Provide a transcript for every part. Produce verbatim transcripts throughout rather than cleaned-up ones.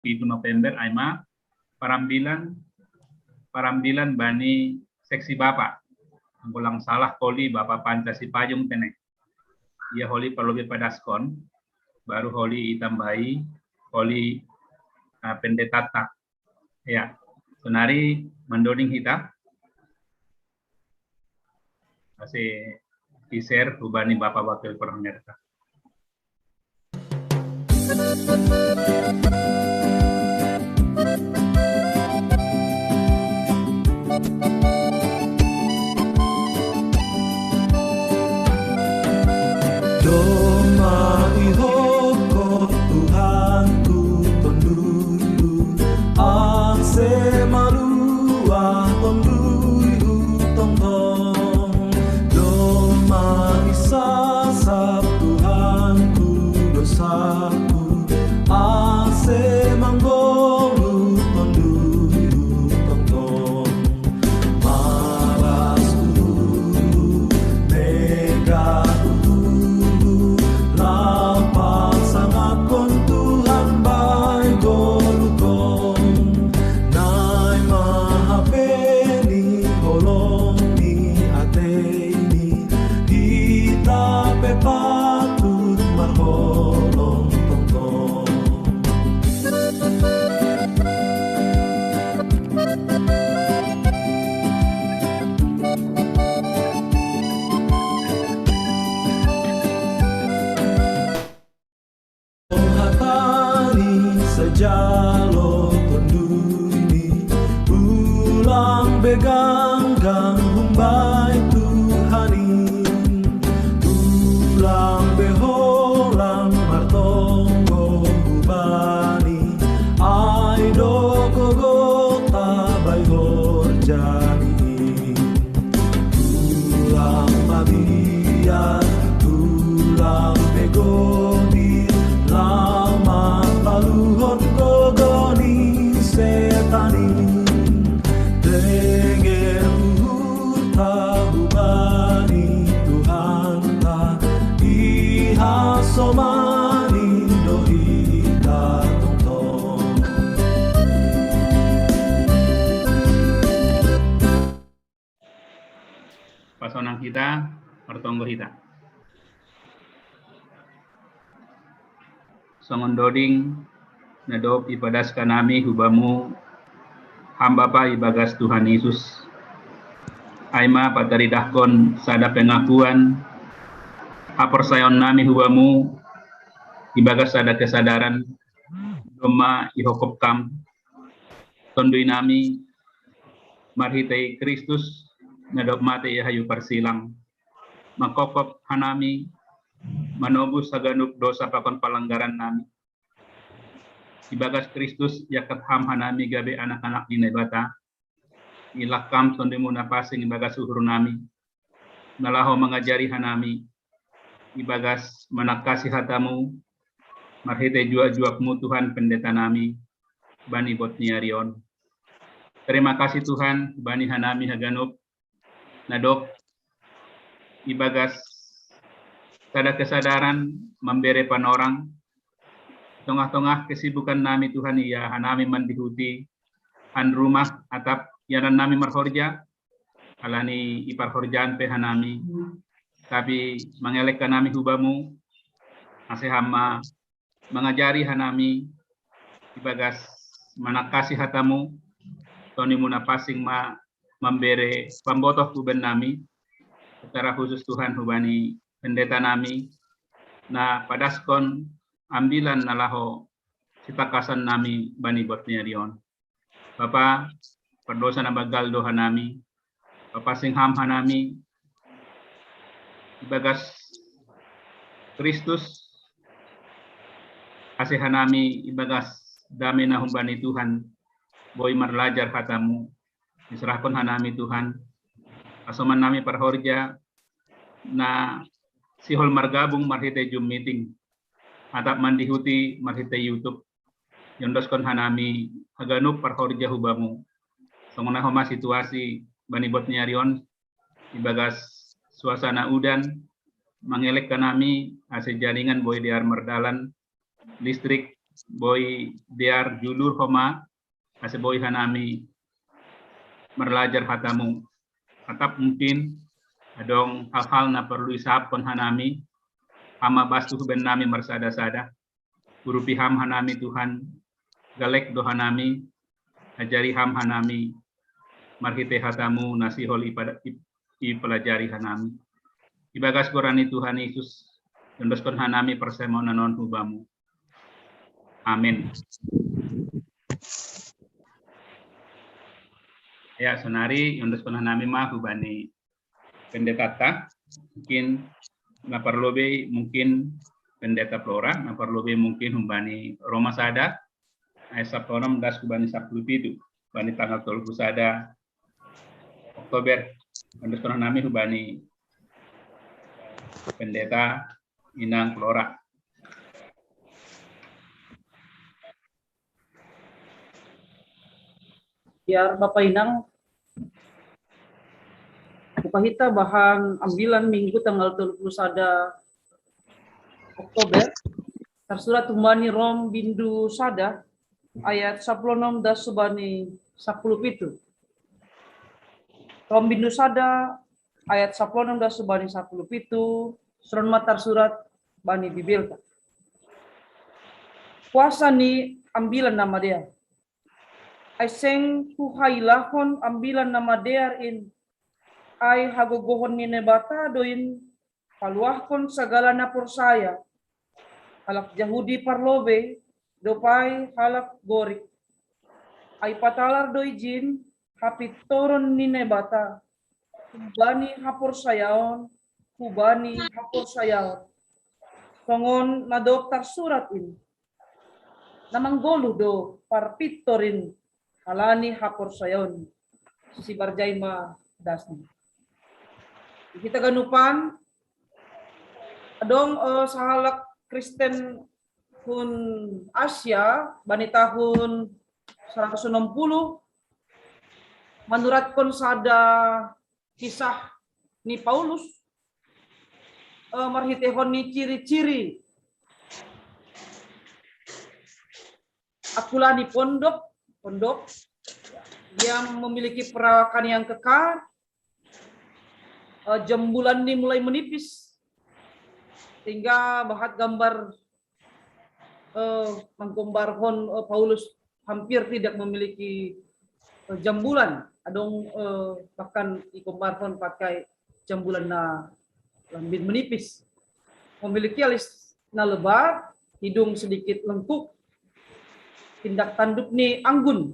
pitu November, ai ma parambilan, parambilan bani seksi bapa. Anggo lang salah holi Bapa Panca Sipajung tene. Ia holi parlobei padaskon, baru holi itambai, holi uh, pendetata. Ya, sonari mandoding hita. Ase i-share hubani Bapa Wakil Parhongerta. Doma ihoko Tuhanku tonduyhu, ase maluah tonduyhu tongtong. Doma isasap Tuhanku dosaku, ase manggoluh tonduyhu tongtong. Malas uhurhu, mega uhurhu, laho pasangaphon Tuhan bahen goluhkon. Naeng ma hape ni holong ni ateini, hita pe patut marholong tongtong. Hatani sajalo tonduyni, ulang be ganggang humbani Tuhan i. Ulang be holan martonggo hubani, ai do gogota bai horjani. Ulang mabiar, ulang be gobir, laho mampaluhon gogo ni setan i. Denger uhurta hubani Tuhanta, ihasomani do hita tongtong. Pasonang hita, martonggo hita. Songon doding na dob ipadaskan hami hubamu, Ham Bapa, ibagas Tuhan Yesus, ai ma pataridahkon sada pengakuan haporsayaon nami hubamu, ibagas sada kesadaran, doma ihopkop Ham Tonduy nami, marhitei Kristus na dob mate i hayu parsilang, mangkopkop hanami, manobus haganup dosa pakon palanggaran nami. Ibagas Kristus iangkat Ham hanami gabe anak-anak ni Naibata. Ilak Ham Tonduymu na pansing ibagas uhur nami, na laho mangajari hanami, ibagas manangkasi hatamu, marhitei juak-juakmu Tuhan Pendeta nami, bani bot ni ari on. Terima kasih Tuhan, bani hanami haganup, na dob ibagas sada kesadaran mambere panorang, tongah-tongah kesibukan nami Tuhan, ia hanami mandihuti an rumah atap ianan nami marhorja, alani i parhorjaan pe hanami, tapi mangelek hanami hubamu, ase Ham ma mangajari hanami, ibagas manangkasi hatamu, Tonduymu na pansing ma mambere pambotoh tu bannami, secara khusus Tuhan hubani pendeta nami, na padaskon ambilan na laho sitangkasan nami bani bot ni ari on. Bapa, pardosa na banggal do hanami, papansing Ham hanami, ibagas Kristus, ase hanami ibagas dame na humbani Tuhan, boi marlajar hatamu, diserahkon hanami Tuhan, pasoman nami parhorja, na sihol margabung marhitei Zoom meeting, atap mandihuti marhitei YouTube, iondoskon hanami haganup parhorja hubamu. Songon na homa situasi bani bot ni ari on, ibagas suasana udan, mangelek hanami ase jaringan boi dear mardalan, listrik boi dear julur homa, ase boi hanami marlajar hatamu. Atap mungkin adong hal-hal na perlu isapkon hanami, hama bastu huben nami marsada-sada, urupi ham hanami Tuhan, galek do hanami, ajari ham hanami, marhite hatamu na sihol ipada- ip- ipelajari hanami. Ibagas goran ni Tuhan Yesus, iondoskon hanami parsamonan on hubamu. Amin. Ya, sonari iondoskon hanami ma hubani pendetata, mungkin na parlobei mungkin pendeta Flora, na parlobei mungkin hubani Roma sada, ayat sapuluh enam das hubani sapuluh pitu, bani tanggal tolu puluh sada Oktober, iondoskon hanami hubani pendeta inang Flora. Biar Bapak Inang, buka hita bahan ambilan minggu tanggal tolu puluh sada Oktober, tersurat hubani Rom bindu sada ayat sapuluh enam das hubani sapuluh pitu. Rom bindu sada ayat sapuluh enam das hubani sapuluh pitu, songon ma tersurat bani Bibelta. Kuasa ni ambilan na madear. Ai seng huhailahon ambilan na madear in, ai hagogohon ni Naibata do in paluahkon sagala na porsaya, halak Jahudi parlobei dope halak Gorik. Ai patalar do ijin hapintoron ni Naibata hubani haporsayaon, hubani haporsayaon. Songon na dob tarsurat in, na manggoluh do parpintor in halani haporsayaon. Sibarjai ma dasni. Hita ganupan, adong uh, sahalak Kristen hun Asia bani tahun seratus enam puluh, manuratkon sada kisah ni Paulus uh, marhitehon ni ciri-ciri akula ni pondok, pondok yang memiliki perawakan yang kekar, uh, jambulan ni mulai menipis, sehingga bahat gambar uh, manggombarhon uh, Paulus hampir tidak memiliki uh, jambulan, adong uh, bahkan digombarhon pakai jambulan na lambin menipis, memiliki alis na lebar, hidung sedikit lengkuk, tindak tanduk ni anggun.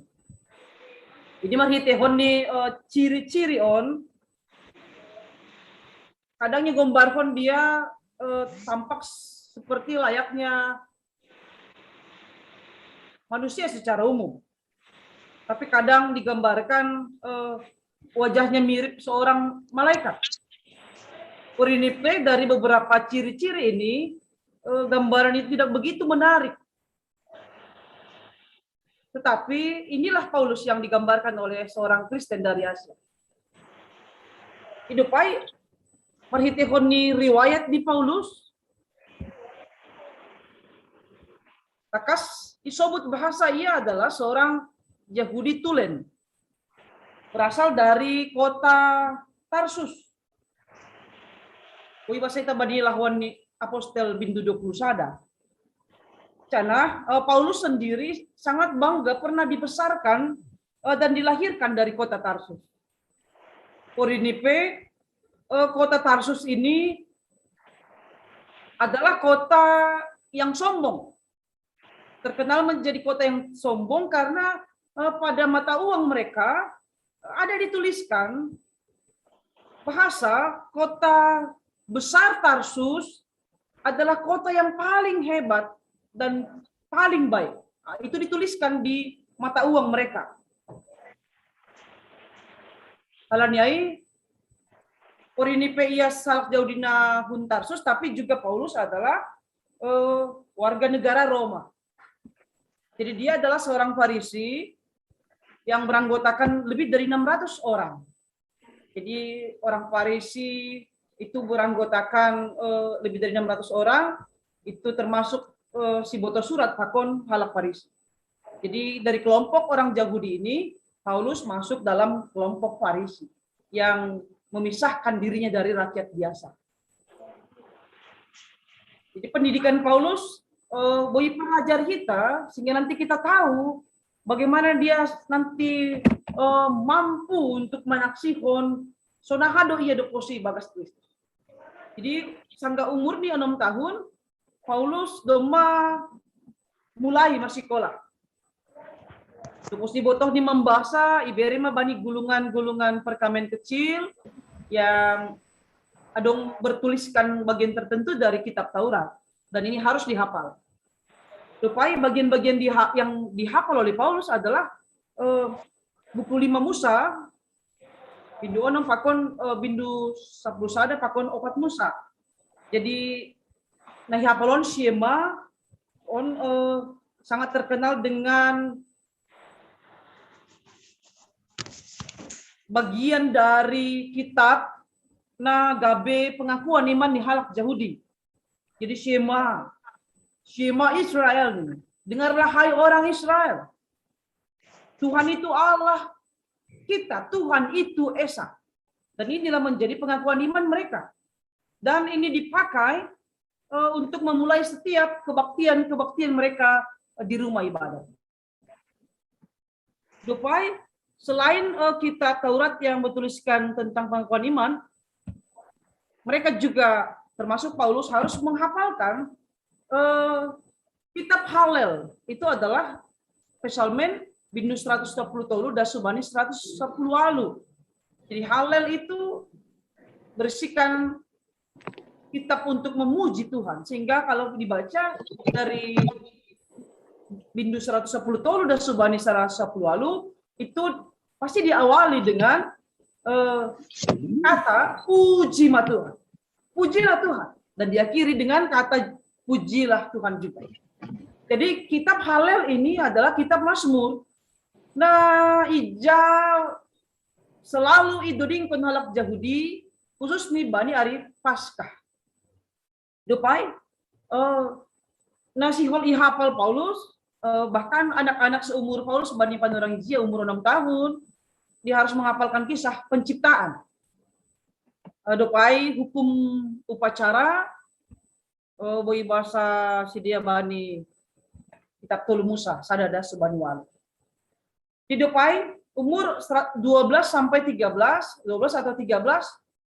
Jadi marhitehon ni uh, ciri-ciri on, kadang digombarhon dia uh, tampak seperti layaknya manusia secara umum. Tapi kadang digombarkan uh, wajahnya mirip seorang malaikat. Porini pe dari beberapa ciri-ciri ini, uh, gambaran itu tidak begitu menarik. Tetapi inilah Paulus yang digambarkan oleh seorang Kristen dari Asia. I dope ai, marhitehon ni riwayat ni Paulus, tangkas isobut bahasa ia adalah seorang Yahudi tulen, berasal dari kota Tarsus. Ui, bahasa ita bani lahuan ni Apostel bindu dua puluh sada. Karena uh, Paulus sendiri sangat bangga pernah dibesarkan uh, dan dilahirkan dari kota Tarsus. Porini pe, uh, kota Tarsus ini adalah kota yang sombong. Terkenal menjadi kota yang sombong karena uh, pada mata uang mereka ada dituliskan bahasa kota besar Tarsus adalah kota yang paling hebat dan paling baik. Nah, itu dituliskan di mata uang mereka. Alani ai, porini pe ia sahalak Jahudi na hun Tarsus, tapi juga Paulus adalah uh, warga negara Roma. Jadi dia adalah seorang Farisi yang beranggotakan lebih dari enam ratus orang. Jadi orang Farisi itu beranggotakan uh, lebih dari enam ratus orang, itu termasuk eh, si boto surat pakon halak Farisi. Jadi dari kelompok orang Yahudi ini, Paulus masuk dalam kelompok Farisi yang memisahkan dirinya dari rakyat biasa. Jadi pendidikan Paulus eh, boi pelajari kita sehingga nanti kita tahu bagaimana dia nanti eh, mampu untuk manaksihon sonahado ia dokosi bagas Kristus. Jadi sangga umur ni enam tahun, Paulus doma mulai masikola. Terus dibotoh ni mambasa, iberi ma bani gulungan-gulungan perkamen kecil yang adong bertuliskan bagian tertentu dari kitab Taurat. Dan ini harus dihafal. Supaya bagian-bagian diha yang dihafal oleh Paulus adalah eh, buku lima Musa, bindu onom pakon eh, bindu sapuluh sada pakon opat Musa. Jadi nah hafalon Shema on eh, sangat terkenal dengan bagian dari kitab na gabe pengakuan iman ni halak Yahudi. Jadi Shema, Shema Israel, dengarlah hai orang Israel. Tuhan itu Allah kita, Tuhan itu Esa. Dan inilah menjadi pengakuan iman mereka. Dan ini dipakai uh, untuk memulai setiap kebaktian-kebaktian mereka uh, di rumah ibadah. Dopai, selain uh, kitab Taurat yang bertuliskan tentang pengakuan iman, mereka juga termasuk Paulus harus menghafalkan uh, kitab Hallel. Itu adalah Psalmen bindu seratus sepuluh tolu dan subani seratus sepuluh alu. Jadi Hallel itu berisikan kitab untuk memuji Tuhan. Sehingga kalau dibaca dari bindu seratus sepuluh tolu dan subani seratus sepuluh alu, itu pasti diawali dengan uh, kata puji ma Tuhan. Pujilah Tuhan. Dan diakhiri dengan kata pujilah Tuhan juga. Jadi kitab Hallel ini adalah kitab Mazmur. Nah, ija selalu idodingkon halak Yahudi, khusus ni bani ari Paskah. Dopai, uh, nah sihol ihapal Paulus, uh, bahkan anak-anak seumur Paulus bani panorang jia umur enam tahun, dia harus menghafalkan kisah penciptaan. Uh, dopai hukum upacara, uh, boi bahasa sidia bani kitab tolu Musa, sada das subani walu. Di dopai umur dua belas sampai tiga belas, dua belas atau tiga belas,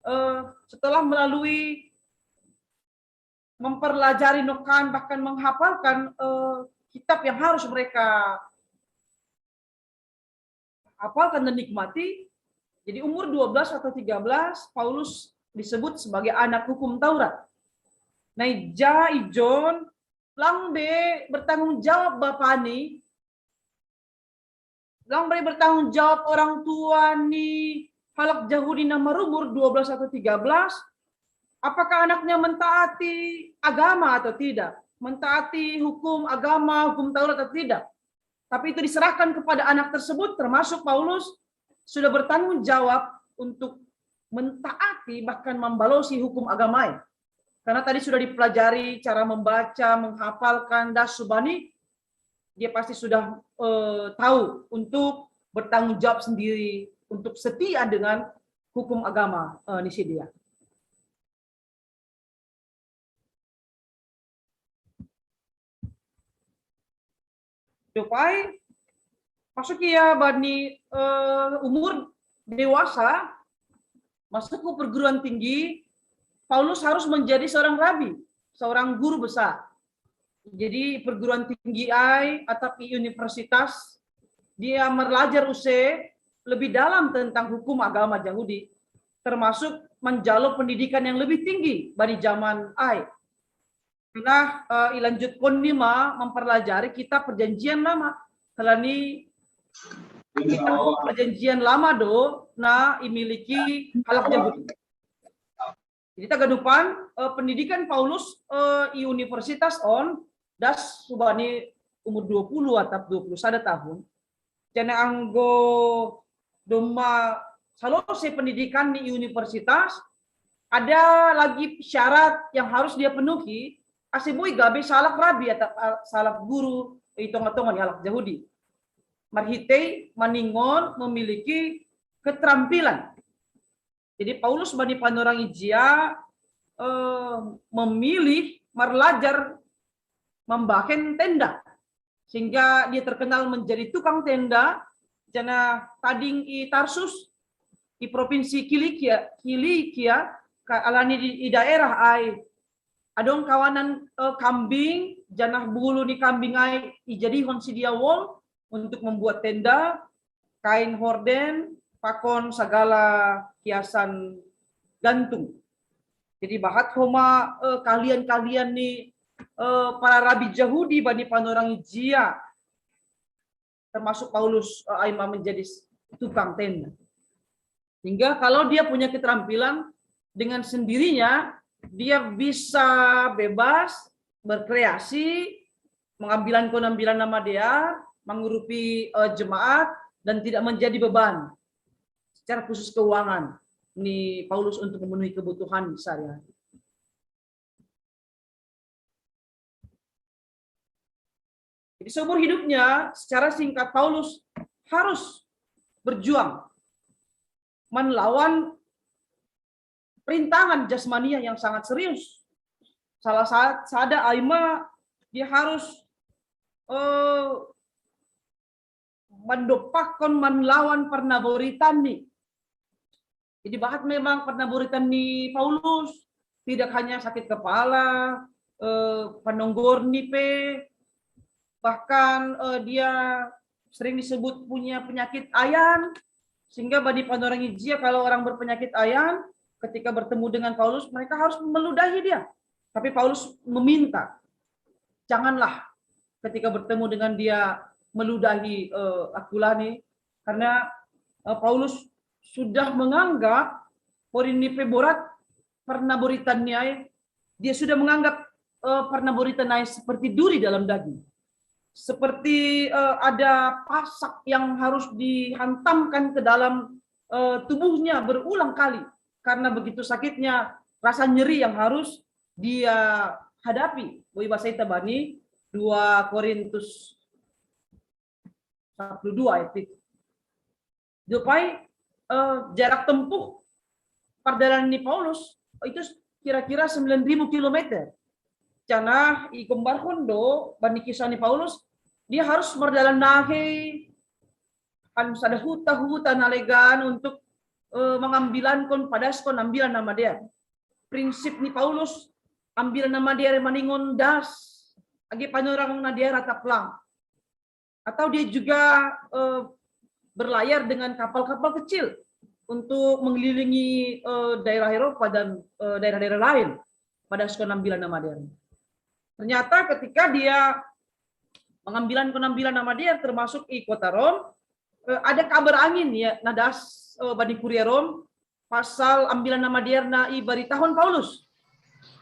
eh, setelah melalui mempelajari nokan bahkan menghafalkan eh, kitab yang harus mereka hafalkan dan nikmati. Jadi umur dua belas atau tiga belas, Paulus disebut sebagai anak hukum Taurat. Nah, ija ijon lang be bertanggung jawab bapa ni, lang be bertanggung jawab orang tua ni halak Yahudi na marumur dua belas atau tiga belas, apakah anaknya mentaati agama atau tidak, mentaati hukum agama, hukum Taurat atau tidak. Tapi itu diserahkan kepada anak tersebut, termasuk Paulus sudah bertanggung jawab untuk mentaati bahkan membalosi hukum agama. Karena tadi sudah dipelajari cara membaca, menghafalkan das subani, dia pasti sudah eh, tahu untuk bertanggung jawab sendiri, untuk setia dengan hukum agama eh, ni sidia. Dopai masuk ia bani uh, umur dewasa, masuk ke perguruan tinggi, Paulus harus menjadi seorang rabi, seorang guru besar. Jadi perguruan tinggi ai atau universitas dia melajar use lebih dalam tentang hukum agama Yahudi, termasuk menjalo pendidikan yang lebih tinggi bani zaman ai. Nah, uh, ilanjut kon ni ma mempelajari kitab perjanjian lama. Kalau ni kitab perjanjian lama do, nah imiliki halak Yahudi. Jadi tagadupan uh, pendidikan Paulus uh, i universitas on das subani umur dua puluh atau dua puluh sada tahun. Jana anggo doma salose pendidikan di universitas, ada lagi syarat yang harus dia penuhi, Ase boi gabe salak rabi atau salak guru i tonga-tonga ni halak Jahudi. Marhitei maningon memiliki keterampilan. Jadi Paulus bani panorang ijia eh, memilih marlajar membahen tenda, sehingga dia terkenal menjadi tukang tenda. Jana tading i Tarsus, i provinsi Kilikia, Kilikia, alani di, i daerah ai adong kawanan eh, kambing, janah bulu ni kambing ai ijadihon si dia wol untuk membuat tenda, kain horden, pakon sagala hiasan gantung. Jadi bahat homa eh, kalian-kalian ni eh, para rabi Jahudi bani panorang ijia, termasuk Paulus eh, aima menjadi tukang tenda. Sehingga kalau dia punya keterampilan, dengan sendirinya dia bisa bebas berkreasi, mengambilan konambilan nama dia, mengurupi uh, jemaat, dan tidak menjadi beban secara khusus keuangan. Ini Paulus untuk memenuhi kebutuhan sehari-hari. Jadi seumur hidupnya, secara singkat, Paulus harus berjuang melawan perintangan jasmania yang sangat serius. Salah sada aima dia harus uh, mendopakkon melawan pernaboritan ni. Jadi bahat memang pernaboritan ni Paulus, tidak hanya sakit kepala, eh, panonggor ni pe, bahkan eh, dia sering disebut punya penyakit ayan, sehingga badi panorang ijia kalau orang berpenyakit ayan, ketika bertemu dengan Paulus mereka harus meludahi dia. Tapi Paulus meminta, janganlah ketika bertemu dengan dia meludahi uh, Akulani, karena uh, Paulus sudah menganggap Korintus borat pernah boritan niai, dia sudah menganggap uh, pernah boritan niai seperti duri dalam daging, seperti uh, ada pasak yang harus dihantamkan ke dalam uh, tubuhnya berulang kali karena begitu sakitnya rasa nyeri yang harus dia hadapi. Boi bahasa ita bani dua Korintus dua puluh dua ayat itu. Dopai eh, jarak tempuh perjalanan di Paulus itu kira-kira sembilan ribu kilometer. Karena i kembar kondo bani kisah ni Paulus, dia harus berjalan nahe anu sada huta-huta nalegan untuk eh, mengambilan kon padaskon ambilan nama dia. Prinsip ni Paulus, ambilan nama dia maningon das agi panorang na dia ratap lang. Atau dia juga eh, berlayar dengan kapal-kapal kecil untuk mengelilingi eh, daerah Eropa dan eh, daerah-daerah lain pada sekolah ambilan nama dia. Ternyata ketika dia mengambilan penambilan nama dia termasuk i kota Rom, eh, ada kabar angin ya nadas eh, bani kuria Rom pasal ambilan nama dia na i baritahon Paulus.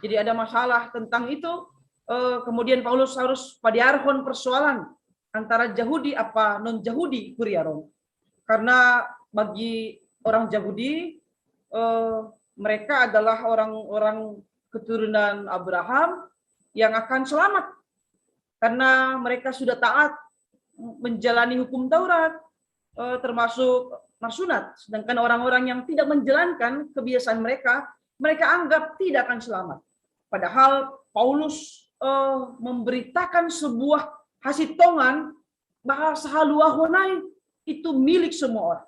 Jadi ada masalah tentang itu. Eh, kemudian Paulus harus padiarhon persoalan antara Jahudi apa non Jahudi kuria Rom. Karena bagi orang Jahudi eh, mereka adalah orang-orang keturunan Abraham yang akan selamat karena mereka sudah taat menjalani hukum Taurat, eh, termasuk marsunat. Sedangkan orang-orang yang tidak menjalankan kebiasaan mereka, mereka anggap tidak akan selamat. Padahal Paulus eh, memberitakan sebuah hasitongan bahwa sahalua honai itu milik semua orang.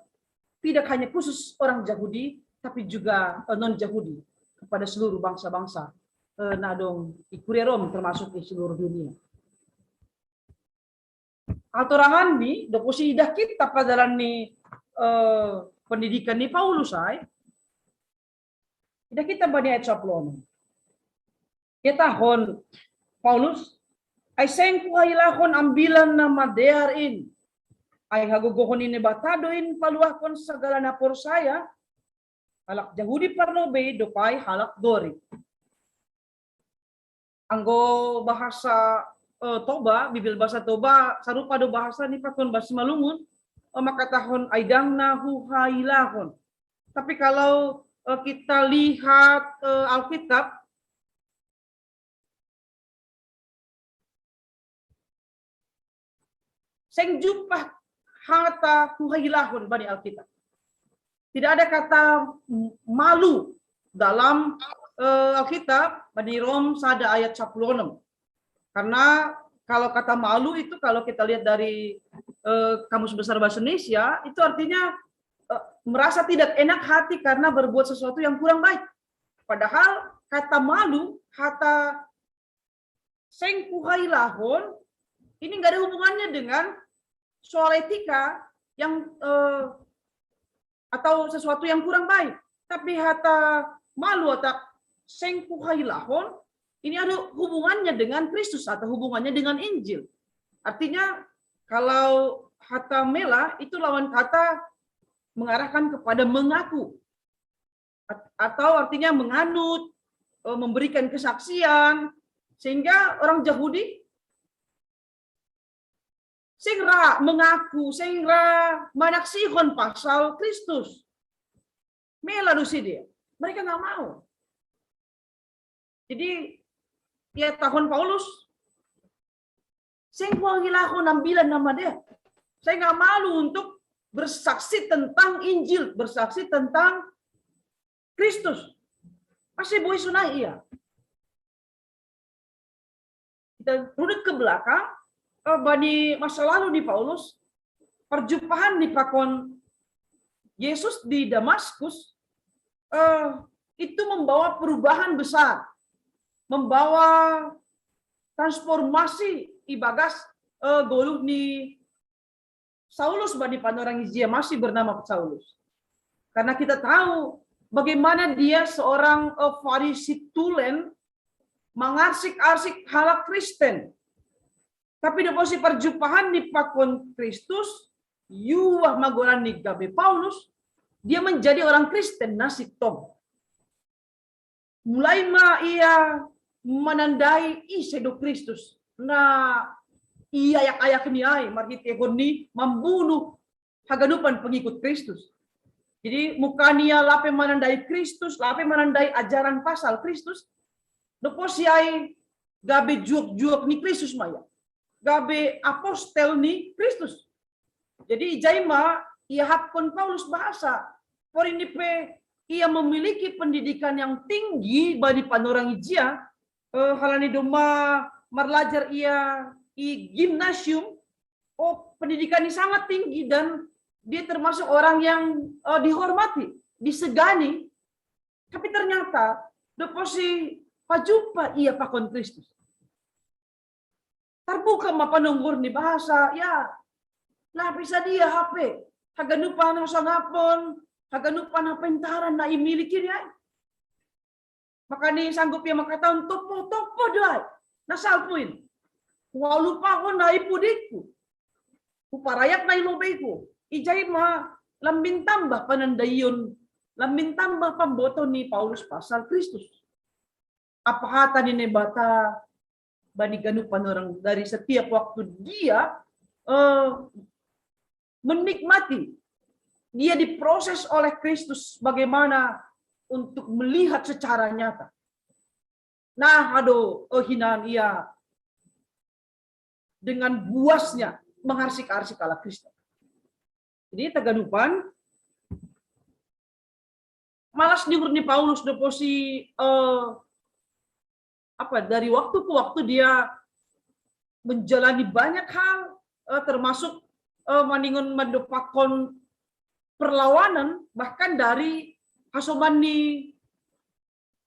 Tidak hanya khusus orang Jahudi, tapi juga eh, non-Jahudi kepada seluruh bangsa-bangsa eh, na adong i kuria Rom termasuk di seluruh dunia. Atorangan ni, dokosi idah kita padalan ni eh, pendidikan ni Paulus ai. Idah kita bani ayat sapuluh. Ia tahun Paulus, ai seng kuhailahon ambilan na madear in. Ai hagogohon ni Naibata do in paluahkon sagala na porsaya, halak Jahudi parlobei dopai halak Gorik. Anggo bahasa uh, Toba, Bibel bahasa Toba sarupa do bahasa ni pakon bahasa Simalungun, uh, makatahon aidang na huhailahon. Tapi kalau uh, kita lihat uh, Alkitab, Seng jumpa hata kuhailahon bani Alkitab. Tidak ada kata malu dalam uh, Alkitab, bani Rom sada ayat sepuluh enam. Karena kalau kata malu itu, kalau kita lihat dari uh, Kamus Besar Bahasa Indonesia, itu artinya uh, merasa tidak enak hati karena berbuat sesuatu yang kurang baik. Padahal kata malu, kata seng kuhailahon, ini nggak ada hubungannya dengan soal etika yang uh, atau sesuatu yang kurang baik. Tapi kata malu atau seng kuhailahon, ini ada hubungannya dengan Kristus atau hubungannya dengan Injil. Artinya kalau kata mela itu lawan kata mengarahkan kepada mengaku atau artinya menganut, eh, memberikan kesaksian, sehingga orang Yahudi sing ra mengaku, sing ra manaksihon pasal Kristus. Mela do sida. Mereka nggak mau. Jadi ya tahun Paulus, sing kuhailahon ambilan nama dia. Saya nggak malu untuk bersaksi tentang Injil, bersaksi tentang Kristus. Masih boy sunai ia. Kita runut ke belakang, eh, bani masa lalu di Paulus, perjumpaan di pakon Yesus di Damaskus, eh, itu membawa perubahan besar, membawa transformasi ibagas eh, goluh ni Saulus bani panorang ijia masih bernama Saulus. Karena kita tahu bagaimana dia seorang uh, Farisi tulen mangarsik-arsik halak Kristen. Tapi di posisi perjumpaan ni pakon Kristus, yuah magoran ni gabe Paulus, dia menjadi orang Kristen nasib tong. Mulai ma ia manandai ise do Kristus. Na ia ayak-ayak ni ai marhitehon ni mambunuh haganupan pengikut Kristus. Jadi muka nia lape manandai Kristus, lape manandai ajaran pasal Kristus. Dopo si ai gabe juok-juok ni Kristus maya. Gabe apostel ni Kristus. Jadi ijai ma ia hapkon Paulus bahasa. Porini pe ia memiliki pendidikan yang tinggi bani panorang ijia. Eh, halani doma marlajar ia i gimnasium. Oh, pendidikan ini sangat tinggi dan dia termasuk orang yang eh, dihormati, disegani. Tapi ternyata dopo si pajumpa ia pakon Kristus. Terbuka ma panonggur ni bahasa, ya. Lah bisa dia H P. Haganupan sangapon, haganupan apa intaran na imiliki ni ai. Makani sanggup ia makataon topo-topo do ai. Na salpuin. Hualupahon na ipudikku. Huparayak na ilobeiku. Ijai ma lambin tambah panandaion, lambin tambah pamboto ni Paulus pasal Kristus. Apa hata ni Naibata bani ganupan orang dari setiap waktu dia eh, menikmati, dia diproses oleh Kristus bagaimana untuk melihat secara nyata. Nah, aduh, eh, hinaan ia dengan buasnya mengarsik-arsik ala Kristus. Jadi taganupan malas ni uhur ni Paulus dopo si eh, apa dari waktu ke waktu dia menjalani banyak hal eh, termasuk eh, maningon mandopakon perlawanan bahkan dari hasoman ni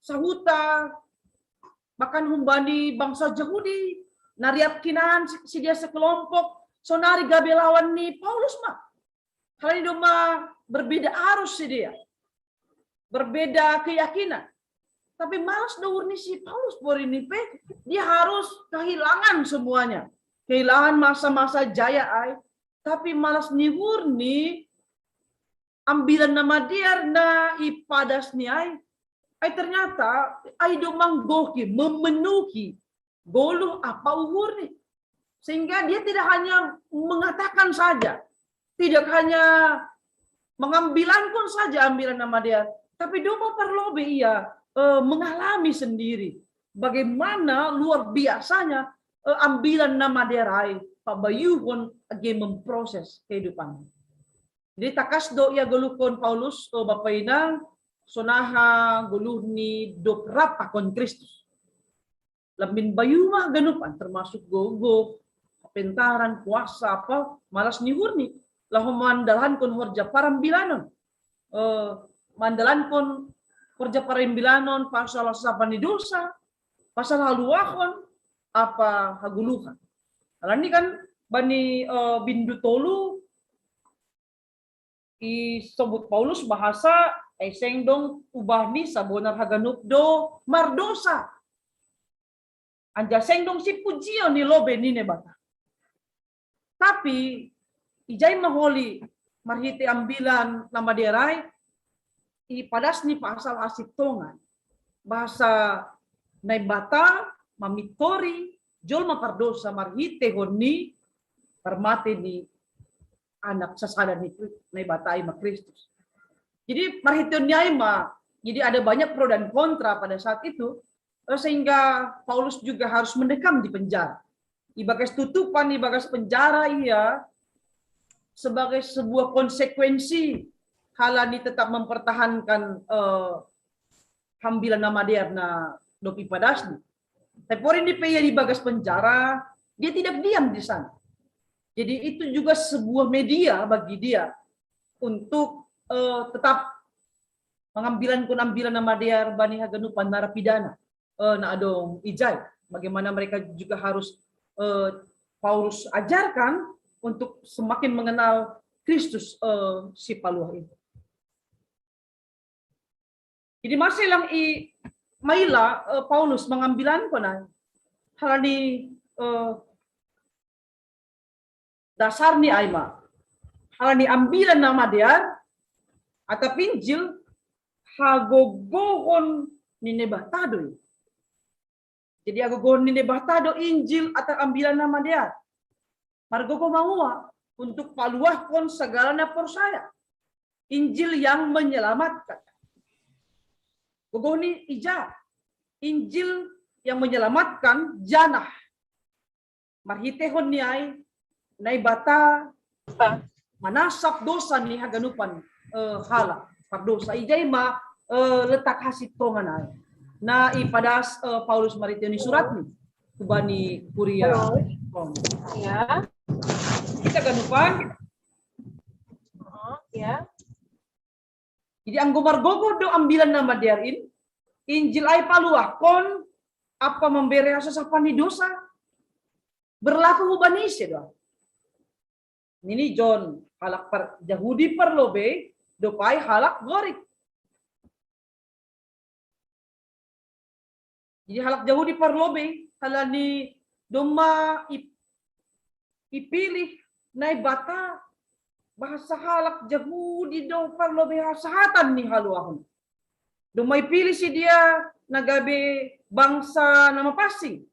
sahuta bahkan humbani bangsa Jahudi nariap kinan si dia sekelompok sonari gabe lawan ni Paulus ma. Halani doma berbeda arus si dia. Berbeda keyakinan. Tapi malas do uhur ni si Paulus porini pe dia harus kehilangan semuanya. Kehilangan masa-masa jaya ai. Tapi malas ni uhur ni ambilan na madear na ipadas ni ai. Ai ternyata ai do manggohi, memenuhi goluh apa uhur ni. Sehingga dia tidak hanya mengatakan saja, tidak hanya mengambilankon saja ambilan na madear, tapi doma parlobe ia eh, mengalami sendiri bagaimana luar biasanya eh, ambilan na madear ai. pabayuhon agi memproses kehidupan. Jadi takas do ia goluhkon Paulus, o Bapa Inang, sonaha goluh ni dop rap pakon Kristus. Lambin bayuh ma haganupan, termasuk gogo, pentaran, puasa, apa, malas ni uhurni. Laho mandalankon horja parambilanon. Eh, mandalankon horja parambilanon, pasal sapan ni dosa, pasal haluahon, apa hagoluhan. Alani kan bani eh, bindu tolu, isobut Paulus bahasa, eh, seng dong ubah ni sabonar haganup do mardosa. Anjaha seng dong sipujion ni lobei ni Naibata. Tapi ijai ma holi marhite ambilan na madear ai, ipadas ni pasal hasintongan. Bahasa Naibata mamintori jolma pardosa marhitehon ni parmate ni anak sasada ni Naibata ai ma Kristus. Jadi marhitehon ni ai ma, jadi ada banyak pro dan kontra pada saat itu, eh, sehingga Paulus juga harus mendekam di penjara. Ibagas tutupan, ibagas penjara ia sebagai sebuah konsekuensi halani tetap mempertahankan eh, hambilan na madear na dop ipadasni. Tapi porin ni pe ia di bagas penjara, dia tidak diam di sana. Jadi itu juga sebuah media bagi dia untuk eh, tetap mengambilan kunambilan na madear bani haganupan narapidana eh, na adong ijai. Bagaimana mereka juga harus eh, Paulus ajarkan untuk semakin mengenal Kristus eh, si paluah ini. Jadi masih lang i maila eh, Paulus mengambilan kunai halani eh, dasar ni ai ma. Halani ambilan na madear atap Injil hagogohon ni Naibata do. Jadi hagogohon ni Naibata do Injil atap ambilan na madear. Margogoh ma ua untuk paluahkon sagala na porsaya. Injil yang menyelamatkan. Gogoh ni ija. Injil yang menyelamatkan janah marhitehon ni ai Naibata manasap dosa ni haganupan eh, halak pardosa. Ijai ma eh, letak hasintongan ai. Na ipadas eh, Paulus marhitehon ni suratni hubani kuria. Ya. Hita haganupan. Ya. Jadi anggo margogoh do ambilan na madear in, Injil ai paluahkon apa membere hasasapan ni dosa. Berlaku hubani ise do. Nini John halak par, Jahudi parlobei dopai halak Gorik. Jadi halak Jahudi parlobei halani domma ipilih Naibata bahasa halak Jahudi do parlobei hasahatan ni haluahon. Domma ipilih sidea na gabe bangsa na mapansing,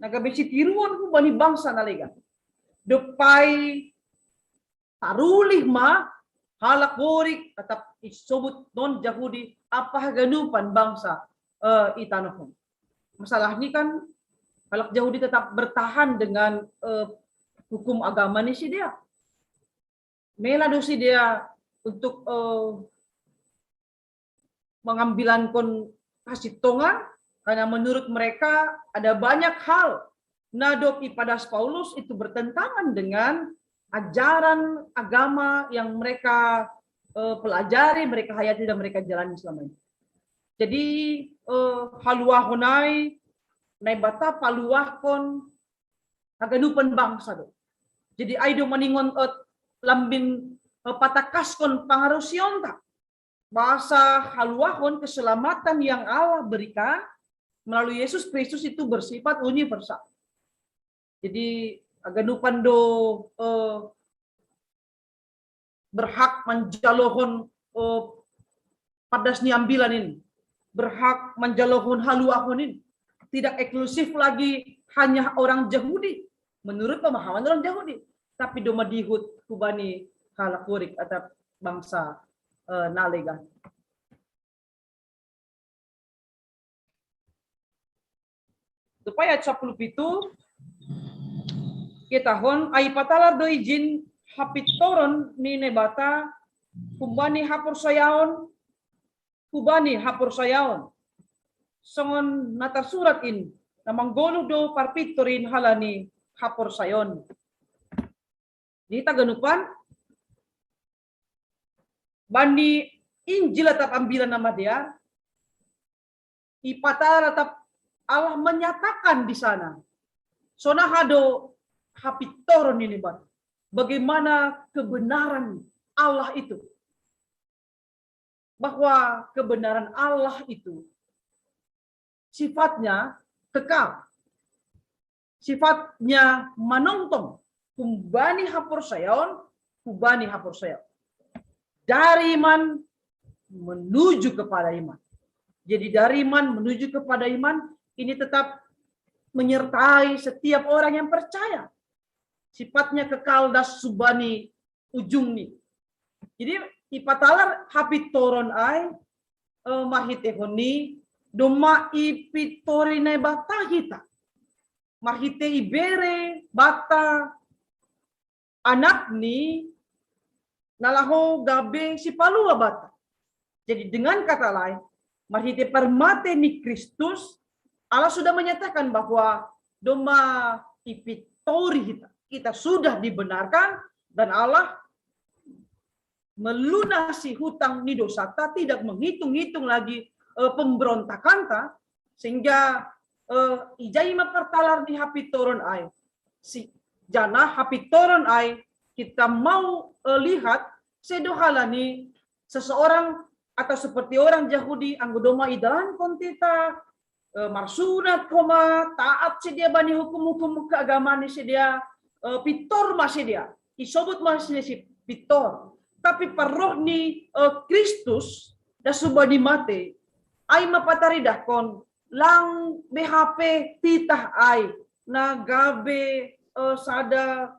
na gabe sitiruon hubani bangsa na legan. Dopai tarulih ma halak Gorik atap isobut non Jahudi apa haganupan bangsa uh, i tanoh on. Masalah ni kan halak Jahudi tetap bertahan dengan uh, hukum agama ni sidea. Mela do sidea untuk uh, mengambilankon hasintongan karena menurut mereka ada banyak hal na dop ipadas Paulus itu bertentangan dengan ajaran agama yang mereka uh, pelajari, mereka hayati dan mereka jalani selama ini. Jadi uh, haluahon ai Naibata paluahkon haganupan bangsa do. Jadi ai do maningon uh, lambin uh, patakaskon pangarusionta bahasa haluahon keselamatan yang Allah berikan melalui Yesus Kristus itu bersifat universal. Jadi haganupan do eh, berhak manjalohon eh, padas ni ambilan ini, berhak manjalohon haluahon ini. Tidak eksklusif lagi hanya orang Jahudi menurut pemahaman orang Jahudi, tapi domma dihut hubani halak Gorik atap bangsa eh, na legan. Dopai ayat sapuluh pitu. Kiatahon, ai patalar do ijin hapitoron ni Naibata humbani haporsayaon, humbani haporsayaon. Songon na tarsurat in, na manggoluh do parpintor in halani haporsayaon. Di taganupan, bani Injil atap Ambilan Namadear, ipatalar atap Allah menyatakan di sana. Sonaha do hapitoron ni Naibata. Bagaimana kebenaran Allah itu. Bahwa kebenaran Allah itu sifatnya kekal. Sifatnya manongtong. Humbani haporsayaon, humbani haporsayaon. Dari iman menuju kepada iman. Jadi dari iman menuju kepada iman ini tetap menyertai setiap orang yang percaya. Sifatnya kekal das subani ujungni. Jadi ipatalar hapitoron ai, eh, marhitehon ni domma ipitori Naibata hita. Marhite ibere Bata Anakni na laho gabe sipalua Bata. Jadi dengan kata lain, marhite parmate ni Kristus, Allah sudah menyatakan bahwa domma ipitori kita. Kita sudah dibenarkan dan Allah melunasi hutang ni dosata, tidak menghitung-hitung lagi, eh, pemberontakanta, sehingga, eh, ija i ma partalar ni hapitoron ai. Si, janah hapitoron ai kita mau, eh, lihat, sedo halani seseorang atau seperti orang Yahudi, anggo domma idalankon titah, eh, marsunat homa, taat sidea bani hukum-hukum keagamaan ni sidea, eh, pintor ma sidea, isobut ma sidea si pintor. Tapi parroh ni, eh, Kristus, das subani mate, ai ma pataridahkon, lang be hape titah ai, na gabe, eh, sada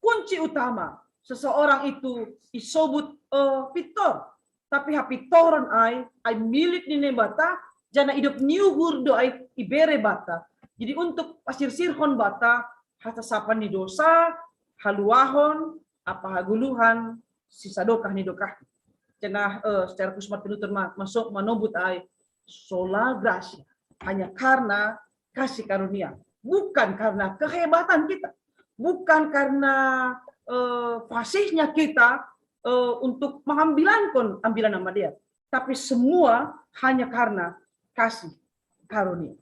kunci utama seseorang itu isobut, eh, pintor. Tapi hapitoron ai, ai milik ni Naibata, janah idop ni uhur do ai ibere Bata. Jadi untuk pasirsirhon Bata, hasasapan ni dosa, haluahon, ampa hagoluhan, sisadokah ni dokah. Janah, eh, secara khusus Martin Luther ma-, masuk manobut ai, sola gratia, hanya karena kasih karunia, bukan karena kehebatan kita, bukan karena, eh, fasihnya kita, eh, untuk mengambilankon Ambilan Namadear, tapi semua hanya karena kasih karunia.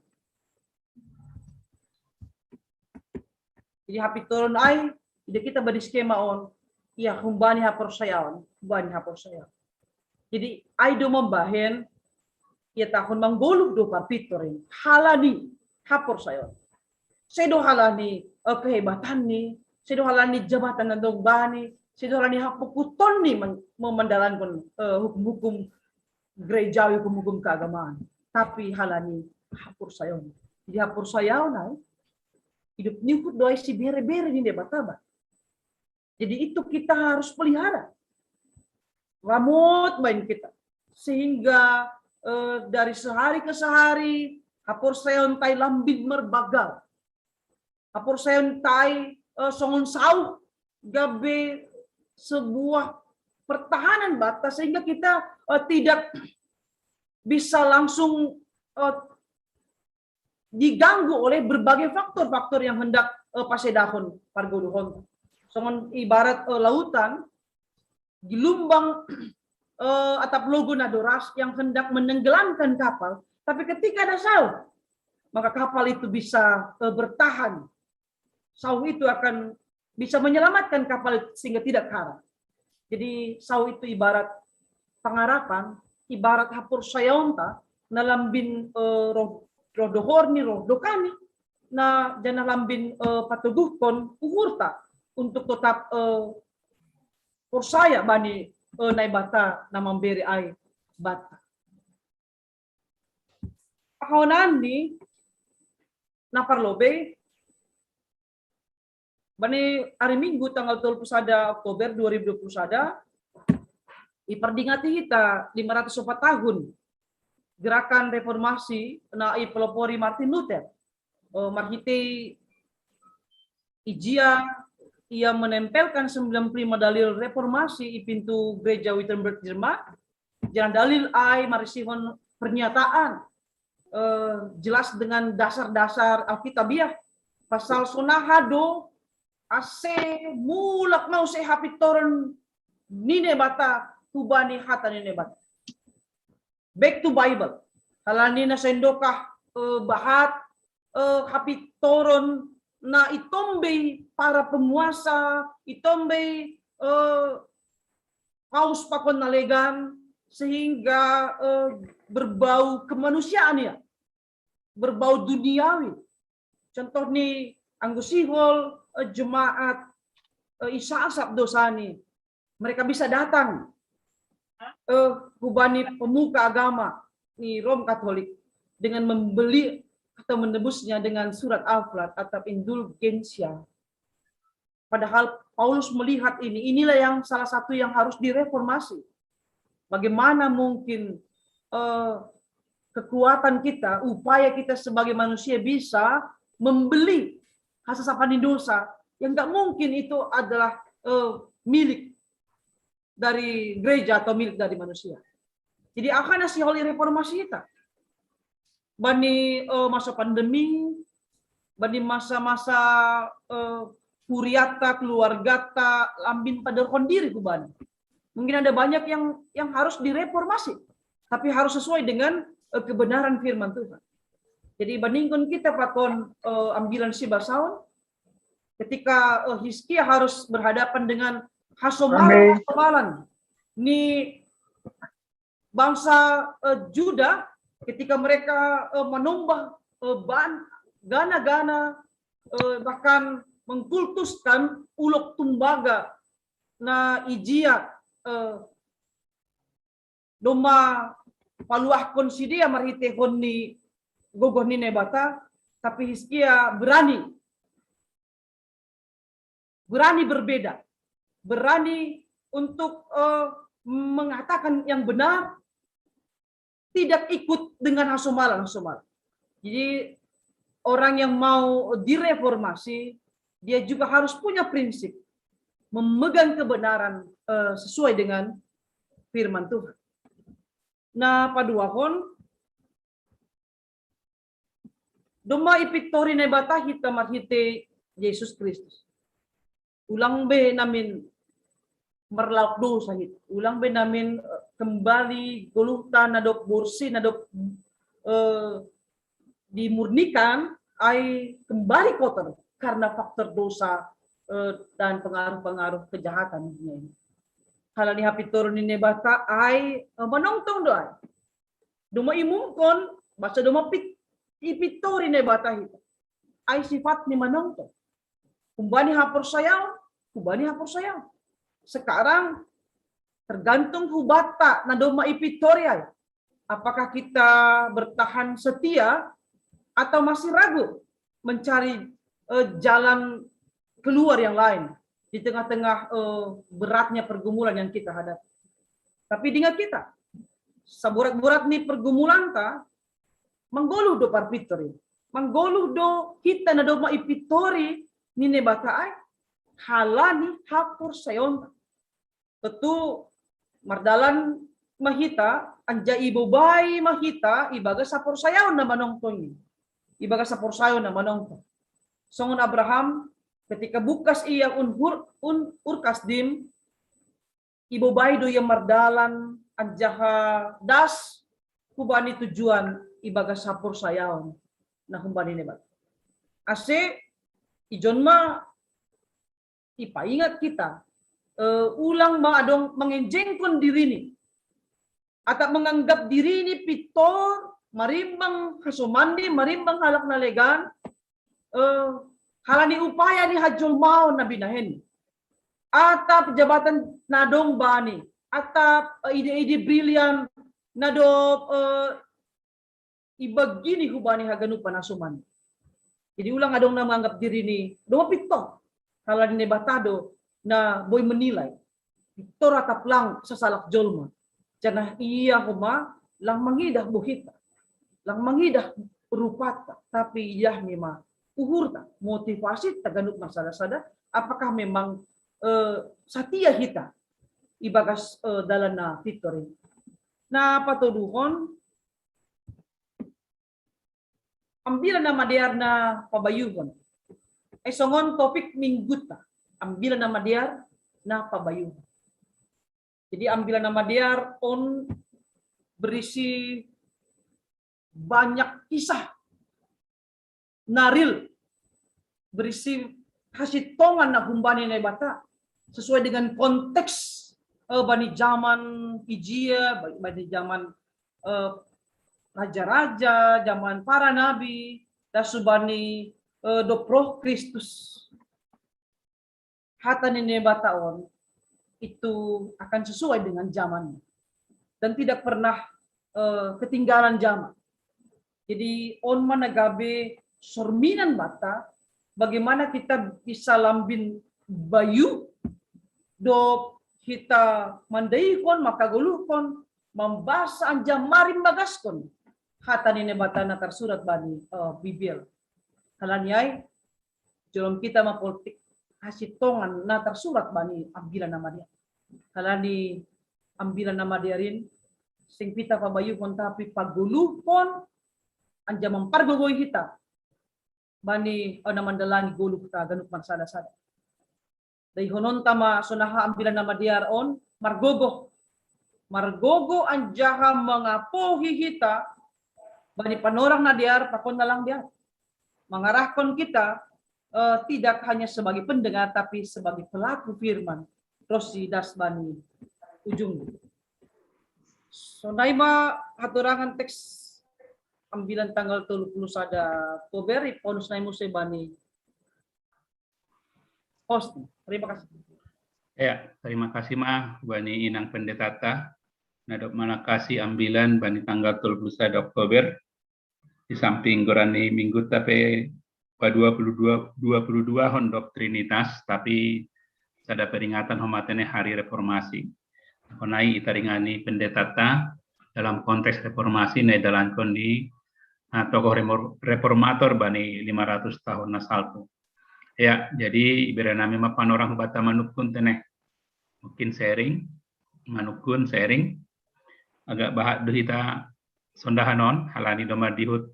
Jadi hapitoron ai, ida kita bani skema on, ia humbani haporsayaon, humbani haporsayaon. Jadi ai do mambahen, ia tahun manggoluh do parpintor in, halani haporsayaon. Sedo halani, eh, kehebatanni, sedo halani jabatan na dong bani, sedo halani hapukutonni men-, memandalankon, eh, hukum-hukum gerejawi, hukum-hukum keagamaan. Tapi halani haporsayaon. Jadi haporsayaon ai, idop ni uhur do ai sibere-bere ni Naibata. Jadi itu kita harus pelihara. Ramot baen kita. Sehingga, eh, dari sehari ke sehari, haporsayaonta i lambin marbagal. Haporsayaonta i, eh, songon sauh gabe sebuah pertahanan Bata, sehingga kita, eh, tidak bisa langsung, eh, diganggu oleh berbagai faktor-faktor yang hendak, eh, pasedahon pargoluhon. Songon ibarat, eh, lautan, gelombang, eh, atap logo na doras yang hendak menenggelamkan kapal, tapi ketika ada sauh, maka kapal itu bisa, eh, bertahan. Sauh itu akan bisa menyelamatkan kapal sehingga tidak karam. Jadi sauh itu ibarat pangarapan, ibarat haporsayaonta, na lambin, eh, roh, roh dohorni, roh dokani, na janah lambin, eh, patoguhkon uhurta untuk tetap, eh, porsaya bani, eh, Naibata na mambere ai banta. Pahonan ni na parlobei, bani ari Minggu tanggal tolu puluh sada Oktober dua ribu dua puluh sada, ipardingati hita lima ratus opat tahun gerakan reformasi na ipelopori Martin Luther. Eh, marhite Ijia ia menempelkan sembilan puluh lima dalil reformasi i pintu gereja Wittenberg Jerman. Jalan dalil ai marisihon pernyataan eh, jelas dengan dasar-dasar Alkitabiah. Pasal sonaha do ase mulak mause hapintoron ni Naibata hubani hata ni Naibata. Back to Bible. Halani na sendokah eh, bahat eh, hapintoron na itombei para penguasa, itombei eh, paus pakon na legan, sehingga eh, berbau kemanusiaan ya, berbau duniawi. Contoh ni anggo sihol eh, jemaat eh, isasap dosa ni, mereka bisa datang eh, hubani pemuka agama ni Rom Katolik dengan membeli atau menebusnya dengan surat Alflat atau indulgensia. Padahal Paulus melihat ini, inilah yang salah satu yang harus direformasi. Bagaimana mungkin eh, kekuatan kita, upaya kita sebagai manusia bisa membeli hasasapan dosa yang nggak mungkin itu adalah eh, milik dari gereja atau milik dari manusia. Jadi aha na sihol i reformasi hita? Bani eh, masa pandemi, bani masa-masa eh, huriata, keluargata, lambin padorhon diri hubani. Mungkin ada banyak yang yang harus direformasi, tapi harus sesuai dengan eh, kebenaran firman Tuhan. Jadi bandingkan kita pakon eh, ambilan si basaon, ketika eh, Hizkia harus berhadapan dengan hasomalan, hasomalan ni bangsa eh, Juda, ketika mereka eh, menombah eh, ban gana-gana eh, bahkan mengkultuskan ulok tumbaga na ijia eh, domma paluahkon sidea marhitehon ni gogoh ni Naibata, tapi Hizkia berani berani berbeda, berani untuk uh, mengatakan yang benar, tidak ikut dengan hasomalan-hasomalan. Jadi orang yang mau direformasi, dia juga harus punya prinsip, memegang kebenaran uh, sesuai dengan firman Tuhan. Nah, paduahon, domma ipintori Naibata hita marhite Jesus Kristus. Ulang be namin marlaok dosa hita. Ulang be namin eh, kembali goluhta na dob borsi, na dob eh, dimurnikan, ai kembali kotor karena faktor dosa eh, dan pengaruh-pengaruh kejahatan dunia ini. Halani hapintoron ni Naibata ai eh, manongtong do ai. Domma imumkon, basa domma pit, ipintori Naibata hita. Ai sifat ni manongtong. Humbani haporsayaon, humbani haporsayaon. Sekarang tergantung hubanta na domma ipintori ai. Apakah kita bertahan setia atau masih ragu mencari eh, jalan keluar yang lain di tengah-tengah eh, beratnya pergumulan yang kita hadapi. Tapi ingat kita, saburat-burat ni pergumulanta, manggoluh do parpintori. Manggoluh do hita na domma ipintori ni Naibata ai, halani haporsayaonta. Tentu mardalan ma hita, anjaha ibobai ma hita ibagas haporsayaon na manongtong i. Ibagas haporsayaon na manongtong. Songon Abraham, ketika bukas ia un, hur, un Ur Kasdim, ibobai do ia mardalan anjaha das hubani tujuan ibagas haporsayaon na humbani Naibata. Ase ijon ma ipaingat kita, uh, ulang ma adong mengenjengkon dirini atau menganggap dirini pintor marimbang hasomandi, marimbang halak na legan, uh, halani upaya ni hajolmaon na binahen, atap jabatan na dong bani, atap uh, ide-ide brilian na do uh, ibagini hubani haganupan hasomandi. Jadi ulang adong na menganggap dirini domma pintor. Halani Naibata do na boi menilai pintor atap lang sasalak jolma. Janah ia homa lang mangidah bohita, lang mangidah rupata, tapi idah ni ma uhurta, motivasita ganup marsada-sada, apakah memang eh, satia hita ibagas eh, dalan na pintor ini. Na patoduhon, ambilan na madear na pabayuhon. Ai songon topik mingguta, ambilan na madear na pabayuhon. Jadi ambilan na madear on berisi banyak kisah na real, berisi hasintongan na humbani Naibata sesuai dengan konteks eh, bani zaman ijia, bani zaman eh, raja-raja, zaman para nabi, dan subani eh, dob roh Kristus. Hata ni Naibata on itu akan sesuai dengan zamannya dan tidak pernah eh, ketinggalan zaman. Jadi on ma na gabe sorminan banta bagaimana kita bisa lambin bayu dob hita mandaihon, mangkagoluhon, mambasa anjaha marimbagaskon hata ni Naibata na tarsurat bani eh, Bibil. Halani ai jolom hita ma poltik hasintongan na tarsurat bani ambilan na madear. Halani ambilan na madear in seng hita pabayuhon tapi pagoluhon anjaha mampargogoi hita bani eh, na mandalangi goluhta ganup marsada-sada. Daihononta ma sonaha ambilan na madear on margogoh. Margogoh anjaha mangapohi hita bani panorang na dear pakon na lang dear. Mangarahkon kita eh, tidak hanya sebagai pendengar tapi sebagai pelaku firman. Ros si das bani ujung. Sonai ma hatorangan teks ambilan tanggal tolu puluh sada Oktober, iponus nai muse bani host. Terima kasih. Ya, terima kasih ma bani inang pendetata. Na dob manangkasi ambilan bani tanggal tolu puluh sada Oktober. Di samping goran ni mingguta pe pa dua puluh dua, dua puluh dua hon dob Trinitas, tapi sada peringatan homa tene hari reformasi. Hona i itaringan ni pendetata dalam konteks reformasi na idalankon ni uh, tokoh reformator bani lima ratus tahun na salpu. Ya, jadi ibereng nami ma panorang hubata manungkun tene. Mungkin sharing, manungkun sharing. Agak bahat do hita sondahan on, halani domma dihut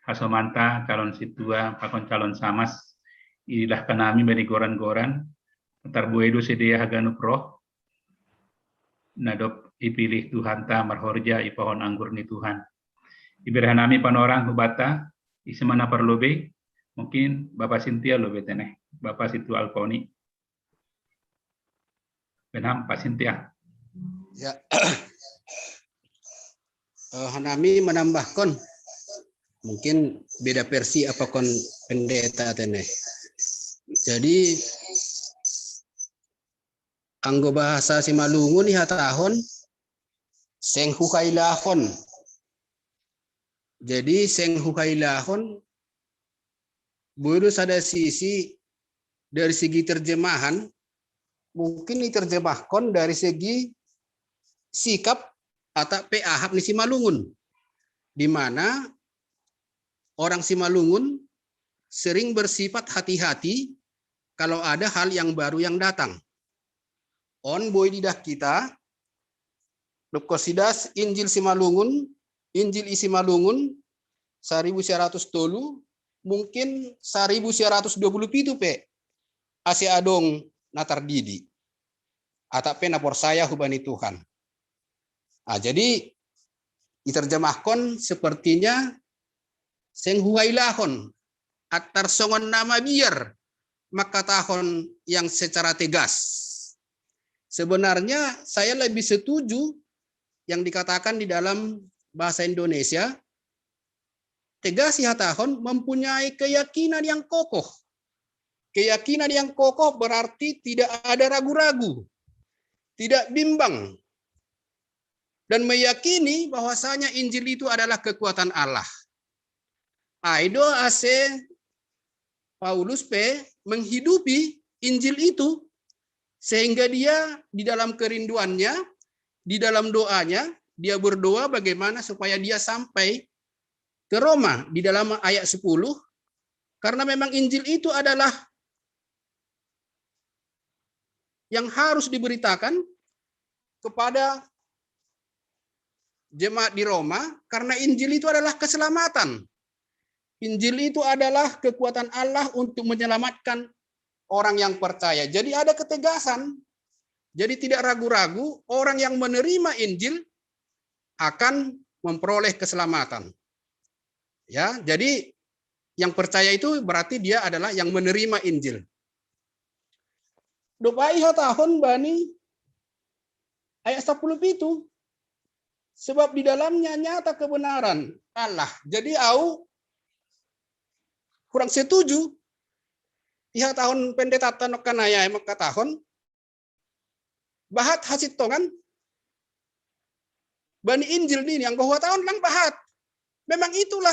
hasomanta calon sintua pakon calon samas idahkan nami bani goran-goran, tarbue do sidea haganup roh na dob ipilih Tuhanta marhorja i pohon anggur ni Tuhan. Ibereng nami panorang hubata, ise ma na parlobei, mungkin Bapa Sintia lobei tene, Bapa Sintua Alkoni. Benham, Pak Sintia. Ya. Uh, hanami menambahkan mungkin beda versi apa kon pendeta tene. Jadi anggo bahasa Simalungun ihatahon seng huhailahon. Jadi seng huhailahon boi do sada sisi dari segi terjemahan mungkin diterjemahkan dari segi sikap atau pe ahap ni Simalungun, di mana orang Simalungun sering bersifat hati-hati kalau ada hal yang baru yang datang. On boi didah kita, dob kosidas Injil Simalungun, Injil i Simalungun, seribu sembilan ratus tolu, mungkin seribu sembilan ratus dua puluh pitu pe ase adong na tardidi atau pe na porsaya hubani Tuhan. Ah, jadi diterjemahkan sepertinya seng huhailahon, attar songon na mabiar mangkatahon yang secara tegas. Sebenarnya saya lebih setuju yang dikatakan di dalam bahasa Indonesia, tegas dihatahon mempunyai keyakinan yang kokoh. Keyakinan yang kokoh berarti tidak ada ragu-ragu, tidak bimbang, dan meyakini bahwasanya Injil itu adalah kekuatan Allah. Ai do ase Paulus pe menghidupi Injil itu sehingga dia di dalam kerinduannya, di dalam doanya, dia berdoa bagaimana supaya dia sampai ke Roma. Di dalam ayat sepuluh, Karena memang Injil itu adalah yang harus diberitakan kepada jemaat di Roma, karena Injil itu adalah keselamatan. Injil itu adalah kekuatan Allah untuk menyelamatkan orang yang percaya. Jadi ada ketegasan. Jadi tidak ragu-ragu, orang yang menerima Injil akan memperoleh keselamatan. Ya, jadi yang percaya itu berarti dia adalah yang menerima Injil. Dopai hatahon bani ayat sepuluh itu. Sebab di dalamnya nyata kebenaran Allah. Jadi au kurang setuju. Iha tahun pendeta tanok kanaya emang tahun bahat hasit tongan bani Injil ini yang bahwa tahun lang bahat. Memang itulah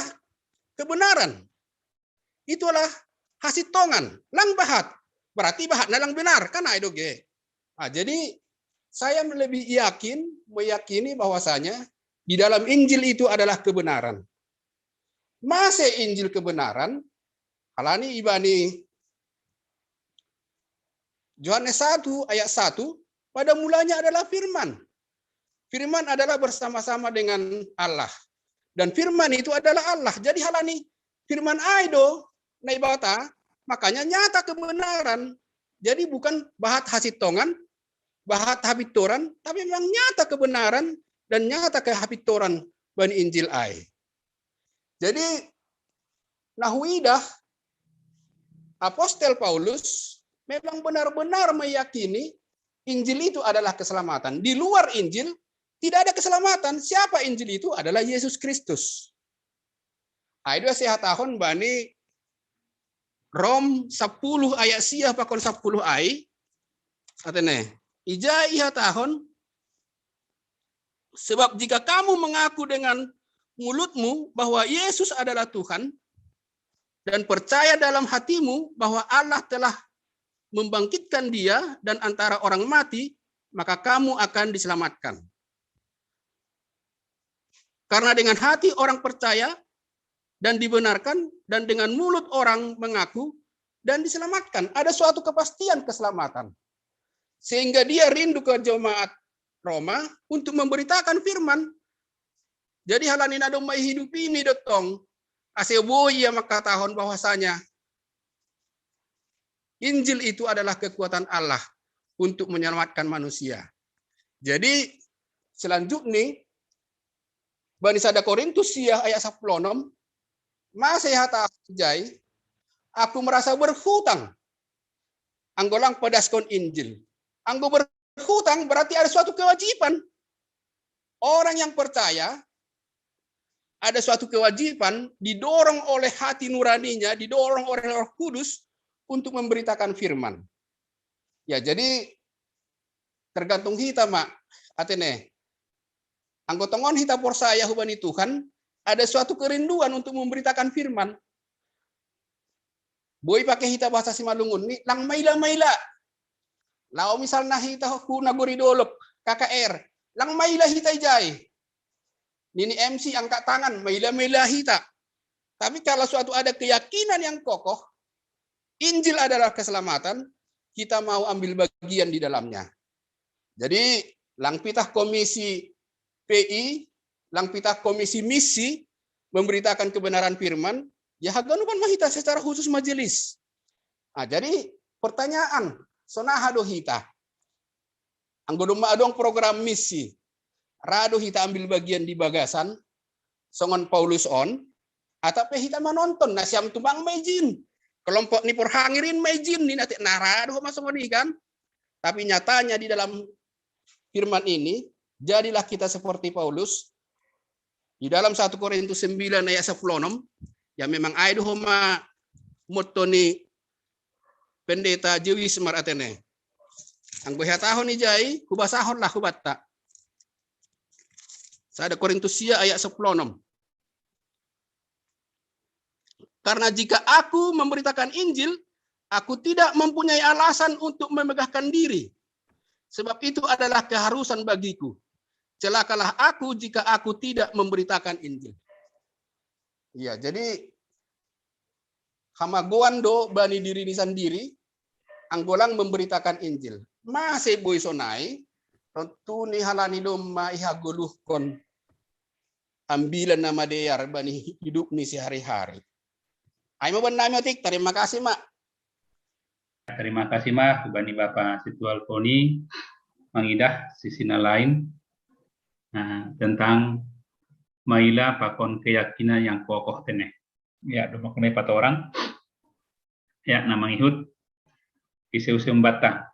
kebenaran. Itulah hasit tongan lang bahat. Berarti bahat na lang benar kan ai doge. Ah, jadi saya lebih yakin, meyakini bahwasanya di dalam Injil itu adalah kebenaran. Mase Injil kebenaran, halani ibani Yohanes satu ayat satu, pada mulanya adalah firman. Firman adalah bersama-sama dengan Allah. Dan firman itu adalah Allah. Jadi halani firman ai do Naibata, makanya nyata kebenaran. Jadi bukan bahat hasit tongan, bahat hapitoran, tapi memang nyata kebenaran dan nyata kehapitoran bani Injil ai. Jadi nahuidah apostel Paulus memang benar-benar meyakini Injil itu adalah keselamatan. Di luar Injil tidak ada keselamatan. Siapa Injil itu? Adalah Yesus Kristus. Ai dua sehat tahun bani Rom sepuluh ayat sia pakon sepuluh ai. Atene, ija iha tahun, sebab jika kamu mengaku dengan mulutmu bahwa Yesus adalah Tuhan dan percaya dalam hatimu bahwa Allah telah membangkitkan dia dan antara orang mati, maka kamu akan diselamatkan. Karena dengan hati orang percaya dan dibenarkan, dan dengan mulut orang mengaku dan diselamatkan. Ada suatu kepastian keselamatan. Sehingga dia rindu ke jemaat Roma untuk memberitakan firman. Jadi halani nado mai hidup ini dotong. Asebo ia makatahon bahwasanya Injil itu adalah kekuatan Allah untuk menyelamatkan manusia. Jadi selanjutnya bani sada Korintus sia ayat sepuluh enam, mase hata jai, aku merasa berhutang. Anggo lang padaskon Injil. Anggo berhutang berarti ada suatu kewajiban. Orang yang percaya ada suatu kewajiban didorong oleh hati nuraninya, didorong oleh Roh Kudus untuk memberitakan firman. Ya, jadi tergantung kita, Mak. Atene, anggo tongon hita percaya hubani Tuhan, ada suatu kerinduan untuk memberitakan firman. Boi pakai hita bahasa Simalungun ni, lang maila-maila. Lao misalna hita hu nagori dolok, K K R, lang maila hita ijai. Nini M C angkat tangan, maila-maila hita. Tapi kalau suatu ada keyakinan yang kokoh, Injil adalah keselamatan, kita mau ambil bagian di dalamnya. Jadi, lang pitah komisi P I, lang pitah komisi misi memberitakan kebenaran firman, ya haganupan mahita secara khusus majelis. Nah, jadi pertanyaan, sonaha do hita? Anggo domma adong program misi, ra do hita ambil bagian di bagasan, songon Paulus on, atau pe hita menonton, na siam tumbang maijin, kelompok ni porhangirin maijin, ni nanti nara do masuk kan? Tapi nyatanya di dalam firman ini, jadilah kita seperti Paulus. Di dalam satu Korintus sembilan ayat sepuluh enam, ya memang ai do homa motto ni pendeta Jewish mar atene. Anggo hatahon ijai, hubasahon lah hubatta. Sada Korintus sia ayat sepuluh enam. Karena jika aku memberitakan Injil, aku tidak mempunyai alasan untuk memegahkan diri. Sebab itu adalah keharusan bagiku. Celakalah aku jika aku tidak memberitakan Injil. Iya, jadi hamagoan do bani dirini sandiri, anggo lang memberitakan Injil. Mase boi sonai, tontuni halani domma ihagoluhkon ambilan na madear bani hidupni sehari-hari. Ai ma bannami otik, terima kasih ma. Terima kasih ma bani Bapa Situalponi, mangidah sisi na lain, nah, tentang maila pakon keyakinan yang kokoh tene. Ya, domak nai patorang. Ya, na mangihut ise use umbatta.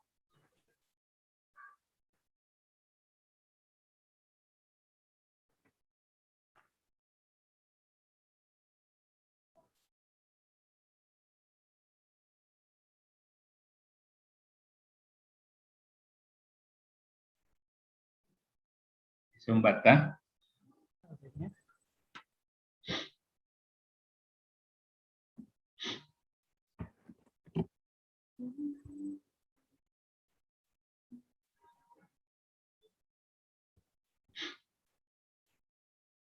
Sumbat kah?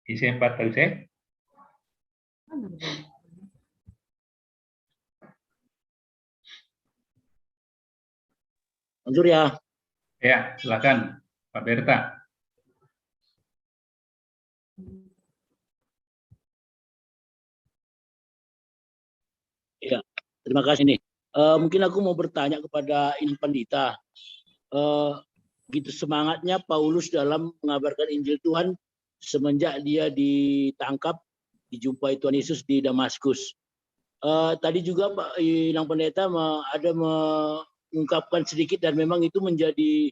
Ise empat tahu saya? Manjur ya. Ya, silakan Pak Berta. Ya, terima kasih nih. Uh, mungkin aku mau bertanya kepada Inang Pandita. Uh, gitu semangatnya Paulus dalam mengabarkan Injil Tuhan semenjak dia ditangkap, dijumpai Tuhan Yesus di Damaskus. Uh, tadi juga Pak Inang Pendeta ada mengungkapkan sedikit dan memang itu menjadi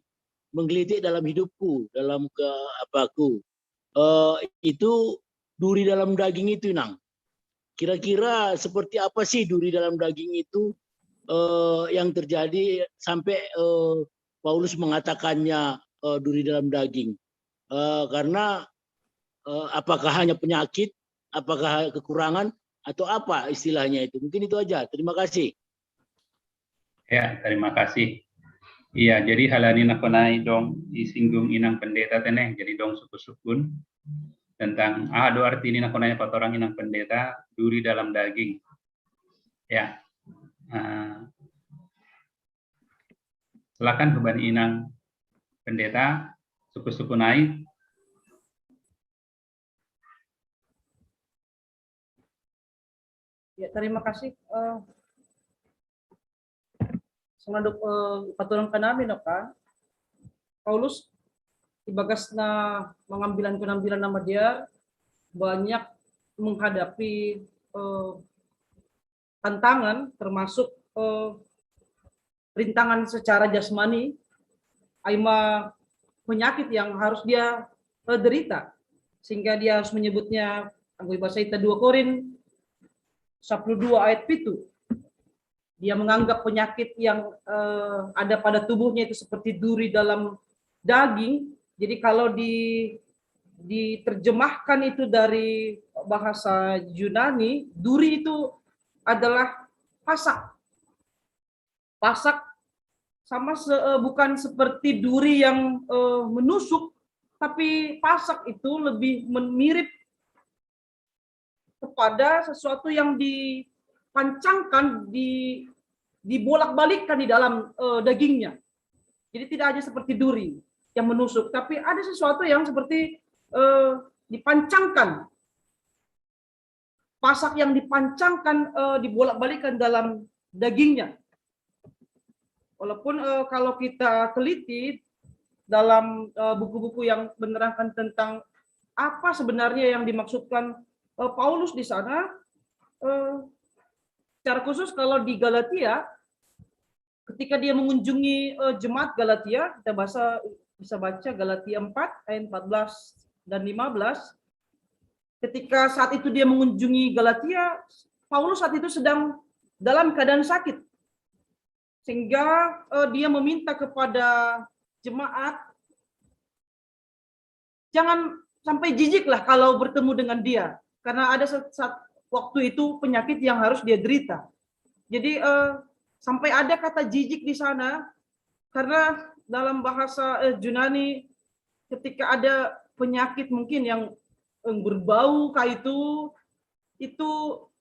menggelitik dalam hidupku, dalam ke apaku. Uh, itu duri dalam daging itu, Inang. Kira-kira seperti apa sih duri dalam daging itu uh, yang terjadi sampai uh, Paulus mengatakannya uh, duri dalam daging? Uh, karena uh, apakah hanya penyakit, apakah kekurangan, atau apa istilahnya itu? Mungkin itu aja. Terima kasih. Ya, terima kasih. Iya, jadi halani nakonai dong disinggung Inang Pendeta teneh, jadi dong sukun-sukun tentang ah do arti ini nakonai patorang Inang Pendeta duri dalam daging. Ya, uh, silakan beban Inang Pendeta sukun-sukun naik. Ya, terima kasih. Uh, Sengaduk uh, paturang kanami no ka Paulus ibagas na mengambilan penampilan nama dia banyak menghadapi uh, tantangan termasuk uh, rintangan secara jasmani, aima penyakit yang harus dia uh, derita sehingga dia harus menyebutnya anggo bahasa ita dua Korin sepuluh dua ayat pitu. Dia menganggap penyakit yang uh, ada pada tubuhnya itu seperti duri dalam daging. Jadi kalau di diterjemahkan itu dari bahasa Yunani, duri itu adalah pasak. Pasak sama se, uh, bukan seperti duri yang uh, menusuk, tapi pasak itu lebih mirip kepada sesuatu yang dipancangkan, di dibolak-balikkan di dalam uh, dagingnya. Jadi tidak hanya seperti duri yang menusuk, tapi ada sesuatu yang seperti uh, dipancangkan. Pasak yang dipancangkan uh, dibolak-balikan dalam dagingnya. Walaupun uh, kalau kita teliti dalam buku-buku uh, yang menerangkan tentang apa sebenarnya yang dimaksudkan uh, Paulus di sana, uh, secara khusus kalau di Galatia, ketika dia mengunjungi uh, jemaat Galatia, kita bahasa bisa baca Galatia empat ayat empat belas dan lima belas. Ketika saat itu dia mengunjungi Galatia, Paulus saat itu sedang dalam keadaan sakit. Sehingga uh, dia meminta kepada jemaat, jangan sampai jijik lah kalau bertemu dengan dia. Karena ada saat waktu itu penyakit yang harus dia derita. Jadi uh, sampai ada kata jijik di sana, karena dalam bahasa uh, Yunani ketika ada penyakit mungkin yang berbau kah itu, itu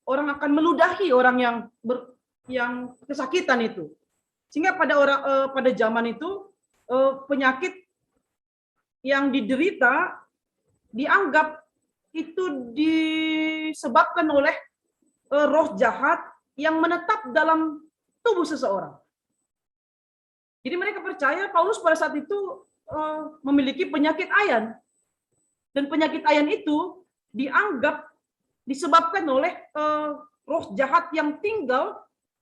orang akan meludahi orang yang ber, yang kesakitan itu. Sehingga pada orang, eh, pada zaman itu, eh, penyakit yang diderita dianggap itu disebabkan oleh, eh, roh jahat yang menetap dalam tubuh seseorang. Jadi mereka percaya Paulus pada saat itu, eh, memiliki penyakit ayan. Dan penyakit ayan itu dianggap disebabkan oleh, eh, roh jahat yang tinggal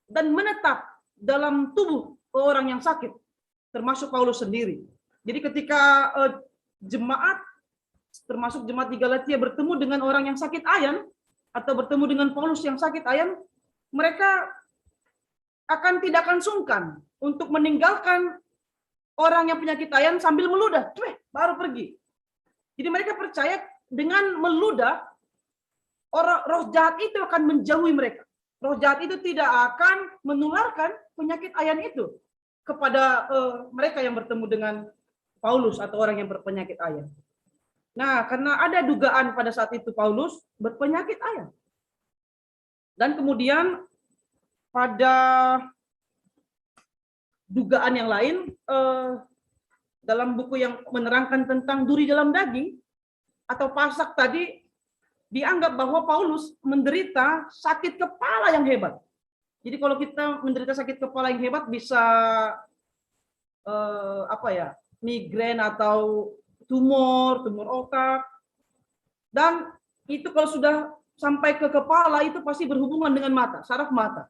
dan menetap dalam tubuh orang yang sakit, termasuk Paulus sendiri. Jadi ketika, eh, jemaat, termasuk jemaat di Galatia, bertemu dengan orang yang sakit ayan atau bertemu dengan Paulus yang sakit ayan, mereka akan tidak akan sungkan untuk meninggalkan orang yang penyakit ayan sambil meludah, cueh, baru pergi. Jadi mereka percaya dengan meludah, orang, roh jahat itu akan menjauhi mereka. Roh jahat itu tidak akan menularkan penyakit ayan itu kepada, eh, mereka yang bertemu dengan Paulus atau orang yang berpenyakit ayan. Nah, karena ada dugaan pada saat itu Paulus berpenyakit ayan. Dan kemudian pada dugaan yang lain, eh, dalam buku yang menerangkan tentang duri dalam daging atau pasak tadi, dianggap bahwa Paulus menderita sakit kepala yang hebat. Jadi kalau kita menderita sakit kepala yang hebat, bisa, eh, apa ya, migrain atau tumor, tumor otak. Dan itu kalau sudah sampai ke kepala, itu pasti berhubungan dengan mata, saraf mata.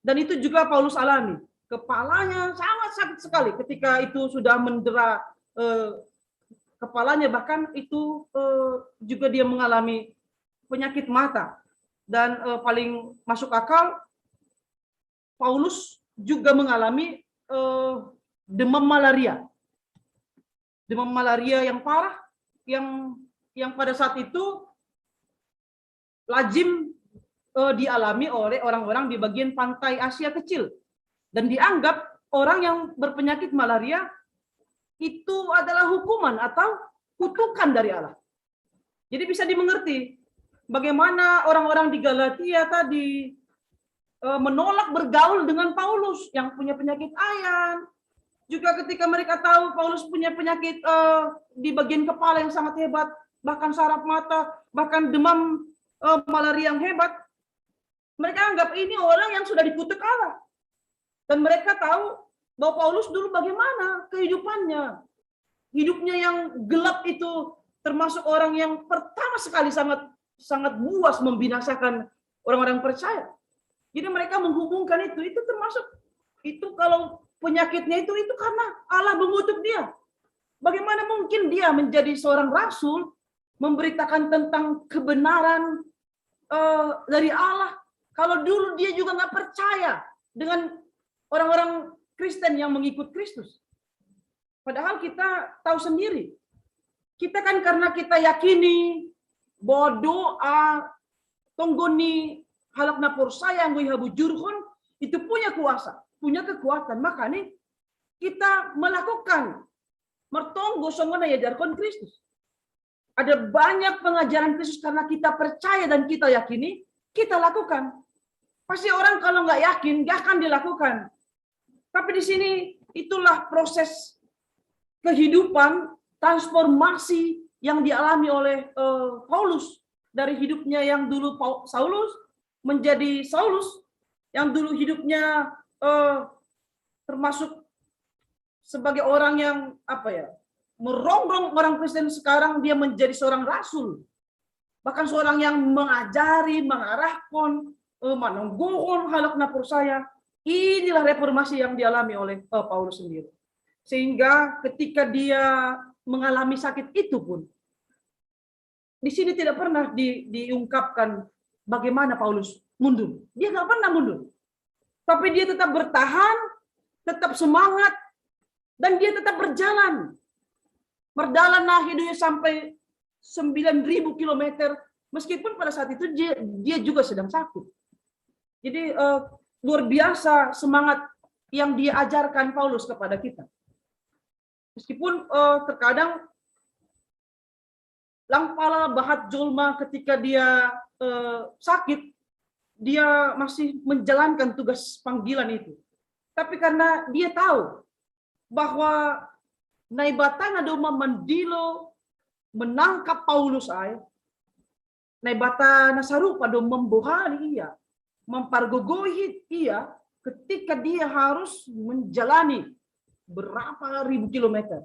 Dan itu juga Paulus alami. Kepalanya sangat sakit sekali ketika itu sudah mendera, eh, kepalanya, bahkan itu, eh, juga dia mengalami penyakit mata. Dan, eh, paling masuk akal, Paulus juga mengalami, eh, demam malaria. Demam malaria yang parah, yang yang pada saat itu lazim, eh, dialami oleh orang-orang di bagian pantai Asia Kecil. Dan dianggap orang yang berpenyakit malaria itu adalah hukuman atau kutukan dari Allah. Jadi bisa dimengerti bagaimana orang-orang di Galatia tadi, eh, menolak bergaul dengan Paulus yang punya penyakit ayan. Juga ketika mereka tahu Paulus punya penyakit, eh, di bagian kepala yang sangat hebat, bahkan saraf mata, bahkan demam, eh, malaria yang hebat, mereka anggap ini orang yang sudah dikutuk Allah. Dan mereka tahu bahwa Paulus dulu bagaimana kehidupannya. Hidupnya yang gelap itu, termasuk orang yang pertama sekali sangat sangat buas membinasakan orang-orang percaya. Jadi mereka menghubungkan itu, itu termasuk, itu kalau penyakitnya itu, itu karena Allah mengutuk dia. Bagaimana mungkin dia menjadi seorang rasul, memberitakan tentang kebenaran, eh, dari Allah, kalau dulu dia juga nggak percaya dengan orang-orang Kristen yang mengikut Kristus? Padahal kita tahu sendiri, kita kan karena kita yakini bahwa doa, tonggoni, halak na porsaya nggo iha bujurhon, itu punya kuasa, punya kekuatan. Makanya kita melakukan mertonggo songon na iajarhon Kristus. Ada banyak pengajaran Kristus karena kita percaya dan kita yakini, kita lakukan. Pasti orang kalau nggak yakin, nggak akan dilakukan. Tapi di sini itulah proses kehidupan, transformasi yang dialami oleh, eh, Paulus, dari hidupnya yang dulu Pau-, Saulus menjadi Saulus, yang dulu hidupnya, eh, termasuk sebagai orang yang, apa ya, merongrong orang Kristen, sekarang dia menjadi seorang rasul. Bahkan seorang yang mengajari, mengarahkan, eh, manonggohon halak na porsaya. Inilah reformasi yang dialami oleh, eh, Paulus sendiri. Sehingga ketika dia mengalami sakit itu pun, di sini tidak pernah di, diungkapkan bagaimana Paulus mundur. Dia nggak pernah mundur. Tapi dia tetap bertahan, tetap semangat, dan dia tetap berjalan. Merdalan na hidupnya sampai sembilan ribu kilometer, meskipun pada saat itu dia, dia juga sedang sakit. Jadi, eh, luar biasa semangat yang diajarkan Paulus kepada kita. Meskipun, eh, terkadang lang pala bahat jolma ketika dia, eh, sakit, dia masih menjalankan tugas panggilan itu. Tapi karena dia tahu bahwa Naibata na doma mandilo, menangkap Paulus ai, Naibata na sarupa do mambohani ia, mampargogoi ia ketika dia harus menjalani berapa ribu kilometer,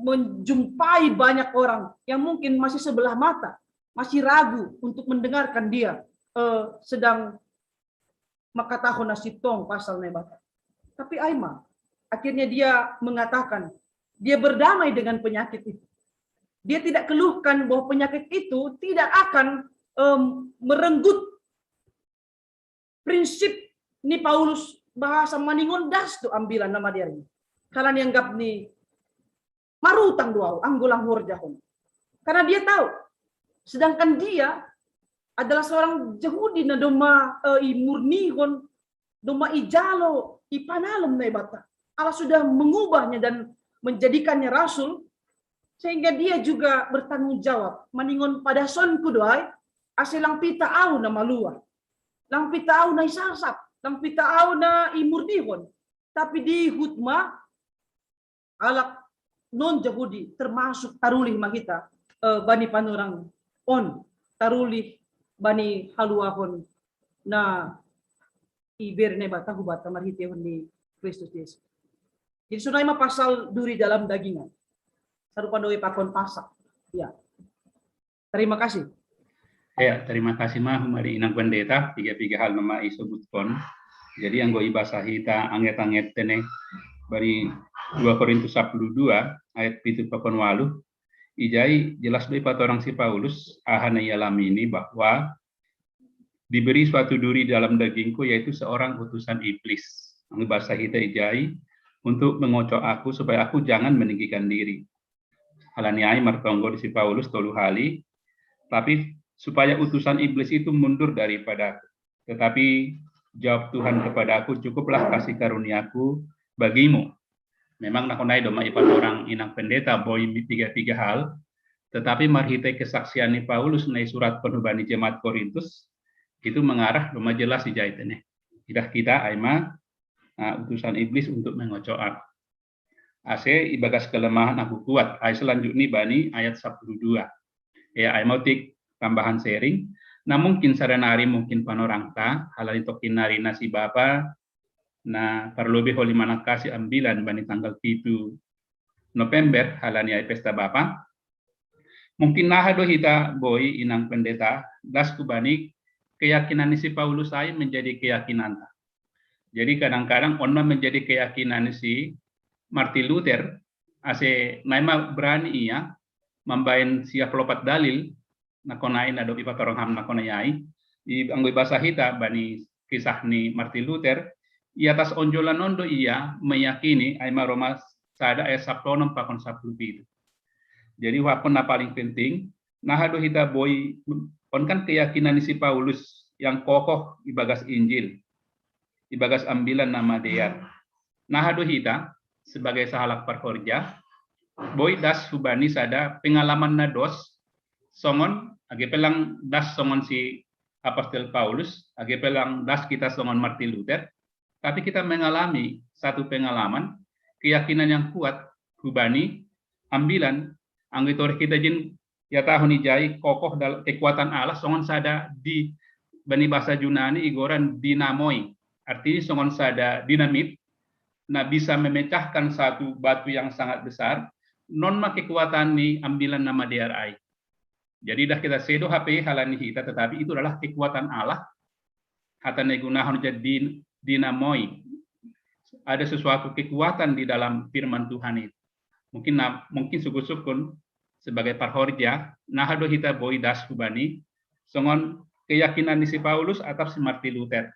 menjumpai banyak orang yang mungkin masih sebelah mata, masih ragu untuk mendengarkan dia eh, sedang makatahon na sintong pasal Naibata. Tapi ai ma, akhirnya dia mengatakan, dia berdamai dengan penyakit itu. Dia tidak keluhkan bahwa penyakit itu tidak akan em, merenggut prinsip ni Paulus bahasa maningon das tu ambilan na madear i. Karena nianggap ni marutang do au, anggo lang horjahon. Karena dia tahu, sedangkan dia adalah seorang Jahudi na doma eh, imurnihon, doma ijalo, ipanalom Naibata. Allah sudah mengubahnya dan menjadikannya rasul, sehingga dia juga bertanggung jawab. Maningon padasonku do ai, ase lang pita au na maluah, lang pita au na isasap, lang pita au na imurnihon. Tapi dihut ma halak non Jahudi, termasuk tarulih ma hita eh, bani panorang on, tarulih bani haluahon na ibere Naibata hubanta marhitehon ni Kristus Yesus. Jadi sonai ma pasal duri dalam dagingan. Sarupa do i pakon Pasak. Ya. Terima kasih. Ya, terima kasih ma mari inang pendeta, piga-piga hal na ma isobutkon. Jadi anggo ibasa hita anget-anget tene bari dua Korintus sapuluh dua ayat pitu pakon walu, ijai jelas do ipatorang si Paulus aha na ialami ini bahwa diberi suatu duri dalam dagingku, yaitu seorang utusan iblis. Anggo ibasa hita ijai, untuk mengocok aku supaya aku jangan meninggikan diri. Halani ai martonggo di si Paulus tolu hali, tapi supaya utusan iblis itu mundur daripadaku. Tetapi jawab Tuhan kepadaku, cukuplah kasih karuniaku bagimu. Memang nakon ai doma ipatorang inang pendeta boi piga-piga hal, tetapi marhite kesaksian ni Paulus na isuratkon hubani jemaat Korintus, itu mengarah doma jelas ijai tene. Idah kita ai ma uh, utusan iblis untuk mengocok aku. Ase ibagas kelemahan aku kuat. Ai selanjutnya bani ayat sapuluh dua. Ya, ai mau tik tambahan sharing. Nah mungkin sada nari mungkin panorangta halani tokin nari na si bapa na parlobei holi manangkasi ambilan bani tanggal pitu November halani ai pesta bapa. Mungkin naha do hita boi inang pendeta das hubani keyakinan ni si Paulus ai menjadi keyakinanta. Jadi kadang-kadang on ma menjadi keyakinan ni si Martin Luther, ase naima berani ia mambaen sia plopat dalil, nakon ai na dob ipatorang ham nakon ai, anggo ibasa hita bani kisah ni Martin Luther, i atas onjolan on do ia meyakini ai ma Roma sada ayat sapuluh onom pakon sapuluh pitu. Jadi huakon na paling penting, naha do hita boi on kan keyakinan ni si Paulus yang kokoh ibagas Injil, ibagas ambilan na madear. Naha do hita sebagai sahalak parhorja boi das hubani sada pengalaman na dos, songon age pe lang das songon si Apostel Paulus, age pe lang das kita songon Martin Luther, tapi kita mengalami satu pengalaman keyakinan yang kuat hubani ambilan anggo itorih kita jin ya tahun ijai kokoh dalam kekuatan Allah songon sada di bani bahasa Junani igoran dinamoi, artinya songon sada dinamit na bisa memecahkan satu batu yang sangat besar. Non ma kekuatan ni ambilan na madear ai. Jadi dah kita sedo hape halani hita, tetapi itu adalah kekuatan Allah. Hata na igunahon jadi dinamoi. Ada sesuatu kekuatan di dalam firman Tuhan itu. Mungkin mungkin sukun-sukun sebagai parhorja naha do hita boi das hubani songon keyakinan ni si Paulus atau si Martin Luther.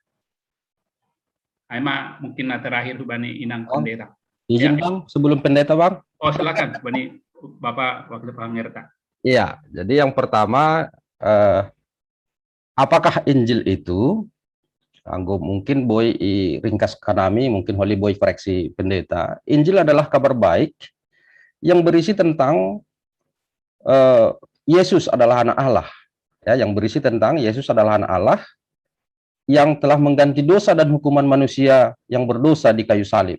Ai ma mungkin na terakhir hubani inang pendeta. Izin bang, sebelum pendeta bang. Oh silakan, bani Bapak Wakil Pangerta. Iya, jadi yang pertama eh, apakah Injil itu, anggo mungkin boi i ringkas kanami, mungkin holi boi koreksi pendeta. Injil adalah kabar baik yang berisi tentang uh, Yesus adalah anak Allah. Ya, yang berisi tentang Yesus adalah anak Allah, yang telah mengganti dosa dan hukuman manusia yang berdosa di kayu salib.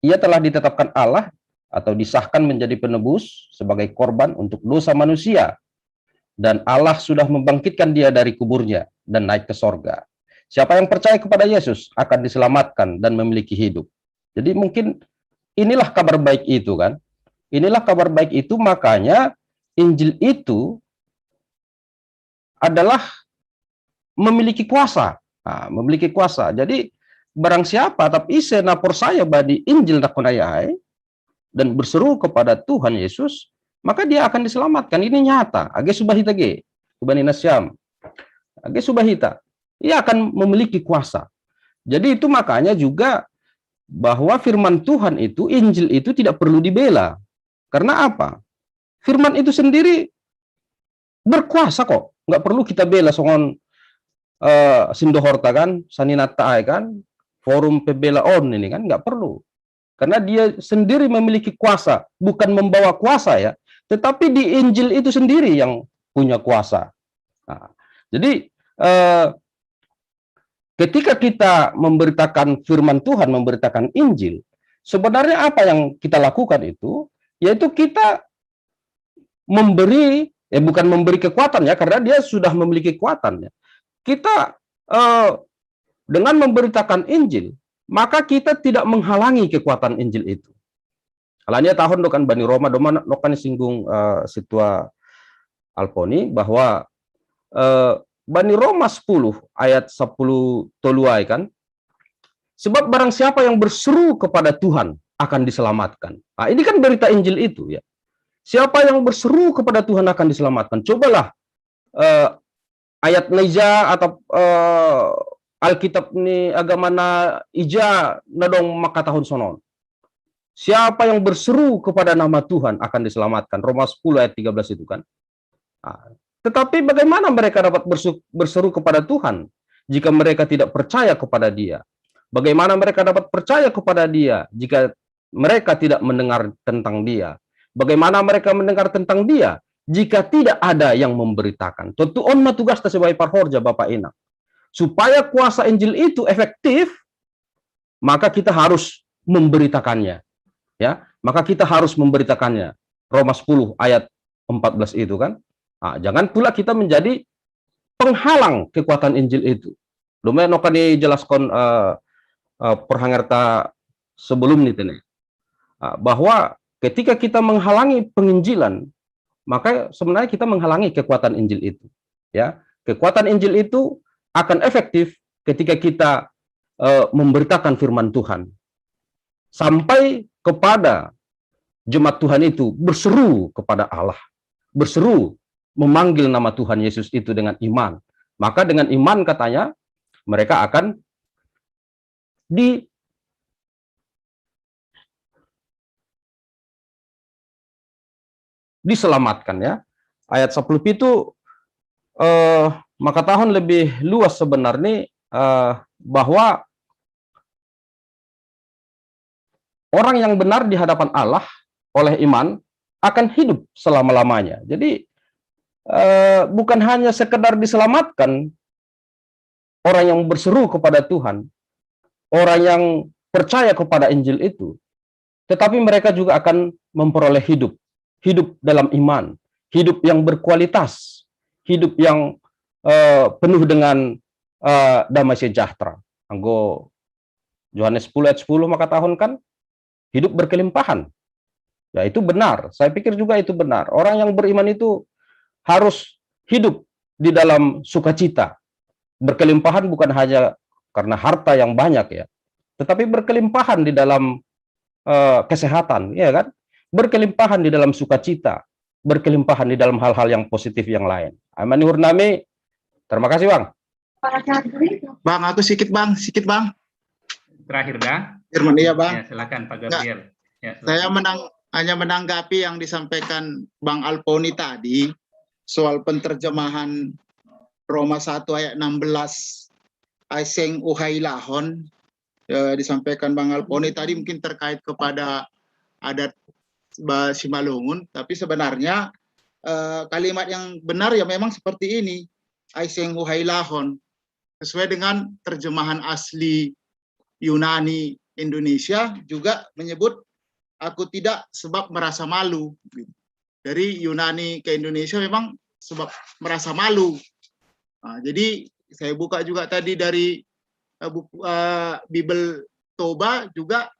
Ia telah ditetapkan Allah atau disahkan menjadi penebus sebagai korban untuk dosa manusia. Dan Allah sudah membangkitkan dia dari kuburnya dan naik ke sorga. Siapa yang percaya kepada Yesus akan diselamatkan dan memiliki hidup. Jadi mungkin inilah kabar baik itu, kan. Inilah kabar baik itu, makanya Injil itu adalah memiliki kuasa. Nah, memiliki kuasa. Jadi barang siapa tapi ise na percaya badi Injil na kona yae dan berseru kepada Tuhan Yesus, maka dia akan diselamatkan. Ini nyata. Age subahita ge, subahita siam. Age subahita. Ia akan memiliki kuasa. Jadi itu makanya juga bahwa firman Tuhan itu, Injil itu tidak perlu dibela. Karena apa? Firman itu sendiri berkuasa kok. Nggak perlu kita bela songon eh, sindohorta, kan, saninata ai, kan, forum pembela on ini, kan, nggak perlu. Karena dia sendiri memiliki kuasa, bukan membawa kuasa, ya. Tetapi di Injil itu sendiri yang punya kuasa. Nah, jadi eh, ketika kita memberitakan firman Tuhan, memberitakan Injil, sebenarnya apa yang kita lakukan itu, yaitu kita memberi, eh bukan memberi kekuatan, ya, karena dia sudah memiliki kekuatan, ya. Kita eh, dengan memberitakan Injil, maka kita tidak menghalangi kekuatan Injil itu. Alania tahun dokan bani Roma, doma nokan singgung eh, situa Alponi, bahwa eh, bani Roma sepuluh ayat sepuluh toluai, kan, sebab barang siapa yang berseru kepada Tuhan akan diselamatkan. Nah, ini kan berita Injil itu, ya. Siapa yang berseru kepada Tuhan akan diselamatkan. Cobalah eh, ayat na ija atau eh, Alkitab ni agama na ija na dong makatahon sonon. Siapa yang berseru kepada nama Tuhan akan diselamatkan. Roma sepuluh ayat tiga belas itu, kan. Nah, tetapi bagaimana mereka dapat bersu- berseru kepada Tuhan jika mereka tidak percaya kepada Dia? Bagaimana mereka dapat percaya kepada Dia jika mereka tidak mendengar tentang Dia? Bagaimana mereka mendengar tentang Dia jika tidak ada yang memberitakan? Tontu on ma tugasta sebagai parhorja, Bapak Inang. Supaya kuasa Injil itu efektif, maka kita harus memberitakannya. Ya, maka kita harus memberitakannya. Roma sepuluh ayat empat belas itu, kan. Nah, jangan pula kita menjadi penghalang kekuatan Injil itu. Doma nokan dijelaskan eh, eh, parhangerta sebelum ni tene. Ah, bahwa ketika kita menghalangi penginjilan, maka sebenarnya kita menghalangi kekuatan Injil itu. Ya, kekuatan Injil itu akan efektif ketika kita eh, memberitakan firman Tuhan sampai kepada jemaat Tuhan itu berseru kepada Allah, berseru memanggil nama Tuhan Yesus itu dengan iman. Maka dengan iman, katanya, mereka akan di diselamatkan, ya. Ayat sepuluh itu eh, makatahon lebih luas sebenarnya eh, bahwa orang yang benar di hadapan Allah oleh iman akan hidup selama-lamanya. Jadi eh, bukan hanya sekedar diselamatkan orang yang berseru kepada Tuhan, orang yang percaya kepada Injil itu, tetapi mereka juga akan memperoleh hidup, hidup dalam iman, hidup yang berkualitas, hidup yang eh, penuh dengan eh, damai sejahtera. Anggo Yohanes sepuluh ayat sepuluh makatahon, kan, hidup berkelimpahan. Ya, itu benar. Saya pikir juga itu benar. Orang yang beriman itu harus hidup di dalam sukacita. Berkelimpahan bukan hanya karena harta yang banyak, ya, tetapi berkelimpahan di dalam eh, kesehatan, ya, kan? Berkelimpahan di dalam sukacita, berkelimpahan di dalam hal-hal yang positif yang lain. Ai ma ni uhur nami, terima kasih, Bang. Bang, aku sikit, Bang, sikit, Bang. Terakhir dah. Firman, iya, Bang. Ya, silakan, Pak Gabriel. Ya, Saya menang hanya menanggapi yang disampaikan Bang Alponi tadi soal penerjemahan Roma satu ayat enam belas, ai seng uhailahon, eh, disampaikan Bang Alponi tadi mungkin terkait kepada adat Simalungun, tapi sebenarnya eh, kalimat yang benar ya memang seperti ini, ai seng uhailahon. sesuai dengan terjemahan asli Yunani Indonesia juga menyebut aku tidak sebab merasa malu. Dari Yunani ke Indonesia memang sebab merasa malu. Nah, jadi saya buka juga tadi dari uh, buku uh, Bible Toba juga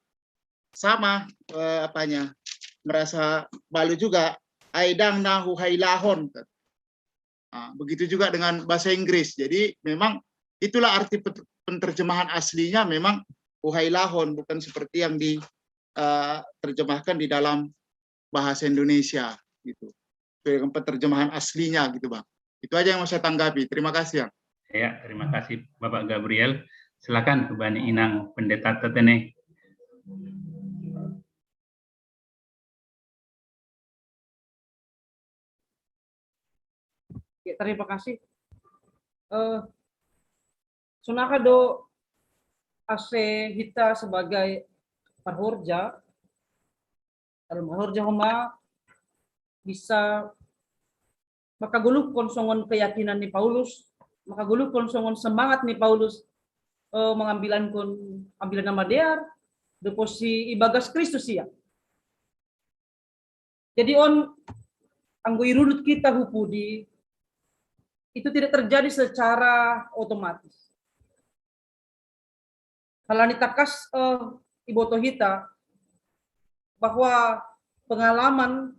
sama uh, apanya, merasa malu juga. Aidang nahu hailahon. Nah, begitu juga dengan bahasa Inggris. Jadi memang itulah arti penerjemahan aslinya, memang uhailahon, bukan seperti yang diterjemahkan uh, di dalam bahasa Indonesia gitu. Sesuai dengan penerjemahan aslinya gitu, Bang. Itu aja yang mau saya tanggapi. Terima kasih, Yang. Ya, terima kasih Bapak Gabriel. Silakan ke Bani Inang Pendeta Tetene. Ya, terima kasih. Uh, Sunaka do ase hita sebagai parhorja, kalau parhorja homa bisa makagoluhkon songon keyakinan ni Paulus, makagoluhkon songon semangat ni Paulus, eh, mengambilankon ambilan na madear, doposi ibagas Kristus ia. Jadi on anggo irunut kita hu pudi, itu tidak terjadi secara otomatis. Halani takas eh, iboto hita bahwa pengalaman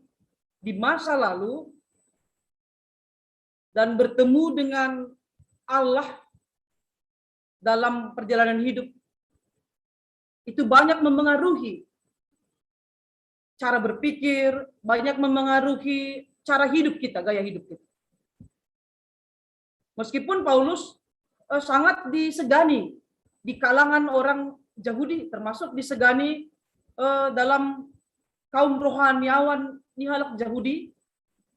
di masa lalu dan bertemu dengan Allah dalam perjalanan hidup itu banyak mempengaruhi cara berpikir, banyak mempengaruhi cara hidup kita, gaya hidup kita. Meskipun Paulus eh, sangat disegani di kalangan orang Yahudi, termasuk disegani eh, dalam kaum rohaniawan ni halak Yahudi,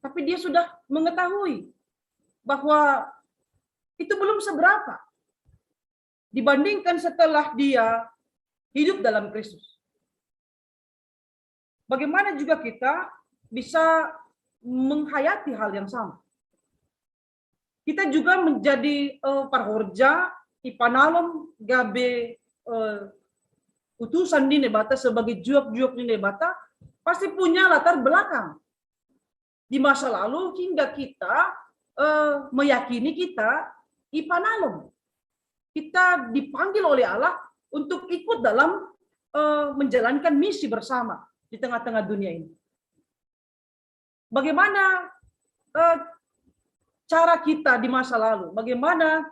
tapi dia sudah mengetahui bahwa itu belum seberapa dibandingkan setelah dia hidup dalam Kristus. Bagaimana juga kita bisa menghayati hal yang sama? Kita juga menjadi uh, parhorja, ipanalom gabe uh, utusan ni Naibata sebagai juak-juak ni Naibata, pasti punya latar belakang di masa lalu hingga kita uh, meyakini kita ipanalom. Kita dipanggil oleh Allah untuk ikut dalam uh, menjalankan misi bersama di tengah-tengah dunia ini. Bagaimana uh, cara kita di masa lalu? Bagaimana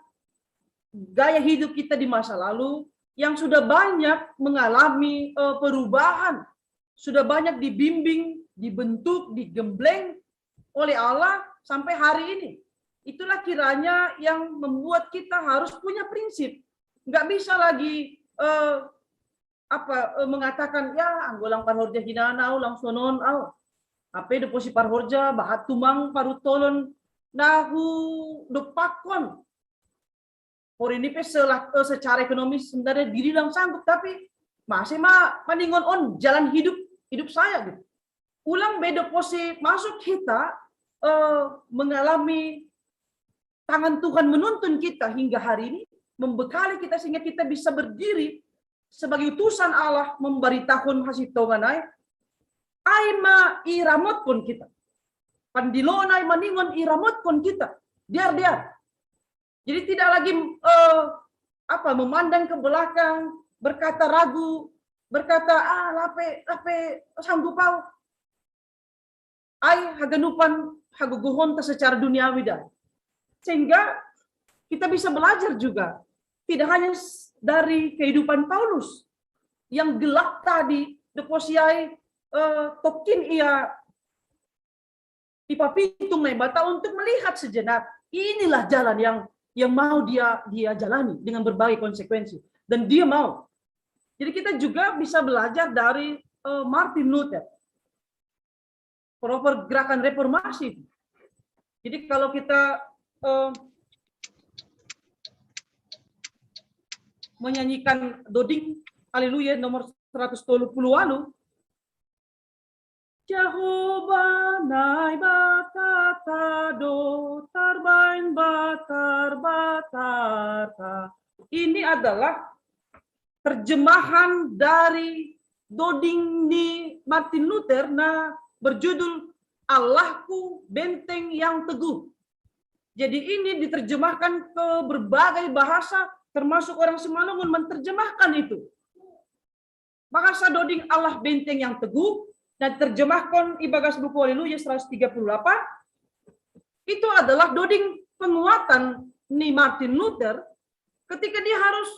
gaya hidup kita di masa lalu yang sudah banyak mengalami uh, perubahan, sudah banyak dibimbing, dibentuk, digembleng oleh Allah sampai hari ini. Itulah kiranya yang membuat kita harus punya prinsip. Nggak bisa lagi uh, apa uh, mengatakan ya anggolang parhorja hinana ulang sonon au. Apa itu posisi parhorja bahat tumang parutolon nahu depakkon. Hari ini pe secara ekonomis sebenarnya diri lang sanggup tapi masih ma paningon on jalan hidup hidup saya gitu. Ulang beda posisi masuk kita uh, mengalami tangan Tuhan menuntun kita hingga hari ini, membekali kita sehingga kita bisa berdiri sebagai utusan Allah memberitakan hasil tongan ai, ai ma iramotkon kita. Pandilonai maningon iramotkon kita. Diar-diar. Jadi tidak lagi uh, apa memandang ke belakang, berkata ragu, berkata ah lape lape sanggup au. Ai haganupan hagogohonta secara duniawi dan sehingga kita bisa belajar juga tidak hanya dari kehidupan Paulus yang gelap tadi deposiai uh, tokin ia ipapitung Naibata untuk melihat sejenak inilah jalan yang yang mau dia dia jalani dengan berbagai konsekuensi dan dia mau. Jadi kita juga bisa belajar dari uh, Martin Luther. Proper gerakan reformasi. Jadi kalau kita uh, menyanyikan Doding Haleluya nomor seratus tolu puluh walu, Jehovah Naibata tado tarbai Batar, batar, ta. Ini adalah terjemahan dari doding ni Martin Luther na berjudul Allahku Benteng yang Teguh. Jadi ini diterjemahkan ke berbagai bahasa, termasuk orang Simalungun menerjemahkan itu. Bahasa doding Allah Benteng yang Teguh, dan terjemahkan ibagas buku Haleluya seratus tiga puluh delapan, itu adalah doding penguatan ni Martin Luther ketika dia harus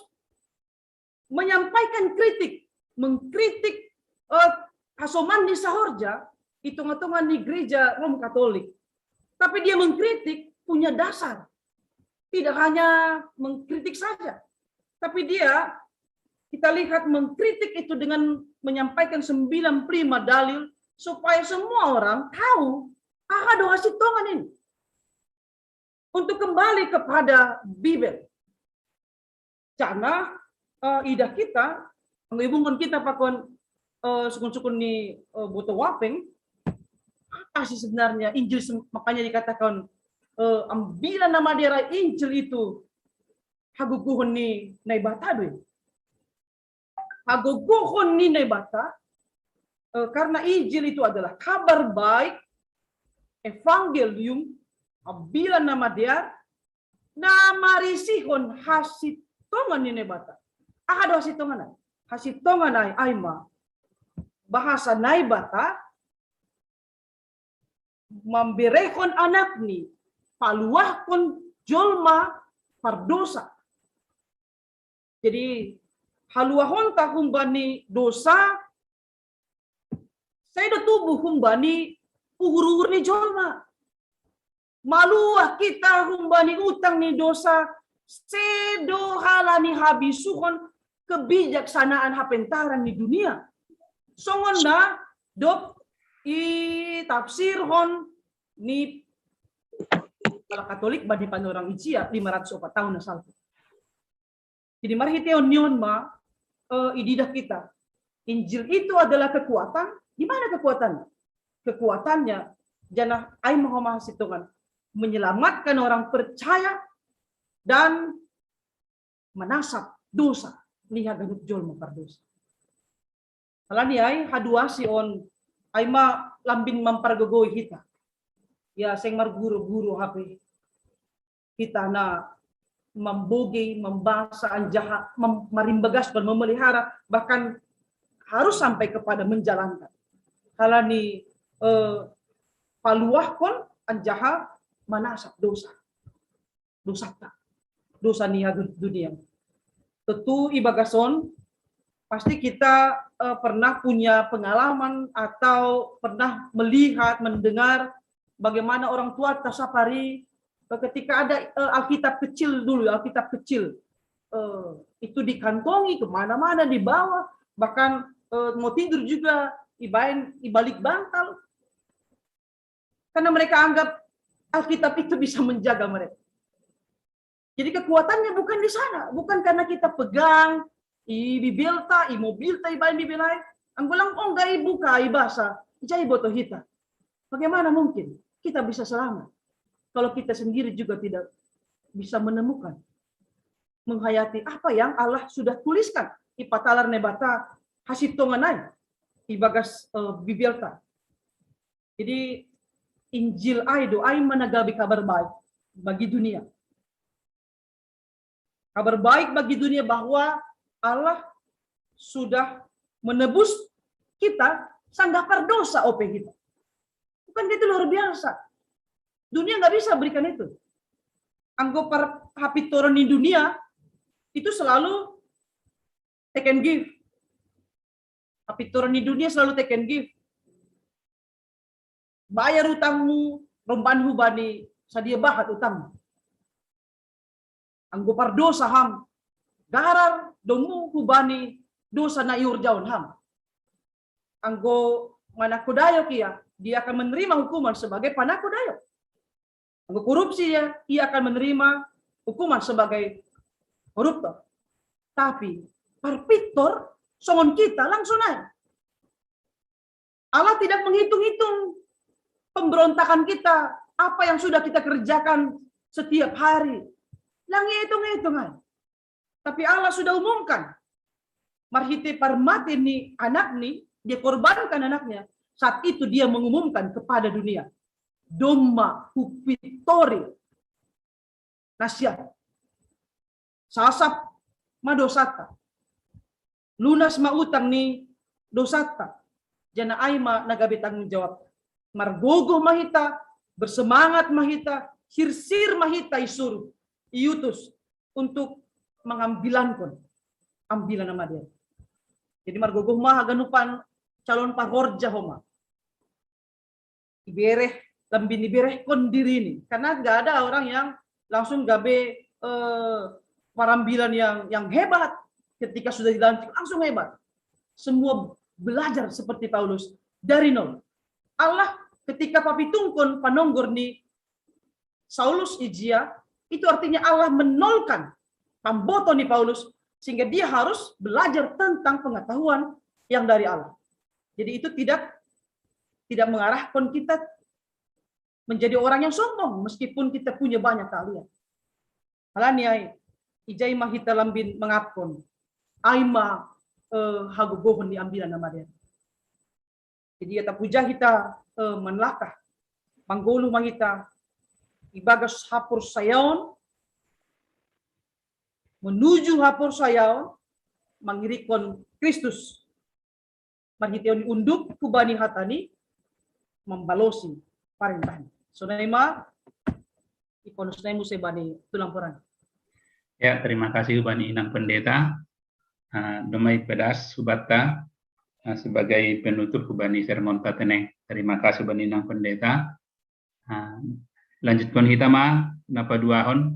menyampaikan kritik, mengkritik eh, hasoman di sahorja, hitung-hitungan di gereja Rom Katolik. Tapi dia mengkritik punya dasar. Tidak hanya mengkritik saja, tapi dia, kita lihat, mengkritik itu dengan menyampaikan sembilan puluh lima dalil supaya semua orang tahu, ah, ada hasil tongan ini. Untuk kembali kepada Bibel. Karena uh, idah kita, menghubungkan kita pakon uh, sukun-sukun ni uh, Boto Wapeng, apa sih sebenarnya Injil? Makanya dikatakan uh, ambilan nama daerah Injil itu haguguhon ni Naibata doi. Haguguhon ni Naibata uh, karena Injil itu adalah kabar baik, evangelium, ambilan nama dia, na marisihon hasitongan ni Naibata. Aha do hasitongan ai? Hasitongan ai, ai ma bahasa Naibata mamberehon anakni paluahkon jolma pardosa. Jadi haluahonta humbani dosa, sedo tubuh humbani uhur-uhur ni jolma. Maluah kita humbani utang ni dosa, sedo halani habisuhon kebijaksanaan hapentaran ni dunia. Songon na dok i tafsirhon ni Katolik bani panorang ijia lima ratus opat tahun asal. Jadi marhiteon nion ma uh, ididah kita. Injil itu adalah kekuatan. Di mana kekuatan? Kekuatannya janah ai mahoma sitongan menyelamatkan orang percaya dan manasap dosa ni haganup jolma pardosa. Alani ai haduasi on ai ma lambin mampargogoi hita. Ya seng marguru-guru hape hita na mambogei, mambasa anjaha marimbagas dan memelihara, bahkan harus sampai kepada menjalankan. Halani eh, paluahkon anjaha manasap dosa. Dosata. Dosa ni dunia. Tentu ibagason pasti kita uh, pernah punya pengalaman atau pernah melihat, mendengar bagaimana orang tua tasapari ketika ada uh, Alkitab kecil dulu, Alkitab kecil uh, itu dikantongi kemana-mana, dibawa, bahkan uh, mau tidur juga ibain ibalik bantal, karena mereka anggap Alkitab itu bisa menjaga mereka. Jadi kekuatannya bukan di sana, bukan karena kita pegang i bibelta, i mobilta, ibain bibelai. Anggolang ongga ibuka, ibasa, ijai boto hita. Bagaimana mungkin kita bisa selamat kalau kita sendiri juga tidak bisa menemukan, menghayati apa yang Allah sudah tuliskan i patalar Naibata hasitongan ai ibagas uh, bibelta. Jadi Injil ai do ai managabi kabar baik bagi dunia. Kabar baik bagi dunia bahwa Allah sudah menebus kita sanggah pardosa ope kita. Bukan itu luar biasa? Dunia nggak bisa berikan itu. Anggo par hapintoron ni dunia itu selalu take and give. Hapintoron ni dunia selalu take and give. Bayar utangmu, romban hubani sadia bahat utangmu. Anggo pardosa ham, garar domu hubani dosa na iurjaon ham. Anggo manangkodayok ia, dia akan menerima hukuman sebagai panangkodayok. Anggo korupsi ia, ia akan menerima hukuman sebagai koruptor. Tapi parpintor songon kita langsung naik. Allah tidak menghitung-hitung pemberontakan kita, apa yang sudah kita kerjakan setiap hari. Lang etong-etong ai. Tapi Allah sudah umumkan. Marhite parmate ni anakni, dia korbankan anaknya. Saat itu dia mengumumkan kepada dunia. Domma hupittori na sia. Sasap ma dosata. Lunas ma utang ni dosata. Jana ai ma na gabe tanggung jawab. Margogo ma hita, bersemangat ma hita, hirsir ma hita isuru, iutus untuk mangambilankon ambilan na madear. Jadi margogo ma haganupan calon pahorja ho ma. Ibereh, lambin iberehkon dirini. Karena nggak ada orang yang langsung gabe eh, parambilan yang yang hebat ketika sudah dilantik, langsung hebat. Semua belajar seperti Paulus dari nol. Allah ketika papitungkon panonggor ni Saulus ijia, itu artinya Allah menolkan pamboto ni Paulus, sehingga dia harus belajar tentang pengetahuan yang dari Allah. Jadi itu tidak tidak mengarahkan kita menjadi orang yang sombong meskipun kita punya banyak keahlian. Alani ai, ijai ma hita lambin mangatkon, ai ma eh, hagogohon ni ambilan na madear. Jadi ia tapuja hita eh, manlakah, manggoluh ma hita ibagas haporsayaon, menuju haporsayaon, mangirikkon Kristus. Marhiteon ni unduk hubani hatani, mambalosi parentahni. Sonai ma, iponos nai muse bani tulang porang. Ya, terima kasih hubani Inang Pendeta. Uh, domai pedas hubatta uh, sebagai penutup hubani sermon tatene. Terima kasih hubani Inang Pendeta. Uh, lanjutkon hita ma na paduahon,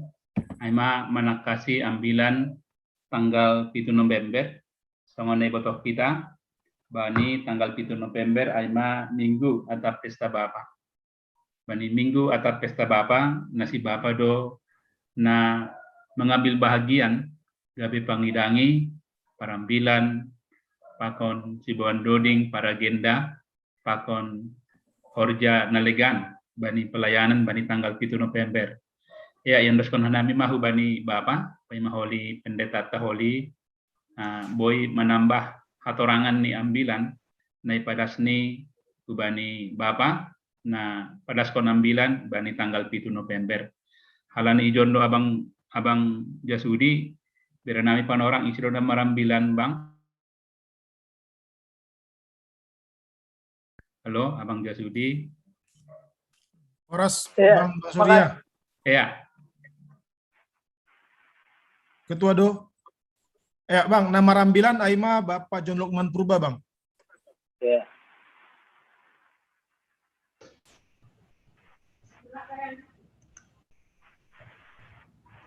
ai ma manangkasi ambilan tanggal pitu November, songon na ibotoh hita, bani tanggal pitu November ai ma minggu atap pesta bapa. Bani minggu atap pesta bapa, na si bapa do na mengambil bahagian gabe pangidangi, parambilan, pakon siboan doding, paragenda, pakon horja na legan bani pelayanan bani tanggal pitu November. Ya, iondoskon hanami ma hubani bapa, paima holi pendeta taholi, uh, boi manambah hatorangan ni ambilan na ipadas ni hubani bapa na padaskon ambilan bani tanggal pitu November. Halani ijon do abang abang jasudi, bere nami panorang isi do na marambilan bang. Halo, abang jasudi. Horas ya, bang Surya. Ya. Ketua do. Ya bang, na marambilan ai ma Bapak John Lukman Purba bang. Ya.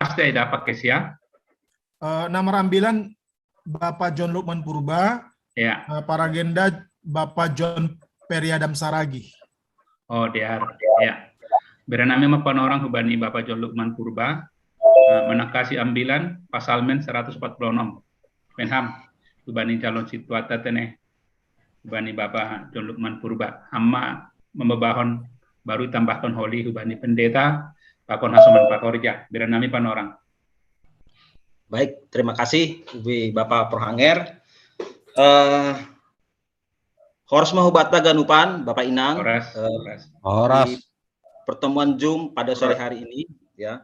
Pasti ada pakai sia. Uh, na marambilan Bapak John Lukman Purba. Ya. Uh, paragenda Bapak John Periadam Saragi. Oh, diar. Ya. Bere nami ma panorang hubani Bapak John Lukman Purba. Uh, manangkasi ambilan Pasalmen seratus empat puluh enam. Penham hubani calon situata tene, hubani Bapak John Lukman Purba. Amma mambebahon baru tambahkon holi hubani pendeta, pakon hasoman pakorja, bere nami panorang. Baik, terima kasih ubi Bapak Prohanger. Uh, horas ma hubatta ganupan, Bapak Inang. Horas, uh, horas. Horas. Pertemuan Zoom pada sore hari ini, ya.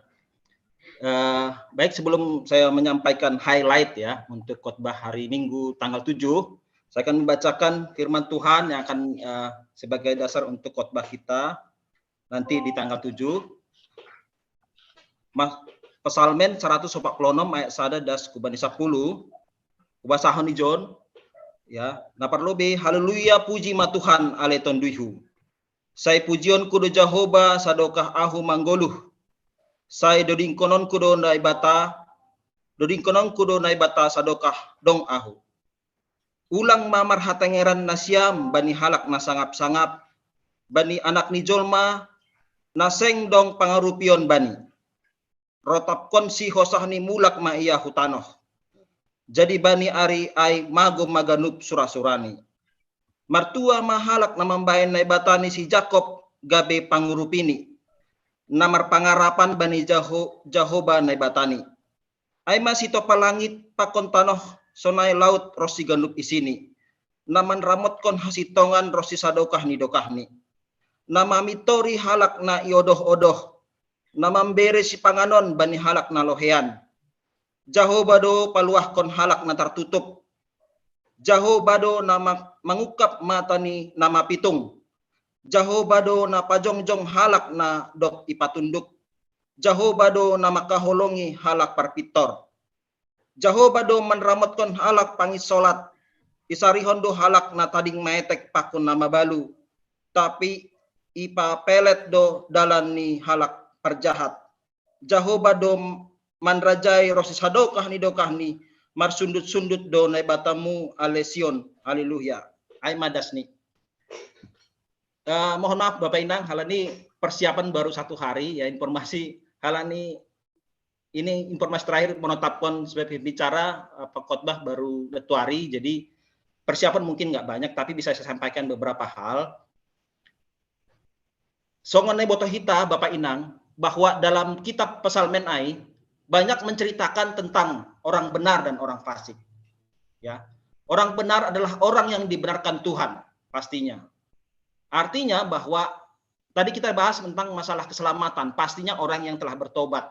Uh, baik, sebelum saya menyampaikan highlight ya untuk khotbah hari Minggu tanggal tujuh, saya akan membacakan firman Tuhan yang akan uh, sebagai dasar untuk khotbah kita nanti di tanggal tujuh. Mas, Pesalmen seratus empat puluh enam ayat sada das kubani sapuluh, kubasahon ijon, ya, na parlobei haleluya puji ma Tuhan ale tonduihu. Sai pujion ku do Jahoba sadokah ahu manggoluh. Sai dodingkononku do Naibata, dodingkononku do Naibata sadokah dong ahu. Ulang ma marhatengeran nasiam bani halak na sangap-sangap, bani anak ni jolma na seng dong pangarupion bani. Rotapkon si hosah ni mulak ma ia hu tanoh. Jadi bani ari ai magom ma ganup sura-surani. Martua ma halak na mambahen Naibata ni si Jakob gabe pangurupini. Na marpangarapan bani Jeho-, Jahoba Naibatani. Ai ma sitopa langit pakon tanoh sonai laut ro siganup isini. Na manramotkon hasitongan ro sisadokah ni dokahni. Na mamitori halak na iodoh-odoh. Na mambere sipanganon bani halak na lohean. Jahoba do paluahkon halak na tartutup. Jahoba do na ma-, mangungkap mata ni na mapitung. Jahoba do na pajongjong halak na dob ipatunduk. Jahoba do na makaholongi halak parpintor. Jahoba do manramotkon halak pangisolat. Isarihon do halak na tading maetek pakon na mabalu. Tapi ipapelet do dalan ni halak parjahat. Jahoba do manrajai ro sisadokah ni dokahni, marsundut-sundut do Naibatamu ale Sion. Haleluya. Ai ma dasni. Eh, mohon maaf Bapak Inang, halani persiapan baru satu hari, ya, informasi halani ini informasi terakhir menetapkan sebagai bicara, eh, pengkhotbah baru letuari, jadi persiapan mungkin nggak banyak, tapi bisa saya sampaikan beberapa hal. Songon na iboto hita, Bapak Inang, bahwa dalam kitab Psalmen ai banyak menceritakan tentang orang benar dan orang fasik. Ya. Orang benar adalah orang yang dibenarkan Tuhan, pastinya. Artinya bahwa tadi kita bahas tentang masalah keselamatan, pastinya orang yang telah bertobat.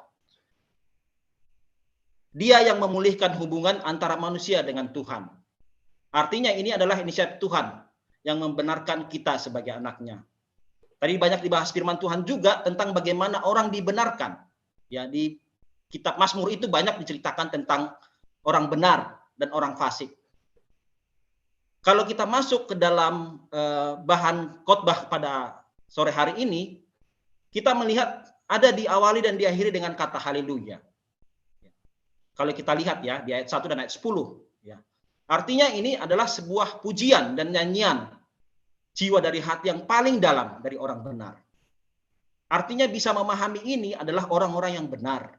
Dia yang memulihkan hubungan antara manusia dengan Tuhan. Artinya ini adalah inisiatif Tuhan yang membenarkan kita sebagai anaknya. Tadi banyak dibahas firman Tuhan juga tentang bagaimana orang dibenarkan. Ya, di kitab Mazmur itu banyak diceritakan tentang orang benar dan orang fasik. Kalau kita masuk ke dalam, eh, bahan khotbah pada sore hari ini, kita melihat ada diawali dan diakhiri dengan kata haleluya. Kalau kita lihat ya, di ayat satu dan ayat sepuluh, ya. Artinya ini adalah sebuah pujian dan nyanyian jiwa dari hati yang paling dalam dari orang benar. Artinya bisa memahami ini adalah orang-orang yang benar,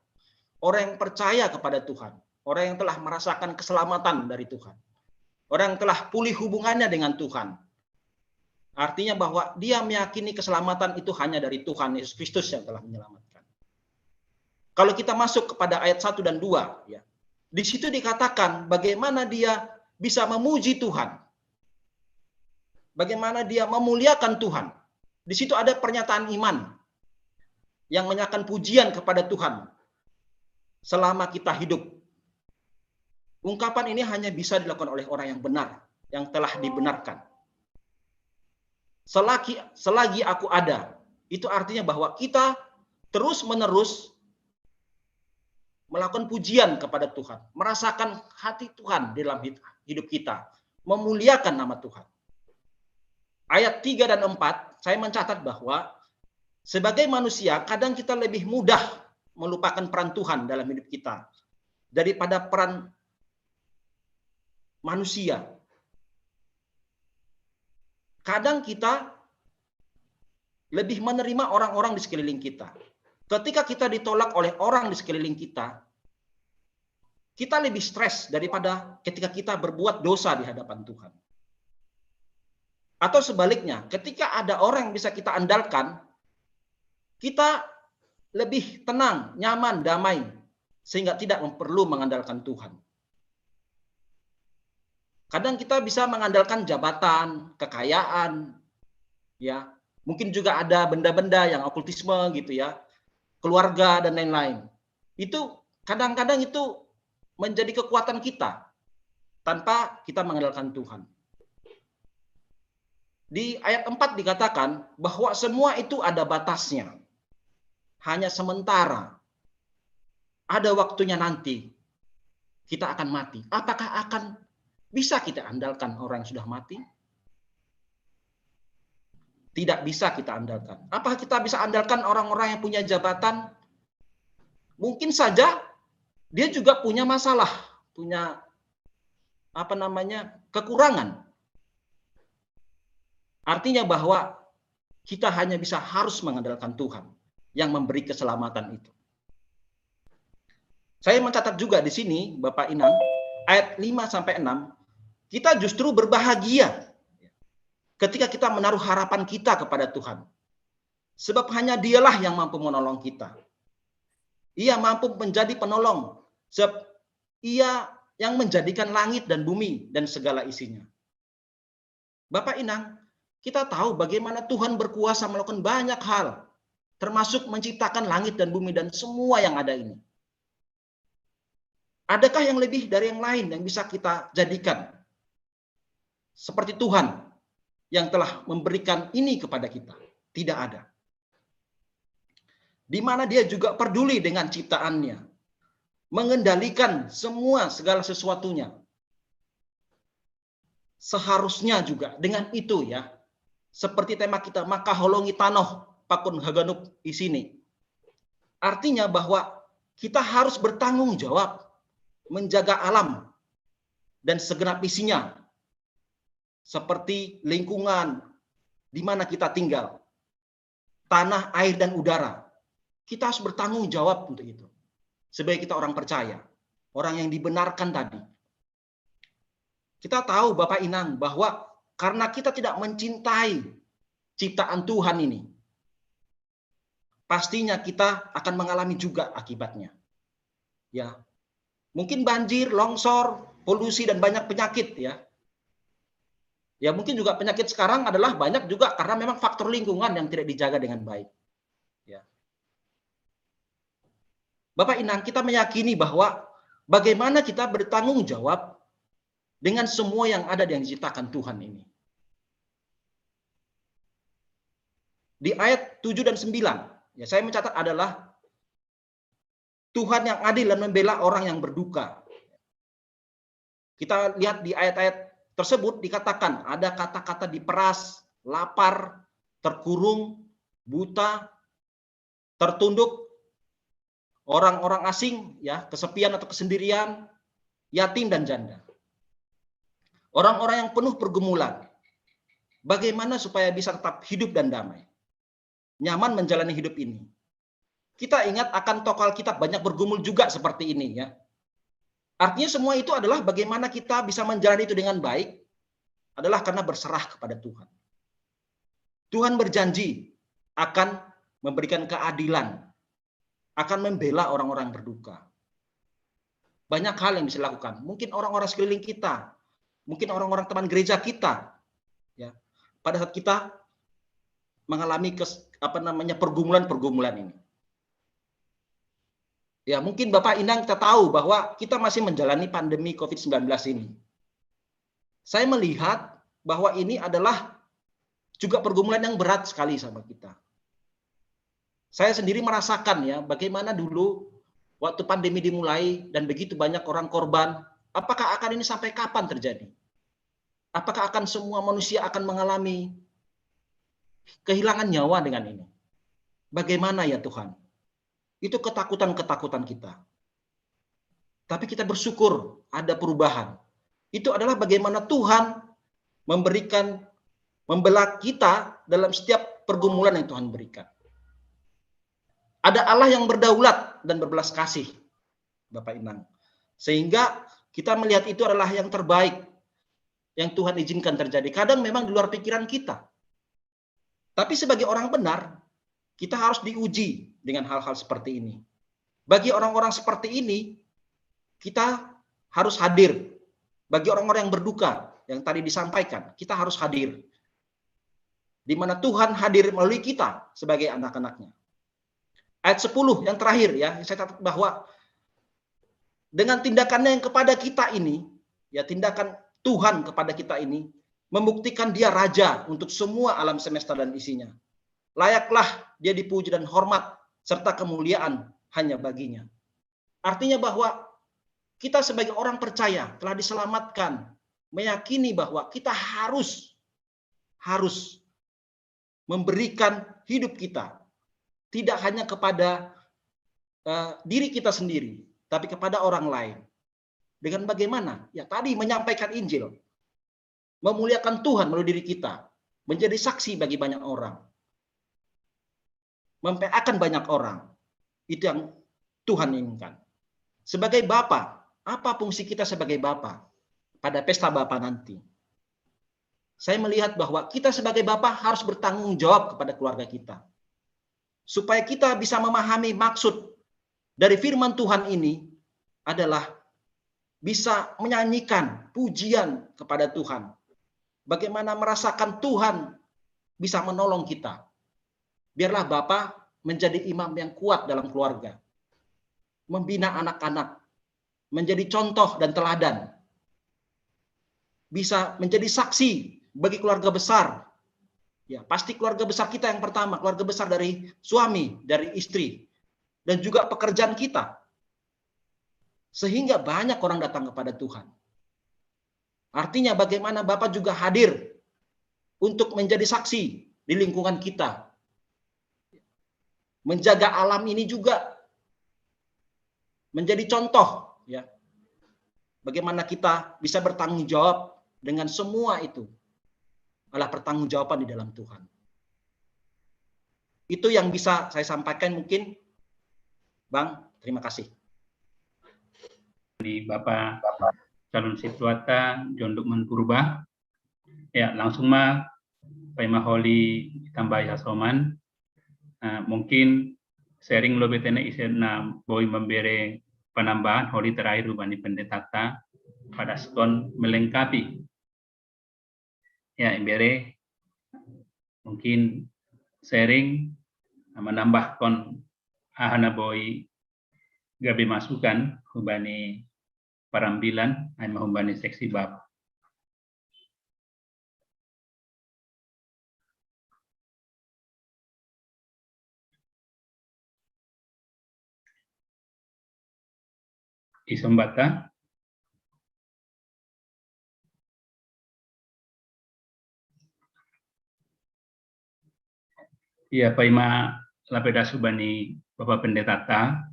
orang yang percaya kepada Tuhan, orang yang telah merasakan keselamatan dari Tuhan, orang yang telah pulih hubungannya dengan Tuhan. Artinya bahwa dia meyakini keselamatan itu hanya dari Tuhan Yesus Kristus yang telah menyelamatkan. Kalau kita masuk kepada ayat satu dan dua, ya, di situ dikatakan bagaimana dia bisa memuji Tuhan, bagaimana dia memuliakan Tuhan. Di situ ada pernyataan iman yang menyatakan pujian kepada Tuhan selama kita hidup. Ungkapan ini hanya bisa dilakukan oleh orang yang benar, yang telah dibenarkan. Selagi, selagi aku ada, itu artinya bahwa kita terus-menerus melakukan pujian kepada Tuhan, merasakan hati Tuhan di dalam hid-, hidup kita, memuliakan nama Tuhan. Ayat tiga dan empat, saya mencatat bahwa sebagai manusia, kadang kita lebih mudah melupakan peran Tuhan dalam hidup kita daripada peran manusia. Kadang kita lebih menerima orang-orang di sekeliling kita. Ketika kita ditolak oleh orang di sekeliling kita, kita lebih stres daripada ketika kita berbuat dosa di hadapan Tuhan. Atau sebaliknya, ketika ada orang yang bisa kita andalkan, kita lebih tenang, nyaman, damai, sehingga tidak perlu mengandalkan Tuhan. Kadang kita bisa mengandalkan jabatan, kekayaan, ya, mungkin juga ada benda-benda yang okultisme gitu ya, keluarga dan lain-lain. Itu kadang-kadang itu menjadi kekuatan kita tanpa kita mengandalkan Tuhan. Di ayat empat dikatakan bahwa semua itu ada batasnya. Hanya sementara. Ada waktunya nanti kita akan mati. Apakah akan bisa kita andalkan orang yang sudah mati? Tidak bisa kita andalkan. Apakah kita bisa andalkan orang-orang yang punya jabatan? Mungkin saja dia juga punya masalah, punya apa namanya, kekurangan. Artinya bahwa kita hanya bisa harus mengandalkan Tuhan yang memberi keselamatan itu. Saya mencatat juga di sini, Bapak Inang, ayat lima sampai enam, kita justru berbahagia ketika kita menaruh harapan kita kepada Tuhan. Sebab hanya Dialah yang mampu menolong kita. Ia mampu menjadi penolong. Sebab Ia yang menjadikan langit dan bumi dan segala isinya. Bapak Inang, kita tahu bagaimana Tuhan berkuasa melakukan banyak hal, termasuk menciptakan langit dan bumi dan semua yang ada ini. Adakah yang lebih dari yang lain yang bisa kita jadikan seperti Tuhan yang telah memberikan ini kepada kita? Tidak ada. Di mana Dia juga peduli dengan ciptaannya, mengendalikan semua segala sesuatunya. Seharusnya juga dengan itu, ya, seperti tema kita, maka holongi tanoh pakun haganup isini. Artinya bahwa kita harus bertanggung jawab menjaga alam dan segenap isinya, seperti lingkungan di mana kita tinggal, tanah, air, dan udara. Kita harus bertanggung jawab untuk itu. Sebagai kita orang percaya, orang yang dibenarkan tadi. Kita tahu, Bapak Inang, bahwa karena kita tidak mencintai ciptaan Tuhan ini, pastinya kita akan mengalami juga akibatnya. Ya. Mungkin banjir, longsor, polusi, dan banyak penyakit, ya. Ya, mungkin juga penyakit sekarang adalah banyak juga karena memang faktor lingkungan yang tidak dijaga dengan baik. Ya. Bapak Inang, kita meyakini bahwa bagaimana kita bertanggung jawab dengan semua yang ada yang diciptakan Tuhan ini. Di ayat tujuh dan sembilan, ya, saya mencatat adalah Tuhan yang adil dan membela orang yang berduka. Kita lihat di ayat-ayat tersebut dikatakan ada kata-kata diperas, lapar, terkurung, buta, tertunduk, orang-orang asing, ya, kesepian atau kesendirian, yatim dan janda. Orang-orang yang penuh pergumulan. Bagaimana supaya bisa tetap hidup dan damai? Nyaman menjalani hidup ini. Kita ingat akan tokoh Alkitab banyak bergumul juga seperti ini, ya. Artinya semua itu adalah bagaimana kita bisa menjalani itu dengan baik adalah karena berserah kepada Tuhan. Tuhan berjanji akan memberikan keadilan, akan membela orang-orang berduka. Banyak hal yang bisa dilakukan. Mungkin orang-orang sekeliling kita, mungkin orang-orang teman gereja kita, ya, pada saat kita mengalami kes, apa namanya, pergumulan-pergumulan ini. Ya, mungkin Bapak Inang kita tahu bahwa kita masih menjalani pandemi covid sembilan belas ini. Saya melihat bahwa ini adalah juga pergumulan yang berat sekali sama kita. Saya sendiri merasakan, ya, bagaimana dulu waktu pandemi dimulai dan begitu banyak orang korban, apakah akan ini sampai kapan terjadi? Apakah akan semua manusia akan mengalami kehilangan nyawa dengan ini? Bagaimana, ya Tuhan? Itu ketakutan-ketakutan kita. Tapi kita bersyukur ada perubahan. Itu adalah bagaimana Tuhan memberikan, membela kita dalam setiap pergumulan yang Tuhan berikan. Ada Allah yang berdaulat dan berbelas kasih, Bapak Inang. Sehingga kita melihat itu adalah yang terbaik yang Tuhan izinkan terjadi. Kadang memang di luar pikiran kita. Tapi sebagai orang benar, kita harus diuji dengan hal-hal seperti ini. Bagi orang-orang seperti ini, kita harus hadir. Bagi orang-orang yang berduka, yang tadi disampaikan, kita harus hadir. Di mana Tuhan hadir melalui kita sebagai anak-anaknya. Ayat sepuluh yang terakhir, ya, saya catat bahwa dengan tindakannya yang kepada kita ini, ya, tindakan Tuhan kepada kita ini membuktikan Dia Raja untuk semua alam semesta dan isinya. Layaklah Dia dipuji dan hormat serta kemuliaan hanya baginya. Artinya bahwa kita sebagai orang percaya telah diselamatkan, meyakini bahwa kita harus harus memberikan hidup kita tidak hanya kepada uh, diri kita sendiri, tapi kepada orang lain. Dengan bagaimana? Ya, tadi menyampaikan Injil, memuliakan Tuhan melalui diri kita, menjadi saksi bagi banyak orang, mempeakan banyak orang. Itu yang Tuhan inginkan. Sebagai Bapa, apa fungsi kita sebagai Bapa pada pesta Bapa nanti? Saya melihat bahwa kita sebagai Bapa harus bertanggung jawab kepada keluarga kita. supaya kita bisa memahami maksud dari firman Tuhan ini adalah bisa menyanyikan pujian kepada Tuhan. Bagaimana merasakan Tuhan bisa menolong kita. Biarlah Bapak menjadi imam yang kuat dalam keluarga. Membina anak-anak, menjadi contoh dan teladan. Bisa menjadi saksi bagi keluarga besar. Ya, pasti keluarga besar kita yang pertama, keluarga besar dari suami, dari istri, dan juga pekerjaan kita. Sehingga banyak orang datang kepada Tuhan. Artinya bagaimana Bapak juga hadir untuk menjadi saksi di lingkungan kita. Menjaga alam ini juga menjadi contoh, ya. Bagaimana kita bisa bertanggung jawab dengan semua itu. Adalah pertanggungjawaban di dalam Tuhan. Itu yang bisa saya sampaikan mungkin, Bang. Terima kasih. Di Bapak Calon Situata John Lukman Purba. Ya, langsung ma paima holi tambahi hasoman. Nah, mungkin sharing lo betene ise na boi membere penambahan holi terakhir hubani pendetata pada skon melengkapi. Ya, imbere mungkin sharing menambahkan ahana boi gabe masukan hubani parambilan ai ma hubani seksi bab. Isombata. Iya, paima lapedas hubani Bapak Pendeta ta,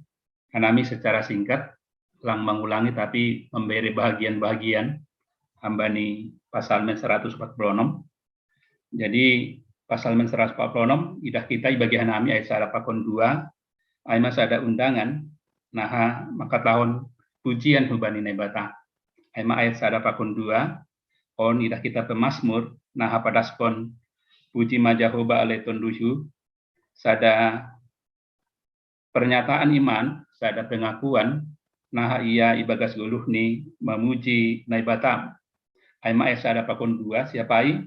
kanami secara singkat lang mengulangi tapi memberi bahagian-bahagian hambani Psalmen seratus empat puluh enam. Jadi Psalmen seratus empat puluh enam idah kita ibagi hanami ayat sada pakon dua, ai ma sada undangan naha maka tahun pujian hubani Naibata. Ai ma ayat sada pakon dua, on idah kita pemazmur naha padaskon puji ma Jahoba ale tonduhu, sada pernyataan iman, sada pengakuan naha ia ibagas goluhni memuji Naibata. Ai ma ayat sada pakon dua, siapai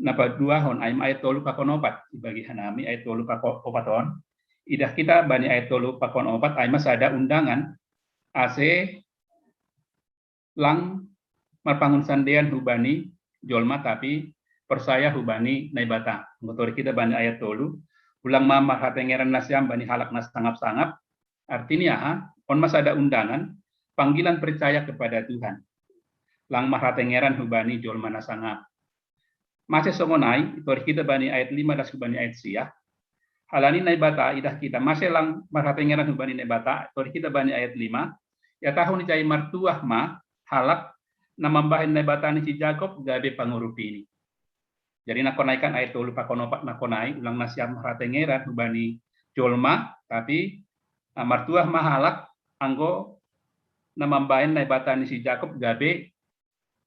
na paduahon ai ma ayat tolu pakon opat, ibagi hanami ayat tolu pakon opat on. Idah kita bani ayat tolu pakon opat ai ma sada undangan ase lang marpangun sandean hubani jolma tapi persaya hubani Naibata. Ngotori kita bani ayat tolu, ulang ma marhatengeran nasiam bani halak na sangap-sangap. Artinya, on ma sada undangan panggilan percaya kepada Tuhan. Lang marhatengeran hubani jolma na sangap. Mase songon ai, itori kita bani ayat lima das hubani ayat sia. Halani Naibata idah kita mase lang marhatengeran hubani Naibata, itori kita bani ayat lima. Ya tahun jai martuah ma halak na mambahen Naibata ni si Jakob gabe pangurupini. Jadi na konai kan ayat tolu pakon opat na konai ulang nasiam marhatengeran hubani jolma, tapi martuah ma halak anggo na mambahen Naibata ni si Jakob gabe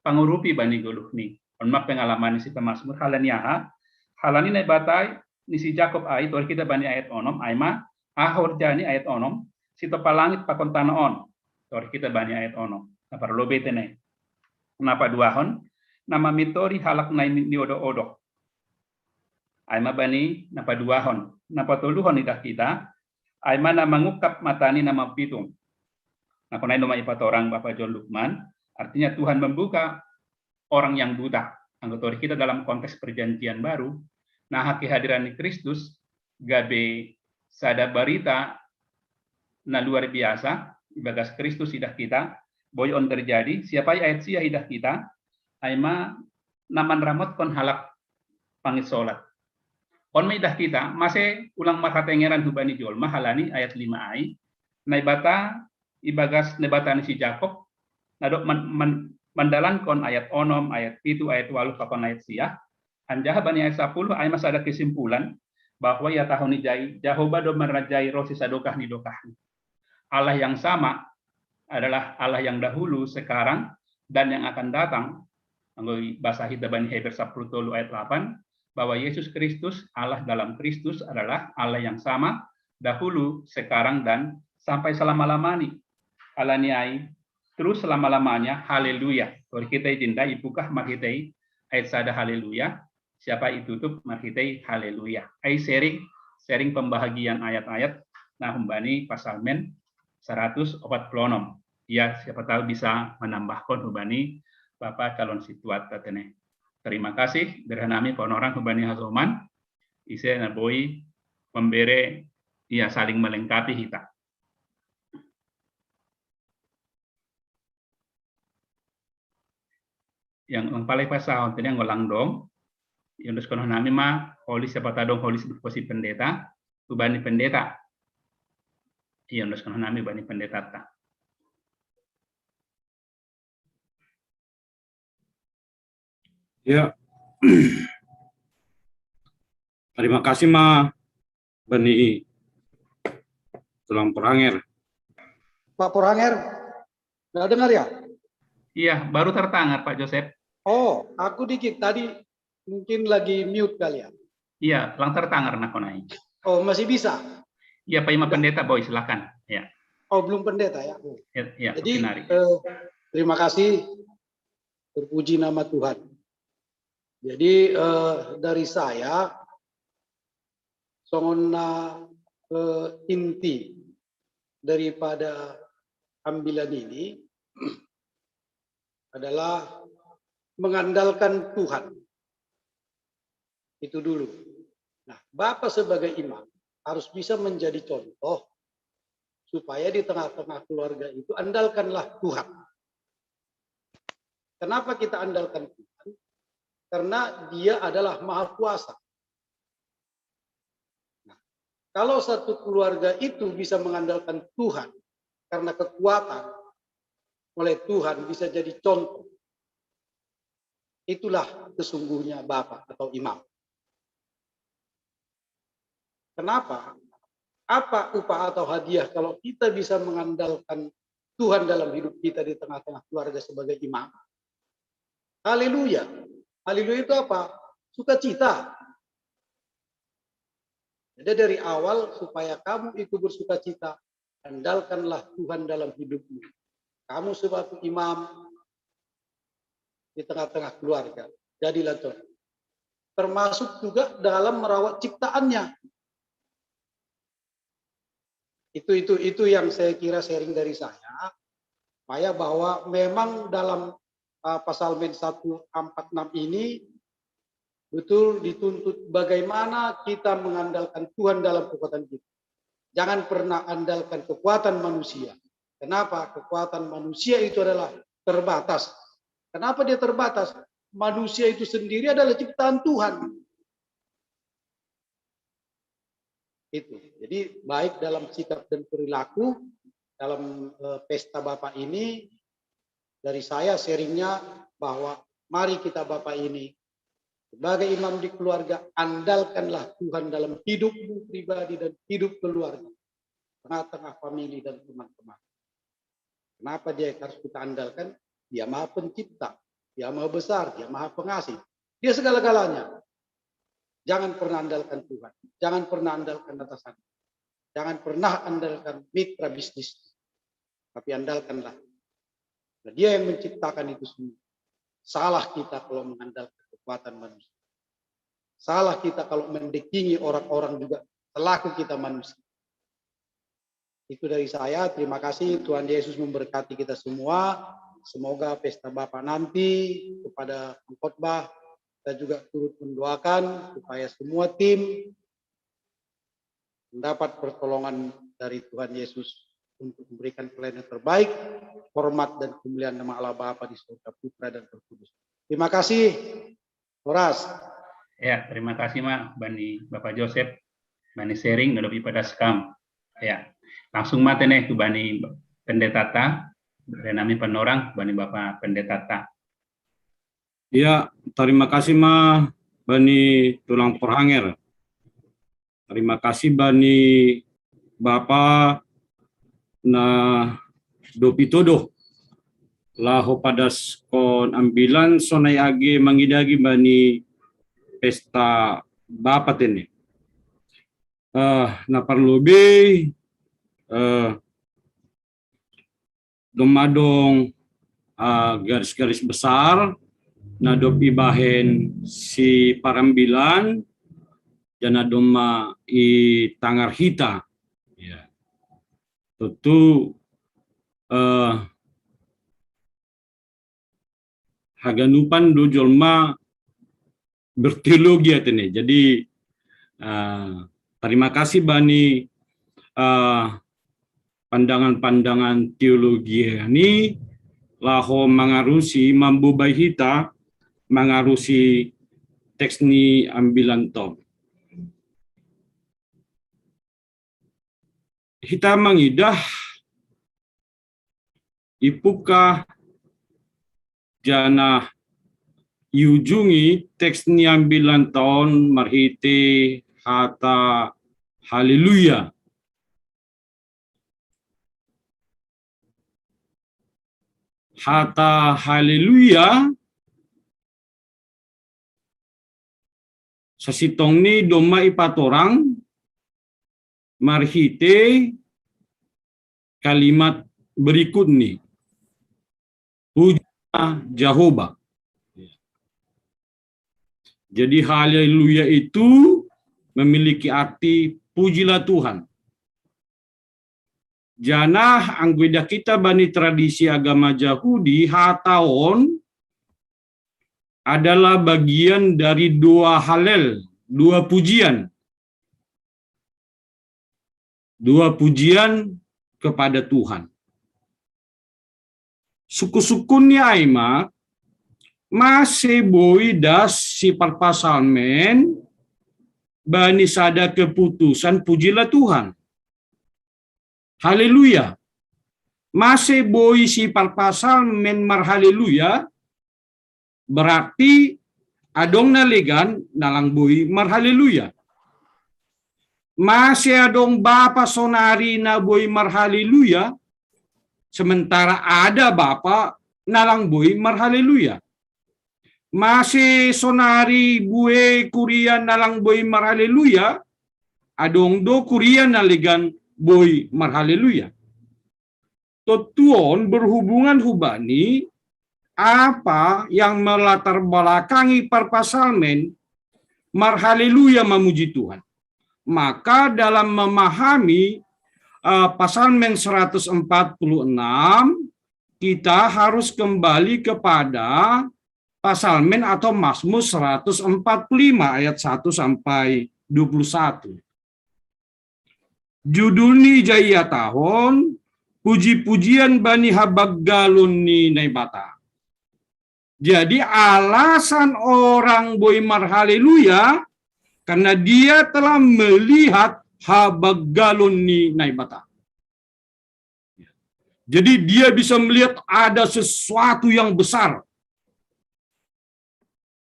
pangurupi bani goluhni. On ma pengalaman ni si pemazmur halani aha? Halani Naibata ni si Jakob ai, tori kita bani ayat onom, ai ma aha horjani ayat onom, si topa langit pakon tano on. Tori kita bani ayat onom. Na parlobe tene. Na paduahon, na mamitori halak na niodo-odo. Ai ma bani na paduahon. Na patoluhon idah kita, ai ma na mangungkap mata ni na mapitung. Na konai do ma ipatorang Bapak John Lukman, artinya Tuhan membuka orang yang buta. Anggo tori kita dalam konteks perjanjian baru, naha kehadiran ni Kristus gabe sada barita na luar biasa, ibagas Kristus idah kita, boi on terjadi, siapai ayat sia idah kita, ai ma na manramotkon halak pangisolat. On ma idah kita, mase ulang marhatengeran hubani jolma halani ayat lima ai, Naibata ibagas Naibata ni si Jakob, na dob man, man, mandalankon ayat onom, ayat pitu, ayat walu pakon ayat sia, anjaha bani ayat sapuluh ai ma sada kesimpulan bahwa ia tahun ni jai Jahoba do manrajai ro si sadokah ni dokahni. Allah yang sama adalah Allah yang dahulu, sekarang, dan yang akan datang. Anggo bahasa hita bani Heber sapuluh tolu ayat lapan, bahwa Yesus Kristus, Allah dalam Kristus, adalah Allah yang sama dahulu, sekarang, dan sampai selama-lamanya. Alaniai, terus selama-lamanya, haleluya. Kalau kita dinda ipukah makitai ayat sada haleluya, siapa itu tuh makitai haleluya. Ai sharing, sharing pembahagian ayat-ayat, nah, humbani Psalmen seratus opat puluh enam. Ya, siapa tahu bisa menambahkan humbani Bapak calon situat katene. Terima kasih, berhanami ponorang humbani hasoman, ise na boi membere, ya, saling melengkapi kita. Yang lang palai pasal tadi yang ulang dong. Yang dos kono nami ma, holis siapa tadong holis berkosi pendeta, humbani pendeta. Yang dos kono nami humbani pendeta ta. Ya. Terima kasih ma bani tulang Poranger. Pak Poranger, nggak dengar ya? Iya, baru tertangar Pak Joseph. Oh, aku dikit tadi mungkin lagi mute kali ya. Iya, lang tertangar nakonai. Oh, masih bisa? Iya, Pak Imam Pendeta, Boy, silakan. Ya. Oh, belum pendeta ya. Oh. Ya, ya. Jadi, eh, terima kasih. Terpuji nama Tuhan. Jadi, eh, dari saya, songonna, eh, inti daripada ambilan ini adalah mengandalkan Tuhan. Itu dulu. Nah, Bapak sebagai imam harus bisa menjadi contoh supaya di tengah-tengah keluarga itu andalkanlah Tuhan. Kenapa kita andalkan Tuhan? Karena Dia adalah Maha Kuasa. Nah, kalau satu keluarga itu bisa mengandalkan Tuhan karena kekuatan oleh Tuhan, bisa jadi contoh. Itulah sesungguhnya Bapak atau imam. Kenapa? Apa upah atau hadiah kalau kita bisa mengandalkan Tuhan dalam hidup kita di tengah-tengah keluarga sebagai imam? Haleluya. Haleluya itu apa? Sukacita. Jadi dari awal supaya kamu itu bersukacita, andalkanlah Tuhan dalam hidupmu. Kamu sebagai imam di tengah-tengah keluarga, jadilah contoh. Termasuk juga dalam merawat ciptaannya. Itu itu itu yang saya kira sharing dari saya, supaya bahwa memang dalam uh, Psalmen seratus empat puluh enam ini betul dituntut bagaimana kita mengandalkan Tuhan dalam kekuatan kita. Jangan pernah andalkan kekuatan manusia. Kenapa? Kekuatan manusia itu adalah terbatas. Kenapa dia terbatas? Manusia itu sendiri adalah ciptaan Tuhan. Itu. Jadi baik dalam sikap dan perilaku dalam uh, pesta Bapak ini, dari saya sharingnya bahwa mari kita Bapak ini sebagai imam di keluarga, andalkanlah Tuhan dalam hidupmu pribadi dan hidup keluarga, tengah-tengah famili dan teman-teman. Kenapa Dia harus kita andalkan? Dia Maha Pencipta, Dia Maha Besar, Dia Maha Pengasih, Dia segala-galanya. Jangan pernah andalkan Tuhan, jangan pernah andalkan atasan, jangan pernah andalkan mitra bisnis, tapi andalkanlah. Nah, Dia yang menciptakan itu semua. Salah kita kalau mengandalkan kekuatan manusia. Salah kita kalau mendekingi orang-orang juga selaku kita manusia. Itu dari saya. Terima kasih. Tuhan Yesus memberkati kita semua. Semoga pesta Bapak nanti kepada pengkhotbah kita juga turut mendoakan supaya semua tim mendapat pertolongan dari Tuhan Yesus untuk memberikan pelayanan terbaik, hormat dan kemuliaan nama Allah Bapa di surga, Putra dan Roh Kudus. Terima kasih. Horas. Ya, terima kasih ma bani Bapak Joseph, bani sharing, nado pada sekam. Ya, langsung mate nih ke bani pendeta ta, dan nami penorang bani Bapak pendeta ta. Ya, terima kasih ma bani tulang Poranger. Terima kasih bani Bapak na dopi todo. Laho padaskon ambilan sonai age mangidagi bani pesta Bapa tene. Eh, na parlobi, eh, dong ma dong, eh, garis-garis besar, na dong ibahen si parambilan, dan na dong ma i tangar hita. Ya. Tutu, eh, haganupan do jolma berteologi atene. Jadi, eh, terima kasih bani, eh, pandangan-pandangan teologi ni laho mangarusi, mambobai hita, mangarusi teks ni ambilan to. Hita mangidah, ipuka janah iujungi teks ni ambilan taon marhite hata haleluya. Hata haleluya sasintongni dong ma ipatorang marhite kalimat berikutni. Pujilah Jahowa. Jadi haleluya itu memiliki arti pujilah Tuhan. Janah anggo idah hita bani tradisi agama Jahudi, hata on adalah bagian dari doa Halel, doa pujian. Doa pujian kepada Tuhan. Sungkun-sungkunni ai ma, mase boi das si parpsalmen bani sada keputusan pujilah Tuhan. Haleluya. Mase boi si parpsalmen marhaleluya, berarti adong na legan na lang boi marhaleluya. Mase adong bapa sonari na boi marhaleluya, sementara ada bapa na lang boi marhaleluya. Mase sonari bue kuria na lang boi marhaleluya, adong do kuria na legan boi marhaleluya. Tontu on berhubungan hubani apa yang melatar belakangi parpsalmen marhaleluya, memuji Tuhan. Maka dalam memahami, eh, Psalmen seratus empat puluh enam, kita harus kembali kepada Psalmen atau Mazmur seratus empat puluh lima ayat satu sampai dua puluh satu. Judul ni ija ihatahon, puji-pujian bani habanggalon ni Naibata. Jadi alasan orang boi marhaleluya karena dia telah melihat habanggalon ni Naibata. Jadi dia bisa melihat ada sesuatu yang besar.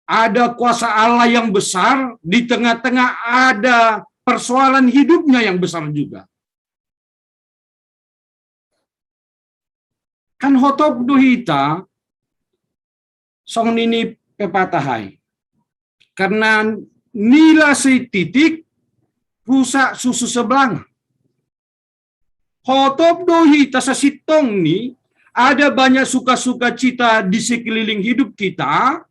Ada kuasa Allah yang besar, di tengah-tengah ada persoalan hidupnya yang besar juga. Kan hotop do hita, songon nini pepatah ai. Karena nila sititik, rusak susu sebelah. Hotop do hita sasintongni, ada banyak suka-suka cita di sekeliling hidup kita,